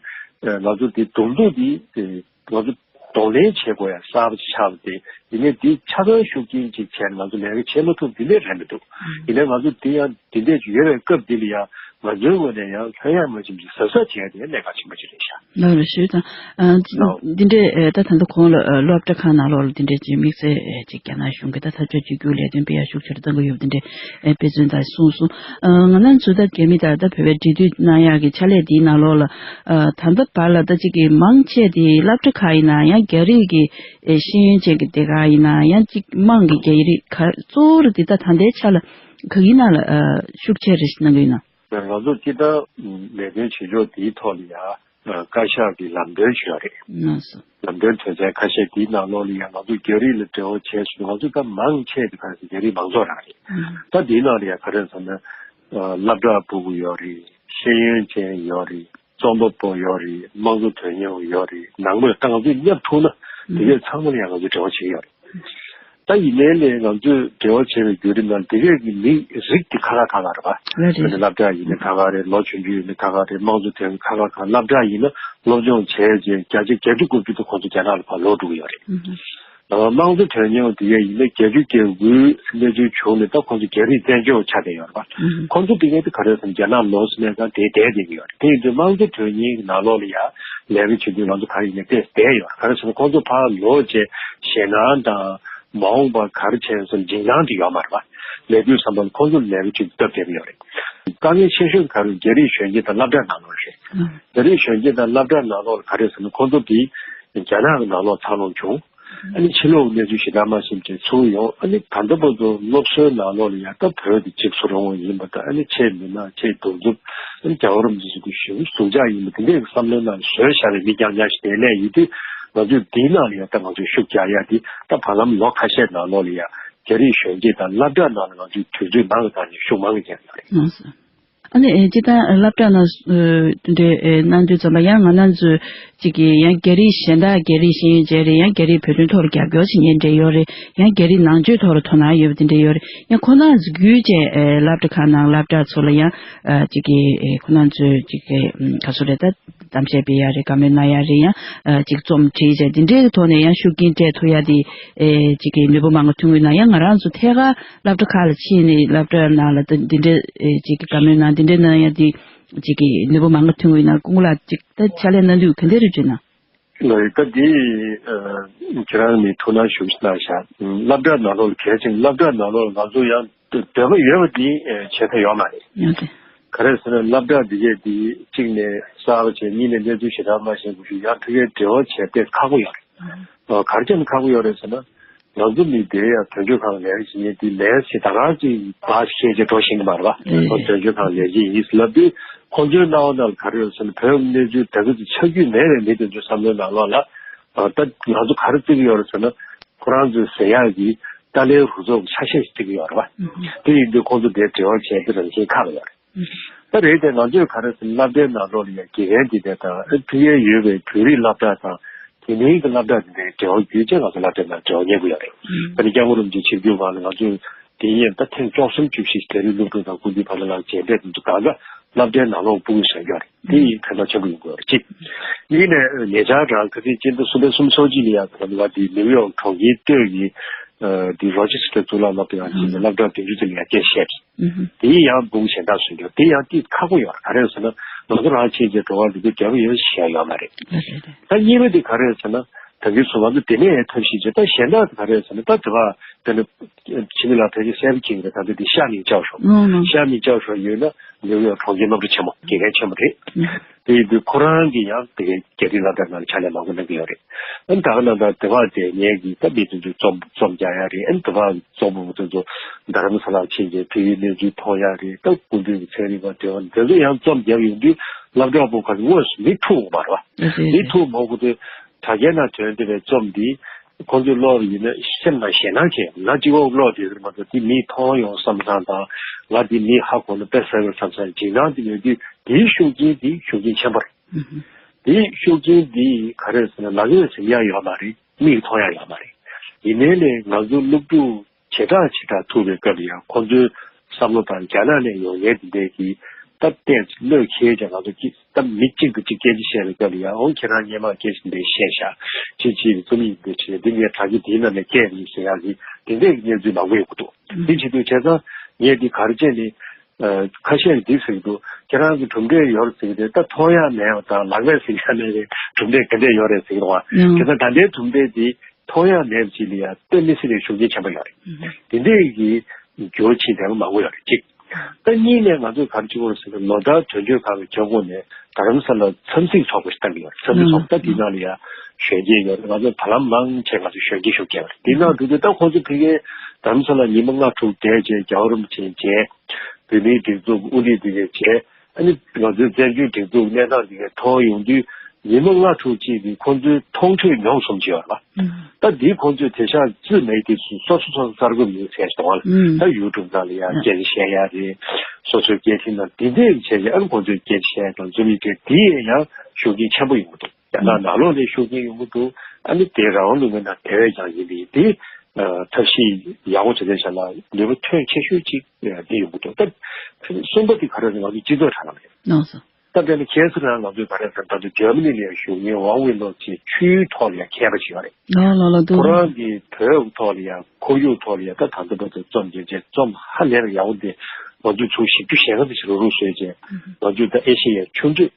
ང་ཚོ་འདི་གདོང་ཐུག་འདི་ང་ཚོ་གདོང་ལེན་བྱེད་དགོས་ཡ་གསར་པ་ཅིག་ཆགས་པ་དེ་ཡིན་ནའི་འདི་ཆ་ཚང་ཤུགས་རྐྱེན་ཅིག་བྱས་ནས་ང་ཚོ་ལས་ཀ་བྱེད་མ་ཐུབ་འདི་འདྲས་རེད་མི་འདུག་ཡིན་ནའི་ང་ཚོ་འདི་ཡང་འདི་འདྲས་ཅིག་ཡོད་པའི་སྐབས་འདི་ལ་ཡང་ང་ཚོའི་ངོས་ནས་ཡང་ལྷོད་ཡངས་མ་བྱུང་ཅིག་གཟབ་གཟབ་བྱས་ཏེ་གནད་འགག་ཆེན་པོ་ཅིག་རེད་ཤག་ལགས་རེད་ཞུས་དང་། ཨ་ལགས། འདི་འདྲའི་ཨེ་ད་ད་ལྟ་གོང་ལ་ཨ་སློབ་གྲྭ་ཁག་ནང་ལོགས་ལ་འདི་འདྲའི་ཅིག་དམིགས་བསལ་ཨེ་ཅིག་རྒྱ་ནག་གཞུང་གིས་ད་ཐབས་ཇུས་གཅིག་གྱུར་ལས་དོན་སྤེལ་ཡ་ཤུགས་ཆེ་རུ་གཏང་གི་ཡོད་པ་འདི་འདྲའི་ཨེ་དཔེ་མཚོན་དག་གསུངས་སོང་། ཨ་ང་རང་ཚོ་ད་རྒྱ་མི་དང་ད་བོད་པའི་འབྲེལ་མཐུད་གནང་ཡག་གི་ཕྱག་ལས་འདིའི་ནང་ལོགས་ལ་ཨ་ད་ལྟ་བར་ལ་ད་ཅིག་གི་མང་ཆེ་དེ་སློབ་གྲྭ་ཁག་ཡིན་ན་ཡང་རྒྱ་རིགས་ཀྱི་ཨེ་ཤེས་ཡོན་ཅན་གྱི་སྡེ་ཁག་ཡིན་ན་ཡང་ཅིག་དམངས་ཀྱི་རྒྱ་རིགས་ག་གཙོ་བོ་རུ་དེ་ད་ད་ལྟའི་ཆ་ལ་ག་གི་ནང་ལ་ཨ་ཤུགས་ཆེ་རེ་ཞིག་གནང་གི་ཡོད་ན། ང་ཚོ་སྤྱིར་བཏང་ལས་དོན་བྱེད་ཕྱོགས་དེའི་ཐོག་ལ་ཡང་བཀའ་ཤག་གི་ལམ་སྟོན་ཞུ་ཡ་རེད། ལགས་སོ། ལམ་སྟོན་དོན་ཚན་ཁ་ཤས་དེའི་ནང་ལོགས་ལ་ཡང་ང་ཚོ་རྒྱ་རིགས་ལ་འབྲེལ་བ་བྱས་སོང་ང་ཚོ་ད་མང་ཆེ་དེ་ག་རེ་ཟེར་རྒྱ་རིགས་མང་ཚོགས་རང་རེད། ད་དེའི་ནང་ལ་ཡང་ག་རེ་ཟེར་ན། སློབ་གྲྭ་ཕྲུ་གུ་ཡོད་རེད། ཤེས་ཡོན་ཅན་ཡོད་རེད། རྩོམ་པ་པོ་ཡོད་རེད། དམངས་གཙོ་དོན་གཉེར་བ་ཡོད་རེད། ནང་མི་ད་ང་ཚོས་མཉམ་ཐུག་ན་དེ་གས་ཚང་མ་ལ་ཡང་ང་ཚོས་འབྲེལ་བ་བྱེད་ཀྱི་ཡོད་རེད། ད་ཡིན་ནའི་ལས་ང་ཚོས་འབྲེལ་བ་བྱས་པའི་བརྒྱུད་རིམ་ནང་དེ་གས་ཀྱི་མི་རིགས་དེ་ཁ་ཁ་ཁ་ཁ་རེད་པ། ལགས་རེད། སློབ་གྲྭ་ཡིན་ན་ཁ་ཁ་རེད། ལོ་ཆུང་ཆུང་ཡིན་ན་ཁ་ཁ་རེད། དམངས་གཙོ་དོན་ཁ་ཁ་ཁ། སློབ་གྲྭ་ཡིན་ན་སློབ་སྦྱོང་བྱས་རྗེས་བརྒྱ་ཆ་བརྒྱད་ཅུ་དགུ་བཅུ་དེ་ཁོང་ཚོ་རྒྱ་ནག་ལ་ཕར་ལོག་འགྲོ་གི་ཡོད་རེད། དམངས་གཙོ་དོན་གཉེར་བ་དེ་གས་ཡིན་ན་བརྒྱད་ཅུ་གྱ་དགུའི་གནས་ཚུལ་བྱུང་ནས་ད་ཁོང་ཚོ་རྒྱ་རིགས་བཙན་བྱོལ་ཆགས་བསྡད་ཡོད་རེད་པ། ཁོང་ཚོ་དེ་གས་དེ་ག་རེ་ཟེར་ན་རྒྱ་ནག་ལོགས་སུ་གནས་སྟངས་དེ་བསྡད་བསྡད་ཀྱི་ཡོད་རེད། དེ་ཡིན་དུས་དམངས་གཙོ་དོན་གཉེར་གྱི་ནང་ལོགས་ལ་ཡང་ལས་ཀ་བྱེད་དུས་ང་ཚོ་ག་རེ་ཡིན་ན་བལྟས་བསྡད་ཡོད་རེད། ག་རེ་ཟེར་ན་ཁོང་ཚོ་ཕར་ལོག་རྗེས་ཞེད་སྣང་དང་མ་འོངས་པ་ག་རེ་བྱས་ཟེར་འཇིགས་སྣང་དེ་ཡོད་མ་རེད་པ། ལས་དུས་བསམ་པ་ལ་ཁོང་ཚོ་ལས་ཀ་བྱེད་དུས་སྟབས་བདེ་པོ་ཡོད་རེད། དཀའ་ངལ་ཆེ་ཤོས་ག་རེ་རྒྱ་རིགས་གཞོན་སྐྱེས་དང་སློབ་གྲྭ་ནང་ལོགས་རེད། རྒྱ་རིགས་གཞོན་སྐྱེས་དང་སློབ་གྲྭ་ནང་ལོགས་ལ་ག་རེ་ཟེར་ན་ཁོང་ཚོ་དེ་རྒྱ་ནག་གི་ནང་ལོགས་འཚར་ལོངས་བྱུང་། ཨ་ནི་ཕྱི་ལོགས་གནས་ཚུལ་ཞེ་དྲག་མ་ཤེས་པ་བྱས་ཚུར་ཡོང་། ཨ་ནི་ད་ལྟ་བར་དུ་སློབ་གསོའི་ནང་ལོགས་ལ་ཡང་ད་བོད་དེ་འཇིགས་སུ་རུང་བ་ཡིན་པ་དང་། ཨ་ནི་ཆེས་མི་ནག་ཆེས་གདུག་རྩུབ། ཨ་ནི་རྒྱལ་བ་རིན་པོ་ཆེ་གི་གཞུང་སྡུག་ཅག་ཡིན་པ་དེ་འདྲའི་བསམ་བློའི་ནང་བཟོས་བཞག་པའི་མི་རྐྱང་རྐྱང་ཞིག་དེ་སླེབས་ཡོད་དུས། ང་ཚོས་འདིའི་ནང་ལ་ཡང་ད་ང་ཚོས་ཤུགས་རྒྱག་ཡ་དེ་ད་བར་ལམ་ལོ་ཁ་ཤས་ནང་ལོགས་ལ་ཡང་རྒྱ་རིགས་གཞོན་སྐྱེས་དང་སློབ་གྲྭ་ནང་ལ་ང་ཚོས་དུས་ཚོད་མང་གི་བཏང་ནས་ཤུགས་མང་གི་རྒྱག་ཡོད་རེད། ཨ་ནི་ཨེ་སྤྱིར་བཏང་སློབ་གྲྭ་ནང་ཨེ་དེ་འདྲའི་ཨེ་གནང་དུས་ཙམ་པ་ཡང་ང་རང་ཚོའི་ཅིག་གི་ཡང་རྒྱ་རིགས་གཞན་དག་རྒྱ་རིགས་ཤེས་ཡོན་ཅན་རེད། ཡང་རྒྱ་རིགས་བོད་དོན་ཐོག་ལ་རྒྱབ་སྐྱོར་བྱེད་མཁན་འདྲ་ཡོད་རེད། ཡང་རྒྱ་རིགས་ནང་ཆོས་ཐོག་ལ་དོ་སྣང་ཡོད་པ་དེ་འདྲ་ཡོད་རེད། ཡང་ཁོང་རྣམ་ཚོ་བརྒྱུད་བྱས་ཨེ་སློབ་གྲྭ་ཁག་ནང་སློབ་གྲྭ་ཚོ་ལ་ཡང་ཨ་ཅིག་གི་ཨེ་ཁོང་རྣམ་ཚོས་ཅིག་གི་ཨམ་ག་ཚོད་རེད་ད། གཏམ་བཤད་སྤེལ་ཡ་རེད། བཀའ་མོལ་གནང་ཡ་རེད། ཡང་ཨ་ཅིག་རྩོམ་བྲིས་བྱས་འདི་འདྲའི་ཐོག་ནས་ཡང་ཤུགས་རྐྱེན་སྤྲད་ཐུབ་ཡ་དེ་ཨེ་ཅིག་གི་ནུས་པ་མང་པོ་ཐོན་གྱི་ཡོད་ན། ཡང་ང་རང་ཚོ་ཐད་ཀར་སློབ་གྲྭ་ཁག་ལ་ཕྱིན་ནས་སློབ་གྲྭ་ནང་ལ་ད་འདི་འདྲའི་ཨེ་ཅིག་གི་བཀའ་མོལ་གནང་འདི་འདྲའི་གནང་ཡ་དེ་ཅིག་གི་ནུས་པ་མང་པོ་ཐོན་གྱི་ཡོད་ན། སྐུ་ངོ་ལགས་ཅིག་ད་ཕྱག་ལས་གནང་དུས་ག་འདྲ་རེད་བརྗོད་ན། ལགས་ད་འདི་ཨ་ཁྱེད་རང་ནས་ཐུགས་སྣང་ཞུ་གནང་ཤག་སློབ་གྲྭ་ནང་ལོགས་ལ་གལ་ཆེན་སློབ་གྲྭ་ནང་ལོགས་ལ་ང་ཚོ་ཡང་འདོད་པ་ཡོད་པ་འདི་ཨེ་བྱེད་ཐབས་ཡོད་མ་རེད། ཡོད་རེད། ག་རེ་ཟེར་ན་སློབ་གྲྭ་འདི་གས་འདི་གཅིག་ནས་གསར་པ་བྱས། གཉིས་ནས་གནས་ཚུལ་ཞེ་དྲག་མ་ཤེས་དགོས་ཤིག་ཡང་ཕ་གིའི་འབྲེལ་བ་བྱས་ཏེ་ཁག་པོ་ཡོད་རེད། ཨ་ག་རེ་བྱས་ན་ཁག་པོ་ཡོད་རེད་ཟེར་ན། ང་ཚོ་མི་དེ་ཡང་དོན་གཅོད་ཁང་ལས་ཀ་བྱེད་མཁན་དེ་ལས་ཟེར་ད་ག་ཅིག་བ་ཤེས་ཀྱི་འགྲོ་ཤེས་ཀྱི་མ་རེད་པ། ཨེ། ཁོ་དོན་གཅོད་ཁང་ལས་བྱེད་ཡིན་ལབ་དུས་ཁོང་ཚོའི་སྣང་བ་ནང་ལ་ག་རེ་ཡོད་ཟེར་ན། བོད་ཀྱི་གནས་ཚུལ་ད་ག་ཅིག་ཆ་རྒྱུས་མེད་པའི་མི་དེ་ཚོའི་བསམ་བློའི་ནང་ལོགས་ལ། ཨ་ད་ང་ཚོ་ག་རེ་བརྩི་གི་ཡོད་རེད་ཟེར་ན། ཁོ་རང་ཚོས་ཟེར་ཡག་གི་ཏཱ་ལའི་རུ་ཚོགས་ཀྱི་ཆ་ཤས་ཤིག་བརྩི་གི་ཡོད་རེད་པ། ཨུ་ཧུ། དེ་ཡིན་དུས་ཁོང་ཚོ་དེ་འབྲེལ་བ་བྱས་ཏེ་རང་བཞིན་ཁག་ཡོད་རེད། ཨུ་ཧུ། ད་རེད་དེ་ང་ཚོས་ག་རེ་ཟེར་ན་སློབ་གྲྭའི་ནང་ལོགས་ལ་ཡང་དགེ་རྒན་དེ་དེ་དང་ཨ་ཕ་གིར་ཡོད་པའི་བོད་རིགས་སློབ་གྲྭ་དང་དེ་མིན་གྱི་སློབ་གྲྭ་དེ་འདྲའི་འབྲེལ་བ་བརྒྱུད་བྱས་ང་ཚོ་སློབ་གྲྭའི་ནང་འབྲེལ་བ་གཉེར་དགོས་ཡོད་རེད། ཨུ་ཧུ། ཨ་ནི་སྐྱབས་མགོན་རིན་པོ་ཆེ་ཆིབས་བསྒྱུར་སྒང་ལ་ང་ཚོས་དེ་ཡིན་ད་ཐེངས་བཅུ་གསུམ་བཅུ་བཞི་རྒྱ་རིགས་སློབ་ཕྲུག་དང་སྐུ་མདུན་བར་ལ་མཇལ་འཕྲད་དེ་ཚོ་གང་ག་སློབ་གྲྭའི་ནང་ལོགས་སྤུ་གུ་བཟོས་ཡོད་རེད། དེ་ཡིན་ཕན་ཐོགས་ཆེན་པོ་ཡོང་གི་ཡོད་རེད་གཅིག་གཉིས་ནས་ཉེ་ཆར་རང་ཁ་སང་སྤྱི་ཟླ་གསུམ་པའི་སུམ་ཅུ་སོ་གཅིག་ལ་ཡང་ང་ཚོ་ནིའུ་ཡོག་གྲོང་ཁྱེར་སྟོད་ཀྱི་ཨ་དེ་རོ་ཆེ་སི་ཊར་གཙུག་ལག་སློབ་གྲྭ་ཡང་ཕྱིན་ནས་སློབ་གྲྭ་བདུན་ཅུ་ཙམ་ལ་ཡར་སྐད་བཤད་རེད། ཨུ་ཧུ། དེ་ཡང་སྤུ་གུ་གཞན་དག་བཟོས་ཡོད། དེ་ཡང་ཏིག་ཁག་པོ་ཡོད་རེད། ག་རེ་ཟེར་ན་ང་ཚོ་རང་ཕྱིན་རྗེས་འགྲོ་བ་ལུག་པའི་རྒྱལ་པོ་ཡོད་ཞེས་ཡོད་མ་རེད། ལགས་རེད་རེད། ད་གཉིས་པ་དེ་ག་རེ་ཟེར་ན་ད་གིན་སུ་ང་ཚོ་དེ་ནས་ཐབས་ཤེས་བྱས། ད་གཞན་དག་དེ་ག་རེ་ཟེར་ན་ད་དེ་བ་དེ་ནི་ཕྱི་མི་ལ་ཕལ་ཆེར་གསལ་པོ་མཁྱེན་གྱི་རེད། ད་ལྟ་དེ་ཤ་མིག་ཅའོ་ཧྲོ། ཨོ་ལགས། ཤ་མིག་ཅའོ་ཧྲོ་ཡོད་ན་ནིའུ་ཡོག་གྲོང་ཁྱེར་སློབ་གྲྭ་ཆེན་མོ་དགེ་རྒན་ཆེན་མོ་རེད། ཨུ་ཧུ། དེ་ཡིན་དུས་ཁོ་རང་གིས་ཡང་དེ་གའི་རྒྱ་རིགས་སློབ་གྲྭ་ནང་ལ་ཕྱག་ལས་མང་པོ་གནང་གི་ཡོད་རེད། ཨ་ནི་ད་ག་ནང་ལྟར་དེ་བ་དེ་ངེད་ཀྱིས་ད་མི་དེ་ཚོའི་རྩོམ་རྩོམ་རྒྱག་ཡ་རེད། ཨ་ནི་དེ་བ་རྩོམ་པ་པོ་དེ་ཚོ་རྡ་རམ་ས་ལར་ཕྱིན་རྗེས་བོད་ཡིག་གནས་ཚུལ་མཐོང་ཡ་རེད། ད་སྐུ་མདུན་གྱི་ཚན་རིག་པ་དེ་བ་དེ་ཚོ་ཡང་རྩོམ་རྒྱབ་ཡོང་དུས་སློབ་གྲྭ་པོ་ཁ་དངོས་སུ་མི་ཐུག་ཡོང་མ་རེད་བ། རེད་རེད། མི་ཐུག་མང་པོ་དེ་དྲ་རྒྱའི་ནང་ཐོན་བསྡད་པའི་རྩོམ་འདི་ཁོང་ཚོས་ཀློག་པ་ཡིན་ན་སེམས་ནང་ཞེད་སྣང་སྐྱེ། ང་གཅིག་པོ་ཀློག་བསྡད་ཀྱི་མ་གཏོགས་འདི་མིས་མཐོང་ཡོང་བསམ་བསམ་དང་། ང་འདི་མིས་ཧ་གོ་ན་དཔེ་གསར་པ་བསམ་བསམ་འཇིགས་སྣང་དེ་ཡོད་དུས་དེའི་ཤུགས་རྐྱེན་དེ་ཤུགས་རྐྱེན་ཆེན་པོ་རེད། ཨུ་ཧུ། དེའི་ཤུགས་རྐྱེན་དེ་ག་རེ་ཟེར་ན་ལག་ལེན་ཟིན་ཡ་ཡོད་མ་རེད། མིག་མཐོང་ཡ་ཡོད་མ་རེད། ཡིན་ནའི་ལས་ང་ཚོ་སློབ་ཕྲུག་བྱེ་བྲག་བྱེ་བྲག་ཐུག་པའི་སྐབས་ལ་ཡང་ཁོང་ཚོའི་བསམ་བློ་དང་རྒྱ་ནག་ནས་ཡོང་མཁན་དེ་འདྲས་ཀྱིས་ད་བལྟས་བློས་འཁེལ་ཀྱང་ང་ཚོ་གཅིག་ད་མི་གཅིག་དང་གཅིག་སྐད་ཆ་བཤད་པའི་སྐབས་ལ་ཡང་འོ་ཁྱེད་རང་སྔོན་མ་སྐད་ཆ་འདི་འདྲས་བཤད་ཤག་ཅི་ཅི་རེད། རྩོམ་ཡིག་འདི་བྲིས་འདི་ངས་དྲ་རྒྱ་འདིའི་ནང་ནས་སྐད་རེད་ཟེར་ཡག་གི་དེ་འདྲས་ཀྱི་གནས་ཚུལ་མང་པོ་ཡོང་གི་འདུག་དེ་བྱེད་དུས་བྱས་ཙང་ངས་འདི་ག་རེ་བྱས་ནས་ཁ་ཤས་འདི་ཟེར་གི་འདུག་ཁྱེད་རང་གི་གྲུབ་འབྲས་ཡོད་རེད་ཟེར་གི་རེད། ད་མཐོང་ཡག་མེད་པ་དང་ལག་ལེན་ཟེར་ཡག་མེད་པའི་གྲུབ་འབྲས་ག་འདྲས་ཡོད་རེད་ཟེར་གི་འདུག་བ། ཡང་། བྱས་ཙང་ད་ལྟའི་གྲུབ་འབྲས་འདི་མཐོང་ཡག་མེད་པ་ཅིག་ལ་ཡང་སྟོན་མི་སྲིད་པའི་ཤུགས་རྐྱེན་ཆེན་པོ་ཡོད་རེད། ཨུ་ཧུ། དེ་འདྲས་ཀྱི་འགྱུར་བ་ཕྱིན་བསྡད་པ་མང་པོ་ཡོད་རེད་གཅིག་ད་གཉིས་ནས་ང་ཚོས་ག་རེ་བྱེད་དགོས་རེད་ཟེར་ན་ལོ་ལྟར་དོན་གཅོད་ཁང་གི་ཁྱབ་ཁོངས་ནས་རྡ་རམ་ས་ལར་འཚམས་གཟིགས་ཚོགས་པ་ཞིག་བཏང་གི་ཡོད་རེད། འཚམས་གཟིགས་ཚོགས་པ། ད་དེ་ནང་ལ་ཡང་གཞོན་སྐྱེས་ཡོད་རེད། ང་ཚོ་བར་ལམ་མང་ཆེ་ང་ཚོ་གཞོན་སྐྱེས་ཤུགས་རྒྱག་པ་རེད། དེ་ནང་འགྲོ་དུས་ད་ཁོང་ཚོ་ཕ་གིའི་རྡ་རམ་ས་ལར་ཉི་མ་ལྔ་དྲུག་བསྡད་རྗེས་རྒྱལ་བ་རིན་པོ་ཆེ་མཇལ། བོད་མིའི་སྒྲིག་འཛུགས་དབུ་ཁྲིད་འདི་གས་བྱས། ཨ་ནི་ང་ཚོའི་བཙན་བྱོལ་སྒྲིག་འཛུགས་གནས་སྟངས་འདི་གས་མཐོང་ཡོང་དུས་ཉི་མ་ལྔ་དྲུག་ཅིག་གིས་ཁོང་ཚོའི་མཐོང་ཐོས་མྱོང་གསུམ་ཅིག་ཡོད་རེད་པ། ཨུམ། ད་འདི་ཁོང་ཚོས་དེང་སང་རྩིས་མེད་དེ་སོ་སོ་སོ་སོ་གསར་འགོད་མིང་ཟེར་གྱི་འདུག་བ་ལ། ཨུམ། ད་ཡུ་ཊུབ་ནང་ལ་ཡང་ཨ་སྐད་ཆ་བཤད་ཡ་རེད། སོ་སོའི་སྐད་འཕྲིན་ནང་འདི་འདྲས་བྱས་བྱས་ཨ་ནི་ཁོང་ཚོས་སྐད་ཆ་བཤད་ཡ་དང་འཛུམ་ཡིག་དེ་འདི་ཡང་ཤུགས་རྐྱེན་ཆེན་པོ་ཡོང་གི་འདུག་རྒྱ་ནག་ཨུམ་ནང་ལོགས་ནས་ཤུགས་རྐྱེན་ཡོང་གི་འདུག་ཨ་ནི་དེ་རང་དབང་ལུང་པའི་ནང་དེ་བས་ཀྱང་ཡིན་པས་དེ་ཨ་ཐབས་ཤེས་ཡག་པོ་བྱས་ཏེ་བྱས་ན་ནུས་པ་ཐོན་ཆེ་ཤོས་ཅིག་འདི་ཡོང་གི་འདུག་ད་གསུམ་པ་དེ་ག་རེ་རེད། ང་ཚོ་སྤྱི་ཚོགས་དྲ་ལམ་རེད། ལགས་སོ། ད་དེ་ནི་ཁྱེད་ཚོ་རང་ང་ཚོའི་ག་རེ་ཟེར་ད་དུང་འཇར་མ་ནི་ལ་ཡང་བཞུགས་མཁན་ཝང་ཝེ་ལོ་ཅེས་ཆོས་ཐོག་ལ་ཡང་མཁས་པ་ཞིག་ཡོད་རེད། ལགས་ལགས་ལགས་འདུག་ཁོ་རང་གིས་བོད་ཐོག་ལ་ཡང་ཁོར་ཡུག་ཐོག་ལ་ཡང་ད་ད་ལྟ་བར་དུ་རྩོམ་རྒྱག་བྱས་རྩོམ་ཧ་ལས་པ་ཡག་པོ་འདི་ང་ཚོས་ཚུར་ཞིབ་འཇུག་བྱས་ཁ་ཚ་ཞིག་རུག་རུག་བཟོས་བྱས་ང་ཚོས་ད་ཨེ་ཤེ་ཡའི་ཆུ་མཛོད་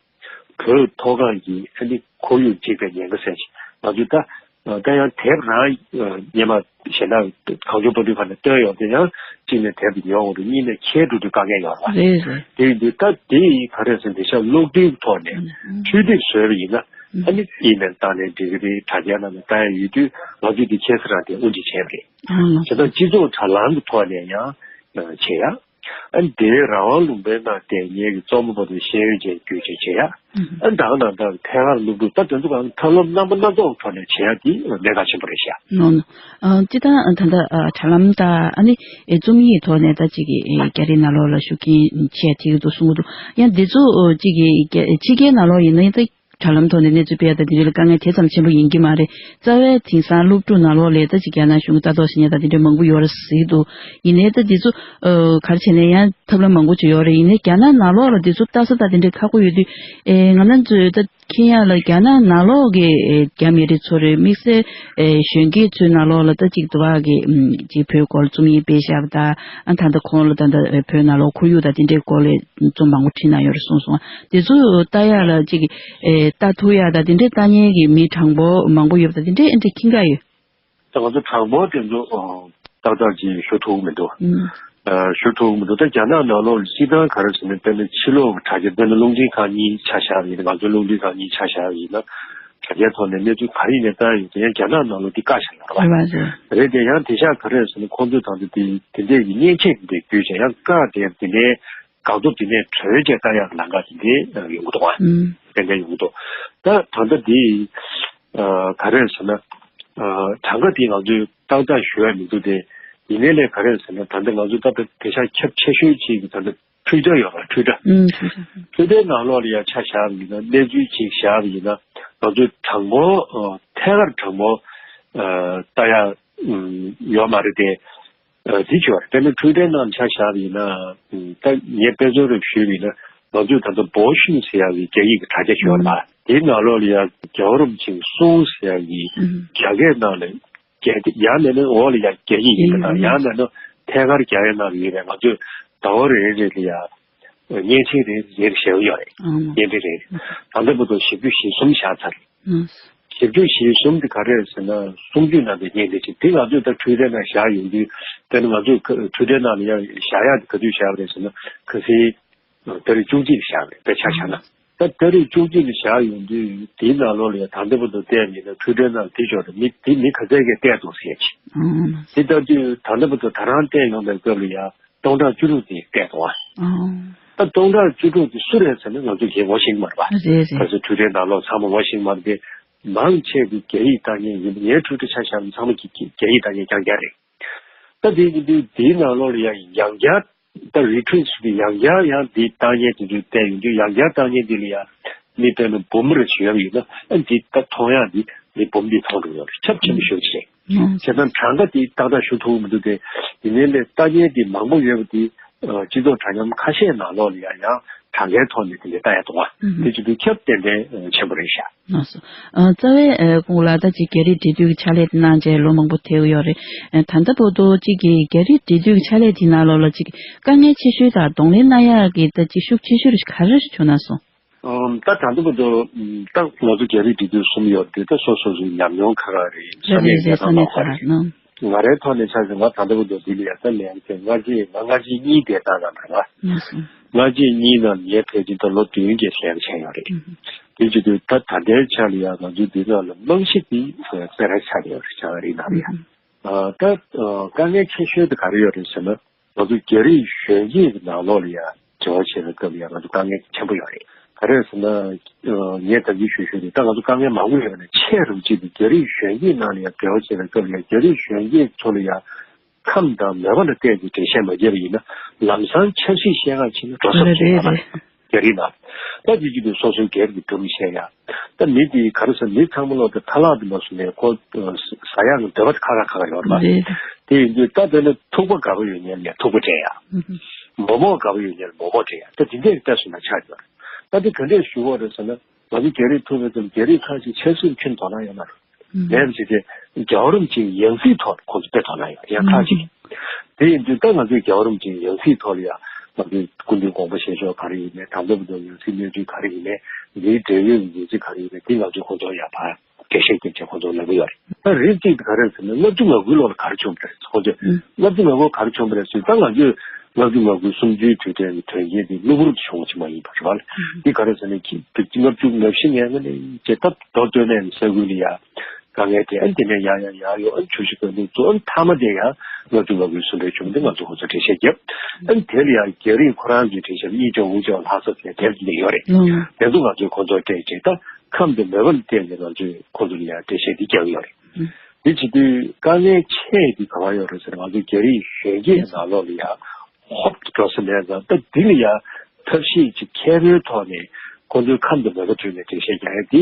བོད་མཐོ་སྒང་གི་ཨ་ནི་ཁོར་ཡུག་འཇིག་པའི་ཉེན་ཁ་ཟེར་ཞིག་ང་ཚོས་ད། ད་ཡང་དེབ་རང་སྔོན་མ་གཞན་དག་གངས་ལྗོངས་དཔེ་སྐྲུན་ཁང་ནས་བཏོན་ཡོད་དེ་ཡང་གཅིག་ནས་དེབ་དེ་ཉོ་དགོས་རེད། གཉིས་ནས་ཁྱེར་འགྲོ་དུས་དཀའ་ངལ་ཡོད་རེད། རེད་རེད། དེ་ཡིན་དུས་ད་དེ་ཡི་ག་རེ་ཟེར་འདི་ཤ་གློག་འཕྲིན་ཐོག་ནས་འཕྲུལ་དེབ་བཟོས་པ་ཡིན་ན་ཨ་ནི་ཨི་མེལ་བཏང་ནས་འགྲིག་གི་རེད། དྲ་རྒྱ་ནང་ནས་བཏང་ཡ་ཡོད་དུས་ང་ཚོས་འདི་ཁྱེད་ཚོ་རང་དེ་དབུ་འབྱེད་བྱས་པ་རེད། བྱས་ཙང་སྤྱི་ཚོགས་དྲ་ལམ་གྱི་ཐོག་ནས་ཡང་བྱེད་ཡ། ཨ་ནི་དེའི་རང་དབང་ལུང་པའི་ནང་བསྡད་མཁན་གྱི་གཙོ་མོ་བར་དུ་ཤེས་ཡོན་ཅན་བརྒྱུད་བྱས་བྱེད་ཡ། ཨ་ནི་ད་ག་ནང་ལྟར་ཐད་ཀར་སློབ་ཕྲུག་ད་དེ་ཚོ་གང་ཐབས་ལམ་རྣམ་པ་སྣ་ཚོགས་ཐོག་ནས་བྱེད་ཡ་དེ་གནད་འགག་ཆེན་པོ་རེད་ཤག་ནོ་ནོ། ཨ་སྤྱིར་བཏང་ད་ལྟ་ཨ་དྲ་ལམ་དང་ཨ་ནི་ཨེ་རྩོམ་ཡིག་ཐོག་ནས་ད་ཅིག་གི་ཨེ་རྒྱ་རིགས་ནང་ལོགས་ལ་ཞུགས་མཁན་ཆེ་དེ་གི་འདུག་གསུང་གི་འདུག་ཡང་འདི་ཚོ་ཨོ་ཅིག་གི་རྒྱ་ཕྱི་རྒྱལ་ནང་ལོགས་ཡིན་ན་ཡང་ད་དྲ་ལམ་ཐོག་ནས་གནས་ཚུལ་སྤེལ་ཡ་ད་དེ་འདྲ་ལ་དཀའ་ངལ་དེ་ཙམ་ཆེན་པོ་ཡིན་གྱི་མ་རེད། རྩ་བའི་དེང་སང་སློབ་ཕྲུག་ནང་ལོགས་ལ་ད་ཅིག་རྒྱ་ནག་གཞུང་གི་ལྟ་རྟོག་བྱེད་མཁན་ད་དེ་འདྲ་མང་པོ་ཡོད་རེད་ཟེར་གྱི་འདུག་ཡིན་ནའི་ད་དེ་ཚོ་ཨོ་ག་རེ་བྱས་ནས་ཡང་ཐབས་ལམ་མང་པོ་ཅིག་ཡོད་རེད། ཡིན་ནའི་རྒྱ་ནག་ནང་ལོགས་ལ་དེ་ཚོ་ལྟ་ས་ད་དེ་འདྲ་ཁག་པོ་ཡོད་དུས་ཨེ་ང་རང་ཚོས་ད་མཁྱེན་ཡག་ལ་རྒྱ་ནག་ནང་ལོགས་ཀྱི་ཨེ་རྒྱ་མི་རིགས་ཚོ་རེད། དམིགས་བསལ་ཨེ་གཞོན་སྐྱེས་ཚོའི་ནང་ལོགས་ལ་ད་ཅིག་དུ་བ་གི་ཨམ་ཅིག་བོད་སྐོར་རྩོམ་ཡིག་སྤེལ་བཞག་པ་དང་ཨ་ད་ལྟ་ཁོང་ལ་ད་ལྟ་ཨེ་བོད་ནང་ལོགས་ཁོར་ཡུག་དང་དེ་འདྲའི་སྐོར་ལ་རྩོམ་མང་པོ་བྲིས་གནང་ཡོད་རེད་གསུངས་སོང་། དེ་ཚོ་ལྟ་ཡག་ལ་ཅིག་ཨེ་ལྟ་ཐུབ་ཡག་དང་དེ་འདྲའི་ལྟ་མཁན་གྱི་མི་གྲངས་འབོར་མང་པོ་ཡོད་པ་དང་དེ་འདྲའི་ཨེ་འདྲའི་མཁྱེན་ག་ཡོད། ད་ང་ཚོ་གྲངས་འབོར་དེ་ཚོ་ཨོ་ཏག་ཏག་ཅིག་ཞུ་ཐུབ་ཀྱི་མི་འདུག་ཨུམ། ཨ་ཞུ་ཐུབ་ཀྱི་མི་འདུག་ད་རྒྱ་ནག་ནང་ལོགས་ལ་སྤྱིར་བཏང་ག་རེ་ཟེར་ན་དཔེར་ན་ཕྱི་ལོགས་ཀྱི་དྲ་རྒྱ་དཔེར་ན་རླུང་འཕྲིན་ཁང་གཉིས་ཆ་བཞག་པ་ཡིན་ན་ང་ཚོའི་རླུང་འཕྲིན་ཁང་གཉིས་ཆ་བཞག་པ་ཡིན་ན་དྲ་རྒྱའི་ཐོག་ནས་གནས་ཚུལ་ག་རེ་ཡིན་ནའི་བཏང་ཡོད་དེ་ཡང་རྒྱ་ནག་ནང་ལོགས་འདི་བཀག་བཞག་ཡོད་རེད་པ། རེད་དེ་ཡང་དེང་སང་ག་རེ་ཟེར་ན་ཁོང་ཚོས་ད་ལྟ་དེ་དེ་འདྲས་ཀྱི་མཉེན་ཆས་དེ་འདྲས་བརྒྱུད་བྱས་ཡང་བཀག་དེ་དེ་ནས་སྒང་ཏོག་དེ་ནས་གྲོལ་བྱས་བཏང་ཡག་གི་ལམ་ཁ་དེ་འདྲས་ཡོང་གི་འདུག་ཨ། ཨུམ། དེ་འདྲས་ཡོང་གི་འདུག་ད་ད་ལྟ་དེ་ཨ་ག་རེ་ཟེར་ན་ཨ་གྲངས་ཀ་དེ་ང་ཚོས་ཏག་ཏག་ཞུ་ཡ་མི་འདུག་སྟེ། ཡིན་ནའི་ལས་ག་རེ་ཟེར་ན་ད་ལྟ་ང་ཚོ་ད་ལྟ་དེང་སང་ཁྱབ་ཆེ་ཤོས་ཅིག་གི་ད་ལྟ་ཊུའི་ཊར་ཡོད་རེད། ཊུའི་ཊར། ཨུམ། ཊུའི་ཊར། ཊུའི་ཊར་ནང་ལོགས་ལ་ཡང་ཆ་བཞག་པ་ཡིན་ན་གནས་ཚུལ་ཅིག་བཞག་པ་ཡིན་ན་ང་ཚོ་གྲངས་འབོར་ཨ་ཐད་ཀར་གྲངས་འབོར་ཨ་ལྟ་ཡ་ཨུམ་ཡོད་མ་རེད་དེ། ཨ་འདི་བྱོས་རེད། དཔེར་ན་ཊུའི་ཊར་ནང་ཆ་བཞག་པ་ཡིན་ན་ཨུམ་ད་ངས་དཔེ་མཚོན་རེ་ཞུས་པ་ཡིན་ན་ང་ཚོས་ད་ལྟ་བོ་ཤིང་ཟེར་ཡག་གི་རྒྱ་ཡིག་གི་དྲ་རྒྱ་ཞིག་ཡོད་རེད་པ། དེའི་ནང་ལོགས་ལ་ཡང་རྒྱལ་བ་རིན་པོ་ཆེའི་གསུང་ཟེར་ཡག་གི་ཨུམ་རྒྱ་སྐད་ནང་ལ་རྒྱ་ཡང་མེད་ན་འོག་ལ་ཡང་རྒྱ་ཡིག་ཡིན་པ་དང་ཡང་མེད་ན་ཐད་ཀར་རྒྱ་ཡིག་ནང་ལ་ཡོད་པའི་ང་ཚོས་ཟླ་བ་རེ་རེ་ལ་ཡང་མཉེན་ཆས་རེ་རེ་བཞག་ཡོད་རེད། ཨང་། བརྙན་འཕྲིན་རེ་རེ། ད་ལྟ་བར་དུ་བཞི་བཅུ་ཞེ་གསུམ་བཞག་ཚར་རེད། ཨང་། བཞི་བཅུ་ཞེ་གསུམ་དེ་ག་རེ་རེད་ཟེར་ན་གསུང་ཆོས་གནང་པའི་བརྙན་འཕྲིན་ཅིག་དེ་ང་ཚོས་ད་ཊུའི་ཊར་ནང་བཞག་ཡོང་དུས་དེ་ནི་ང་ཚོས་ཊུའི་ཊར་ནང་ལ་ཡང་བཞག་ཡག་དེ་ག་དུས་བཞག་པ་རེད་ཟེར་ན་ཁ་སང་ད་རེས་བཅུ་གཅིག་ལ་བཞག་པ་རེད། དཔེ་ཆ་བཞག་ན། ད་ད་རེས་བཅུ་གཅིག་ལ་བཞག་ཡོང་དུས་དེའི་ནང་ལོགས་ལ་ཡང་ད་ལྟ་བར་དུ་བལྟས་པ་ཡིན་ན་ཊུའི་ཊར་ནང་དེ་ཞོར་དུ་མི་དེ་མི་ག་ཚད་ཀྱིས་བལྟས་འདུག་ཟེར་ཡ་ཅིག་ཨང་། དེ་ལྟ་དུས་ད་ལྟ་བར་དུ་ད་རང་བལྟས་ཡོང་པའི་སྐབས་ལ་ཡང་སྟོང་ཕྲག་བཅུ་དྲུག་དེ་བལྟས་འདུག་ཨང་། ད་སྟོང་ཕྲག་བཅུ་དྲུག་དེ་སུ་རེད་ཟེར་ན་ང་ཚོ་གིས་ངོ་ཤེས་ཀྱི་མ་རེད་པ། རེད་རེད། ད་ཚོ་ཊུའི་ཊར་ནང་ལོགས་ཚང་མ་ངོ་ཤེས་ཀྱི་མ་རེད་དེ། མང་ཆེ་གི་རྒྱ་ཡིག་ལྟ་མཁན་ཡིན་པ་ངའི་ཊུའི་ཊར་ཆ་བཞག་ན་ཚང་མ་གི་རྒྱ་ཡིག་ལྟ་མཁན་རྐྱང་རྐྱང་རེད། ད་དེ་ཡིན་དུས་དེའི་ནང་ལོགས་ལ་ཡང་ཡང་བསྐྱར་ད་རི་ཊུའིཊ་ཟེར་དུས་ཡང་བསྐྱར་ཡང་འདི་བཏང་མཁན་དེ་ཚོ་བལྟས་ཡོང་དུས་ཡང་བསྐྱར་བཏང་མཁན་འདི་ལ་ཡང་མི་དཔེར་ན་འབུམ་རེ་ཞིག་ཡོད་པ་ཡིན་ན་ཨ་འདི་ད་མཐོང་ཡག་འདི་མི་འབུམ་འདི་མཐོང་འགྲོ་ཡོད་རེད། ཁྱབ་ཆེན་པོ་ཞེ་པོ་ཅིག་རེད། ཨང་། བྱས་ཙང་གྲངས་ཀ་འདི་ཏག་ཏག་ཞུ་ཐུབ་ཀྱི་མི་འདུག་སྟེ། ཡིན་ནའི་ལས་ལྟ་མཁན་འདི་མང་པོ་ཡོད་པ་འདི་ཨ་སྤྱི་ཚོགས་དྲ་མཉམ་ཁ་ཤས་ནང་ལོགས་ལ་ཡང་ཡང་གྲངས་ཀའི་ཐོག་ནས་དེ་འདྲ་ལྟ་ཡག་འདུག་ཨ། ཨུ་ཧུ། དེ་བྱེད་དུས་ཁྱབ་ཏན་ཏན་ཆེན་པོ་རེད་ཤག་ལགས་སོ། ཨ་རྩ་བའི་ཨ་སྐུ་ངོ་ལགས་ད་ཅིག་རྒྱ་རིགས་འབྲེལ་མཐུད་ཀྱི་ཕྱག་ལས་དེ་གནང་བྱས་ལོ་མང་པོ་ཐལ་ཡོད་རེད། ཨ་ད་ལྟ་བར་དུ་ཅིག་གི་རྒྱ་རིགས་འབྲེལ་མཐུད་ཀྱི་ཕྱག་ལས་དེ་ནང་ལོགས་ལ་ཅིག་དཀའ་ངལ་ཆེ་ཤོས་དང་གདོང་ལེན་གནང་ཡག་གི་ད་ཅིག་ཤུགས་ཆེ་ཤོས་རེ་ག་རེ་བྱུང་ན་སོང་། ཨམ་ད་ད་ལྟ་བར་དུ་ཨམ་ད་ང་ཚོ་རྒྱ་རིགས་འབྲེལ་མཐུད་གསུམ་ཡོད་དེ་ད་སོ་སོ་སོའི་ཉམས་མྱོང་ཁག་ཁག་རེད། ས་གནས་རེད་རེད། ས་གནས་ཁག་ཁག་རེད། ང་རའི་ཐོག་ནས་ཆ་བཞག་ང་ད་ལྟ་བར་དུ་འདི་ལ་ཡ་ད་ལན་ཚེ་སྔ་རྗེས་ང་སྔ་རྗེས་གཉིས་བསྡད་སྟངས་ལ་ད་ལ། ལགས་སོ། སྔ་རྗེས་གཉིས་ནང་ངས་ཕལ་ཆེར་ད་ལོ་བདུན་བརྒྱད་ལྷག་བྱས་ཡོད་རེད། ཨུ་ཧུ། དེ་བྱེད་དུས་ད་ད་ལྟའི་ཆ་ལ་ཡང་ང་ཚོའི་འདི་ནང་ལ་རྨང་གཞི་འདི་རྩ་བའི་ཆ་ལ་ཡོད་རེད། རྒྱ་རིགས་ནང་ལ་ཡང་། ཨུ་ཧུ། ཨ་ད་ཨ་དཀའ་ངལ་ཆེ་ཤོས་དེ་ག་རེ་ཡོད་རེད་ཟེར་ན་ང་ཚོ་རྒྱ་རིགས་གཞོན་སྐྱེས་ཀྱི་ནང་ལོགས་ལ་ཡང་འབྲེལ་བ་བྱེད་པའི་སྐབས་ལ་ཡང་ང་ཚོ་དཀའ་ངལ་ཆེན་པོ་ཡོད་རེད། ག་རེ་ཟེར་ན་ཨ་ངས་ད་གིན་ཞུ་ཞུ་རེད། ད་ང་ཚོ་དཀའ་ངལ་མང་པོ་ཡོད་པ་ནས་ཆེས་རུ་གཅིག་དེ་རྒྱ་རིགས་གཞོན་སྐྱེས་ནང་ལ་ཡང་འབྲེལ་བ་བྱེད་པའི་སྐབས་ལ་ཡང་རྒྱ་རིགས་གཞོན་སྐྱེས་ཚོ་ལ་ཡང་ཁམས་དང་མོས་པ་ལ་བལྟས་ཏེ་འགྲེལ་བཤད་མ་བརྒྱབ་པ་ཡིན་ན་ལམ་སང་ཆབ་སྲིད་བཤད་ག་ཕྱིན་ན་འགྲོ་ས་རེད་ཆེ་ཡོད་རེད། རེད། རྒྱ་རིགས་ནང་། ད་དེ་བྱེད་དུས་སོ་སོའི་སྒེར་གྱི་འདུམ་བཤད་ཡ། ད་མི་དེ་ག་རེ་ཟེར་མི་ཚང་མ་ལོག་ཏུ་ཁ་ལག་དུ་མ་བཟོ་ནས་ཁོ་ཟ་ཡག་གི་འདོད་པ་ཁ་ཁ་ཁ་ཁ་ཡོད་རེད་པ། རེད། དེ་ཡིན་དུས་ད་དེ་ནི་ཐུག་པ་དགའ་པོ་ཡོད་མཁན་ལ་ཐུག་པ་སྤྲད་ཡ། ཨུ་ཧུ། མོག་མོག་དགའ་པོ་ཡོད་མཁན་ལ་མོག་མོག་སྤྲད་ཡ། ད་དེ་འདྲས་ཀྱི་ལྟ་ཚུལ་ན་ཆགས་ཡོད་རེད། ད་དེ་ག་འདྲས་ཞུ་བ་རེད་ཟེར་ན། ང་ཚོ་རྒྱ་རིགས་ཐུག་པའི་སྐབས་རྒྱ་རིགས་ཁག་ཅིག་ཆབ་སྲིད་ཁྱོན་དོ་སྣང་ཡོད་མ་རེད། ལན་བྱས་ཏེ་རྒྱལ་བ་རིན་པོ་ཆེའི་ཡང་སྲིད་ཐོག་ཁོང་ཚོ་དཔེ་དོ་སྣང་ཡོད་ཡང་ཁག་ཅིག་དེ་ཡིན་དུས་ད་ང་ཚོས་རྒྱལ་བ་རིན་པོ་ཆེའི་ཡང་སྲིད་ཐོག་ལ་ཡང་ང་ཚོས་སྐུ་མདུན་དགོངས་པ་བཞེས་ཕྱོགས་ག་རེ་ཡིན་མིན་དང་པོ་བར་དུ་ཡང་སྲིད་གནས་ཚུལ་ག་རེ་ཡིན་མིན་འདིའི་འབྲེལ་ཡོད་ཀྱི་ཡིག་ཆ་ག་རེ་ཡིན་མིན་འདི་ང་ཚོས་ཁོང་ཚོར་ཡང་ཕར་འགྲེལ་བཤད་རྒྱབ་བྱས་ཁོང་ཚོར་ལབ་ཀྱི་ཡོད་རེད། ད་རིགས་གཅིག་ཏུ་ག་རེ་ཟེར་ན་ལྔ་བཅུ་ང་དགུའི་ལོ་ལ་ག་རེ་བྱུང་བ་རེད་ཁོང་ཚོས། ཨུ། ལྔ་བཅུ་ང་དགུ་ག་རེ་བྱུང་བ་རེད་ཟེར་ད་ང་ཚོས་ལྔ་བཅུ་ང་དགུ་གསུམ་བཅུའི་དུས་དྲན་གྱི་དོན་རྐྱེན་འདི་གློ་བུར་དུ་བྱུང་བ་ཅིག་མ་ཡིན་པ་རེད་བ། ཨུ། འདི་ག་རེ་ཟེར་ན་ཁྱི་ལྔ་བཅུ་ང་བཞི་ནས་ང་ནས་བྱེད་ཐབས་མདོ་སྟོད་ནས་ས་ཁུལ་ལ་ཡ། དཀའ་ངལ་དེ་ཨ་ནི་དེ་ནས་ཡང་ཡང་ཡང་ཡོང་ཨ་ནི་བཅུ་བཞི་དགུ་ནས་བཙུགས་ཨ་ནི་མཐའ་མ་དེ་ཡང་ང་ཚོ་ལོ་དགུའི་གསུམ་པའི་གཞུང་དེ་ང་ཚོ་ཁོ་ཚོ་འགྲེལ་བཤད་བརྒྱབ། ཨ་ནི་དེ་ལ་ཡང་རྒྱ་རིགས་ཁོ་རང་གི་འགྲེལ་བཤད་གཡས་ཕྱོགས་འུ་ཅག་ལྷག་ས་དེ་དེབ་དེ་ཡོད་རེད། ཨང་། དེ་ཚོ་ང་ཚོས་ཁོ་ཚོར་སྤྲད་རྗེས་ད་ཁམས་དང་མོས་པ་ལ་བརྟེན་ནས་ང་ཚོས་ཁོ་ཚོ་ལ་ཡང་འགྲེལ་བཤད་དེ་རྒྱག་གི་ཡོད་རེད། ཨང་། དེ་བྱེད་དུས་དཀའ་ངལ་ཆེ་དེ་ག་བ་ཡོད་རེད་ཟེར་ན་ང་ཚོ་རྒྱ་རིགས་གཞོན་སྐྱེས་ནང་ལོགས་ལ་ཡང་ཧོབ་ཏེ་འགྲོ་ས་མེད་ཙང་ད་འདི་ལ་ཡང་ཐབས་ཤེས་ཅིག་མཁས་པོའི་ཐོག་ནས་ཁོ་ཚོའི་ཁམས་དང་མོས་པ་བསྟུན་ནས་འགྲེལ་བཤད་རྒྱག་ཡ་འདི་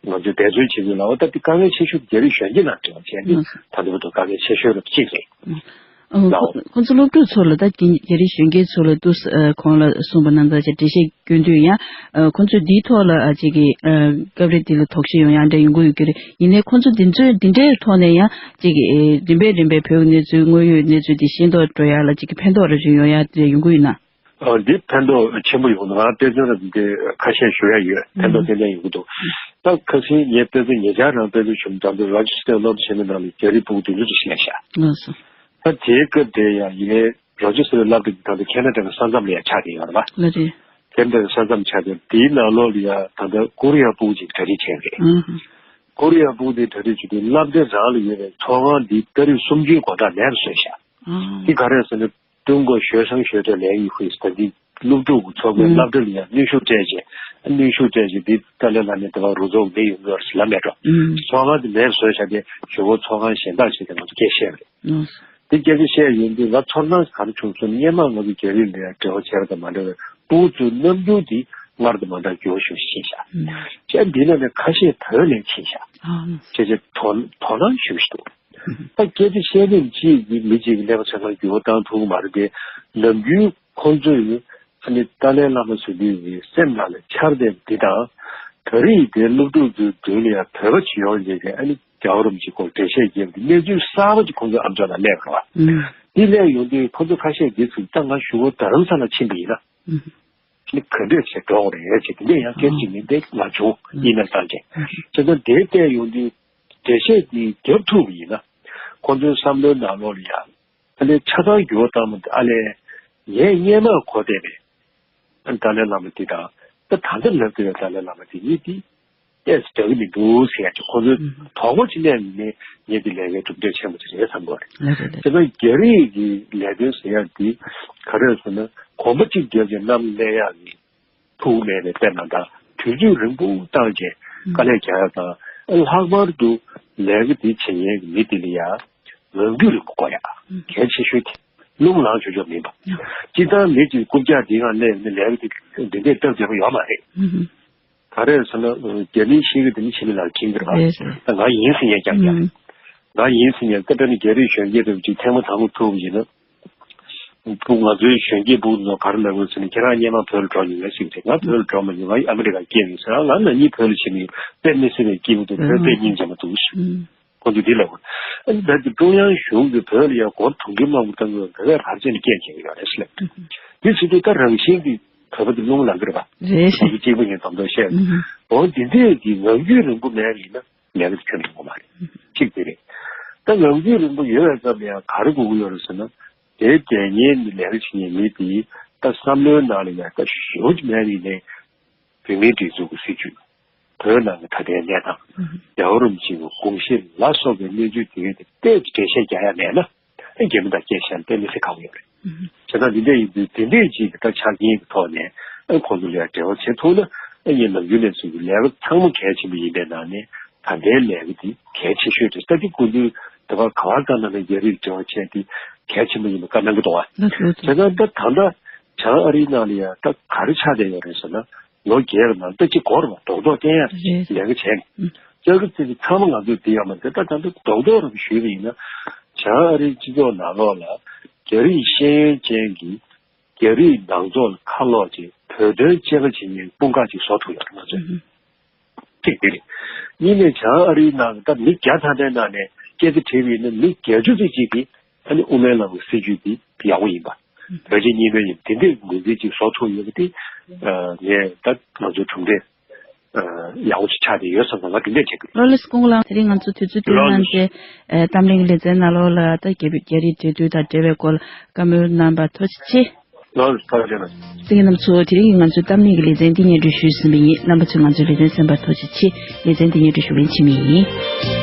ང་ཚོས་འབད་བརྩོན་བྱེད་དགོས་ལ་འོ་ད་འདི་དཀའ་ངལ་ཆེ་ཤོས་རྒྱ་རིགས་གཞོན་སྐྱེས་ནང་འབྲེལ་བ་བྱས་ཏེ་ད་ལྟ་བར་དུ་དཀའ་ངལ་ཆེ་ཤོས་རབ་གཅིག་རེད། ཨང་། ལའོ། ཁོ་ཁོ་ཚོ་སློབ་ཕྲུག་ཚོ་ལ་ད་རྒྱ་རྒྱ་རིགས་གཞོན་སྐྱེས་ཚོ་ལ་ཏུ་ཨ་གོང་ལ་གསུངས་པ་ནང་ལྟར་ཅིག་འགྲེལ་བཤད་སྐྱོན་དུས་ཡང་ཨ་ཁོ་ཚོས་འདིའི་ཐོག་ལ་ཨ་ཅིག་གི་ཨ་སྐབས་རེ་འདི་ལ་དོགས་གཞི་ཡོང་ཡང་འདྲ་ཡོང་གི་ཡོད་ཀྱི་རེད། ཡིན་ནའི་ཁོ་ཚོ་འདི་ཚོས་འདི་འདྲའི་ཐོག་ནས་ཡང་ཅིག་གི་ཨེ་རིམ་པས་རིམ་པས་བོད་ཀྱི་གནས་ཚུལ་དངོས་ཡོད་གནས་ཚུལ་འདི་ཤེས་རྟོགས་འགྲོ་ཡ་ལ་ཅིག་གི་ཕན་ཐོགས་རེ་རེ་ཡོང་ཡ་དེ་ཡོང་གི་ཡོད་ན། ཨ་འདི་ཕན་ཐོགས་ཆེན་པོ་ཡོང་འདུག་ང་དཔེ་མཚོན་རབ་འདི་ཁ་ཤས་ཞུ་ཡ་ཡོད། ཕན་ཐོགས་ཏན་ཏན་ཡོང་གི་འདུག་ད་ཁ་སང་ངས་དཔེ་མཚོན་ཉེ་ཆར་རང་དཔེ་མཚོན་ཞུ་ན་ད་ལྟ་རོ་ཅི་སི་ཊར་སློབ་གྲྭ་ཆེན་མོའི་ནང་ལ་རྒྱ་རིགས་ཕྲུ་གུ་བདུན་ཅུ་ཙམ་ཞིག་སླེབས་ཤག་ལགས་སོ། ད་དེའི་སྐབས་དེ་ཡང་ངས་རོ་ཅི་སི་ཊར་སློབ་གྲྭ་འདི་ད་ལྟ་ཁེ་ན་ཌ་གི་ས་མཚམས་ལ་ཡང་ཆགས་བསྡད་ཡོད་རེད་པ། ལགས་རེད། ཁེ་ན་ཌ་གི་ས་མཚམས་ཆགས་བསྡད་དེའི་ནང་ལོགས་ལ་ཡང་ད་ལྟ་ཀོ་རི་ཡ་ཕྲུ་གུ་ཅིག་གྲ་སྒྲིག་བྱས་རེད། ཨང་། ཀོ་རི་ཡ་ཕྲུ་གུ་དེ་གྲ་སྒྲིག་བྱེད་དུས་སློབ་གྲྭ་རང་ལ་ཡོད་པའི་ཚོགས་ཁང་འདི་ཏ་རིག་གསུམ་བཅུའི་སྒོ་ཐག་མེད་པ་བཟོས་ཤག་ཨང་། འདི་ག་རེ་ཟེར་ན། 中国学生学者联谊会 ཟེར་འདི་སློབ་ཕྲུག་གི་ཚོགས་པའི་ཨང་། སློབ་གྲྭ་ལ་ཡང་གནོན་ཤུགས་སྤྲད་བྱས། གནོན་ཤུགས་སྤྲད་བྱས་འདི་ཏཱ་ལའི་བླ་མའི་དེ་བ་རུ་ཚོགས་མི་ཡོང་གི་ཡོད་རེད་ཟེར་ལབ་མེད་འགྲོ། ཨང་། ཚོགས་ཁང་དེ་མེད་བཟོས་བཞག་སྟེ་གཞུག་གུ་ཚོགས་ཁང་གཞན་དག་ཞིག་དེ་ང་ཚོ་སྐད་བཤད་རེད། ཨང་། དེ་སྐད་ཆ་བཤད་ཡོང་དུས་ང་ཚོར་སྣང་ག་རེ་བྱུང་སོང་། སྔོན་མ་ང་ཚོ་རྒྱ་རིགས་ལ་ཡང་འབྲེལ་བ་བྱས་པ་དང་མ་འདྲ་བའི་ཕྲུ་གུ་ཚོའི་རྣམ་འགྱུར་འདི་སྔར་དང་མ་འདྲ་འགྱུར་བ་ཞིག་ཕྱིན་ཤག་ཨང་། བྱས་འདི་ནང་ནས་ཁ་ཤས་བོད་ལ་ཕྱིན་ཤག་ཨང་། བྱས་བྱས་དོ་དོ་སྣང་ཞེ་པོ་ཞིག་འདུག་ད་སྐད་ཆ་བཤད་མཁན་གཅིག་གིས་མི་གཅིག་གི་ཀླད་པ་ཆ་ཚང་འགྱུར་བ་བཏང་ཐུབ་ཀྱི་མ་རེད་དེ། ནམ་རྒྱུན་ཁོང་ཚོས་ཨ་ནི་ཏཱ་ལའི་བླ་མ་ཟེར་དུས་ཀྱི་སེམས་ནང་ལ་འཆར་བསྡད་འདི་དང་། བོད་རིགས་དེ་སློབ་ཕྲུག་ཚོའི་མདུན་ལ་ཡང་བོད་པ་ཅིག་ཡོང་བྱས་ཏེ་ཨ་ནི་རྒྱལ་བ་རིན་པོ་ཆེའི་སྐོར་འགྲེལ་བཤད་རྒྱབ་སྟེ་གནས་ཚུལ་གསར་པ་ཅིག་ཁོང་ཚོའི་ཨམ་ཅོག་ནང་སླེབས་པ་རེད་བ། ཨང་། འདི་སླེབས་ཡོང་དུས་ཁོང་ཚོ་ཁ་ཤས་འདི་ཚོས་ད་ང་གཞུག་གུ་རྡ་རམ་ས་ལ་ཕྱིན་པ་ཡིན་ན། ཨང་། ནི་ག་འདྲས་བྱས་འགྲོ་དགོས་རེད་ཅེས་དེ་འདྲས་ཡང་སྐད་ཅིག་མིན་ཏེ་ང་བྱུང་ཨ་ཡིན་ན་བཏང་ཅེས། ཨ་བྱས་ཙང་དེ་བལྟས་ཡོང་དུས་འགྲེལ་བཤད་འདི་རྒྱབ་ཐུབ་པ་ཡིན་ན། ཁོང་ཚོའི་བསམ་བློའི་ནང་ལོགས་ལ་ཡང་ཨ་ནི་ཆ་ཚང་འགྱུར་བ་བཏང་མ་འདི་ཨ་ལས་ངས་སྔོན་མ་གོ་བསྡད་པའི་ཨ་ནི་ཏཱ་ལའི་བླ་མ་འདི་དང་ད་ད་ལྟ་ལབ་བསྡད་པའི་ཏཱ་ལའི་བླ་མ་འདི་གཉིས་འདི་ཏོག་ཙམ་འདྲ་གི་མི་འདུག་ཟེར་ཡ་ཅིག་ཁོང་ཚོའི་ཨུ་དོགས་པ་ཅིག་གནས་ནས་ངས་འདི་ལས་ཀའི་གྲུབ་འབྲས་ཆེན་པོ་ཅིག་རེད་བསམ་གྱི་ཡོད་རེད། ལགས་རེད་ལགས། དེ་ནས་རྒྱ་རིགས་ཀྱི་ལས་དོན་ཟེར་ཡ་འདི་ག་རེ་ཟེར་ན་གོམ་པ་གཅིག་བརྒྱབ་ཀྱང་གནམ་གླན་ཡག་གི་ཐུག་མེད་པའི་དཔེར་ན་ད་དུས་ཚོད་རིང་པོ་བཏང་རྗེས་དཀའ་ལས་རྒྱག་ཡ་དང་ལྷག་པར་དུ་ལས་ཀ་འདི་བྱེད་མཁན་གྱི་མི་འདི་ལ་ཡ་ངང་རྒྱུད་རིང་པོ་དགོས་ཡ་གལ་ཆེ་ཤོས་དེ་རླུང་ལངས་ཆོག་ཆོག་མིན་པ། སྤྱིར་བཏང་མི་གཅིག་རྐུབ་བཀྱག་འདི་སྒང་སླེབས་ནས་ལས་ཀ་འདི་འདི་འདྲས་སྟབས་བདེ་པོ་ཡོད་མ་རེད། ག་རེ་ཟེར་ན་རྒྱ་མིའི་གཤིས་ཀ་འདི་ནི་ཕྱི་མི་ལ་འཁྱེར་གྱི་རེད་པ། རེད་རེད། ད་ང་ཡིན་ཟེར་མཁན་རྐྱང་རྐྱང་རེད། ང་ཡིན་ཟེར་མཁན་ད་ལྟ་ནི་རྒྱ་རིགས་གཞོན་སྐྱེས་ཚོ་ཅིག་ཐེངས་མ་དང་པོ་ཐུག་པ་ཡིན་ན། ཕྲུ་གུ་ང་ཚོའི་གཞོན་སྐྱེས་ཕྲུ་གུ་ཚོ་ག་རེ་ལབ་དགོས་ཟེར་ན་ཁྱེད་རང་སྔོན་མ་བོད་ལ་འགྲོ་མྱོང་ངས་ཟེར་གྱི་རེད། ང་བོད་ལ་འགྲོ་མ་མྱོང་། ང་ཨ་མི་རི་ཀར་སྐྱེས་ཡིན་ཟེར། ང་ང་ནང་ཉིད་བོད་ལ་ཕྱིན་མྱོང་། དཔེ་མི་སྲིད་པའི་སྐྱིད་པོ་འདུག་བོད་དཔེ་སྙིང་རྗེ་མོ་འདུག་ཟེར། ཁོ་ཚོས་འདི་ལབ་དགོས། ཨ་ནི་ད་ཀྲུང་དབྱང་གཞུང་གིས་བོད་ལ་ཡང་སྒོར་དུང་ཕྱུར་མང་པོ་བཏང་དགོས་འདི་གའི་ར་ཅན་སྐད་ཆ་ཡོད་རེད་ཟེར་ལབ། འདི་ཚོ་དུས་ད་རང་བཞིན་གྱིས་བོད་པ་དེ་རླུང་ལངས་ཀྱི་རེད་པ། རེད། ང་ཚོ་གཅིག་པ་ཡིན་དམ་དུ་བཤད། འོ་འདི་འདྲས་ཀྱི་ངང་རྒྱུད་རིང་པོ་མེད་པ་ཡིན་ན་ལས་ཀ་དེ་ཁྱོན་ནས་འགྲོ་གི་མ་རེད། གཅིག་དེ་རེད། ད་ངང་རྒྱུད་རིང་པོ་ཡོད་པའི་སྐབས་ལ་ཡང་ག་རེ་དགོས་ཀྱི་ཡོད་རེད་ཟེར་ན། དེའི་དེ་ཉིད་ནི་ལས་ཀ་བྱེད་མཁན་མི་དེ་ད་བསམ་བློའི་ནང་ལ་ཡང་ད་ཞེ་པོ་ཅིག་མེད་པ་ཡིན་ནའི་བོད་མིའི་སྒྲིག་འཛུགས་ཀྱི་སྲིད་བྱུས། བོད་ནང་གི་ད་ལྟའི་གནས་སྟངས། རྒྱལ་བ་རིན་པོ་ཆེ་གི་དགོངས་གཞི་ལ་སོགས་པའི་གནས་ཚུལ་དེ་གའི་དེ་ཏོག་ཙམ་འགྲེལ་བཤད་རྒྱག་ཡ་མེད་ན། ཨེ་རྒྱ་མི་དང་སྐད་ཆ་དཔེ་མི་སྲིད་ཁག་པོ་ཡོད་རེད། བྱས་ཙང་འདི་འདྲ་ཡིན་དུས་དེ་འདྲས་ཅིག་གི་ད་ཆ་རྐྱེན་གྱི་ཐོག་ནས་ཨེ་ཁོང་ཚོ་ལ་ཡང་འབྲེལ་བ་བྱེད་ཐུབ་ན་ཨེ་ངས་ནམ་རྒྱུན་ནས་ཚུལ་གྱི་ལས་ཀ་ཚང་མ་གལ་ཆེན་པོ་ཡིན་པའི་ནང་ནས་ད་ལྟའི་ལས་ཀ་འདི་གལ་ཆེ་ཤོས་རེད། ད་འདི་སྐུ་མདུན་དེ་བར་ག་བར་ག་ན་ནས་རྒྱ་རིགས་འབྲེལ་བ་བྱས་ཏེ་གལ་ཆེན་པོ་ཡིན་པ་བཀའ་གནང་གི་འདུག་བ། ལགས་སོ། བྱས་ཙང་ད་ད་ལྟ་བྱང་ཨ་རིའི་ནང་ལ་ཡང་ད་ག་རེ་ཆགས་བསྡད་ཡོད་རེད་ཟེར་ན། ལོ་བརྒྱད་ཀྱི་ནང་ལྟ་ཅི་གོ་རེད་པ། རྡོག་རྡོག་བསྟན་ཡ་རེད། ལས་ཀ་བྱས་ནས་ཨུ་ལྕགས་ཀྱི་རྩི་ཚང་མ་ང་ཚོས་འདི་ཡོད་མ་རེད། ད་ད་ལྟ་རྡོག་རྡོག་རུ་ཞུས་པ་ཡིན་ན་བྱང་ཨ་རིའི་སྤྱི་ཚོགས་ནང་ལོགས་ལ་རྒྱ་རིགས་ཤེས་ཡོན་ཅན་གྱི་རྒྱ་རིགས་ནང་ཚོགས་ལ་ཁ་ལོག་ཅིག་བོད་དོན་དཔྱད་པ་བྱེད་མཁན་དཔུང་ཁག་ཅིག་བཟོ་ཐུབ་ཡོད་རེད་ང་ཚོས། ཨུ་གཅིག་དེ་རེད། གཉིས་ནས་བྱང་ཨ་རིའི་ནང་ད་མི་བརྒྱ་ཐམ་པའི་ནང་ནས་སྐད་ཆ་དྲིས་པ་ཡིན་ན་མི་བརྒྱད་ཅུ་ཙམ་ཅིག་གིས། ཨ་ནི་དབུ་མའི་ལམ་གྱི་སྲིད་བྱུས་འདི་ཡག་པོ་ཡིན་པ། བོད་རྒྱ་གཉིས་སྨན་ཡིན་དེ་འདྲའི་ངོས་འཛིན་ཅིག་བཟོ་ཐུབ་ཡོད་པ་དེ་ངས་ད་ང་ཚོའི་གྲུབ་འབྲས་ཡག་པོ་ཅིག་ཆགས་བསྡད་ཡོད་བསམ་ཙང་ང་དེ་འདྲས་བྱེད་ཀྱི་ཡོད། ལོ་ལེགས་སྐུ་ངོ་ལགས། དེ་རིང་ང་ཚོ་དུས་ཚོད་བསྟུན་གནང་སྟེ་གཏམ་གླེང་ལེ་ཚན་ནང་ལོགས་ལ་ད་རྒྱ་རྒྱ་རིགས་འབྲེལ་མཐུད་དང་འབྲེལ་བའི་སྐོར་བཀའ་མོལ་གནང་བར་ཐུགས་རྗེ་ཆེ། ལོ་ལེགས་ཐུགས་རྗེ་ཆེ། གསན་མཁན་རྣམ་ཚོ་དེ་རིང་གི་ང་ཚོའི་གཏམ་གླེང་གི་ལེ་ཚན་འདི་སྙན་སྒྲོན་ཞུས་ཟིན་པ་ཡིན། རྣམ་པ་ཚོས་ང་ཚོའི་ལེ་ཚན་གསན་པར་ཐུགས་རྗེ་ཆེ། ལེ་ཚན་འདི་སྙན་སྒྲོན་ཞུ་མཁན་འཆི་མེད་ཡིན།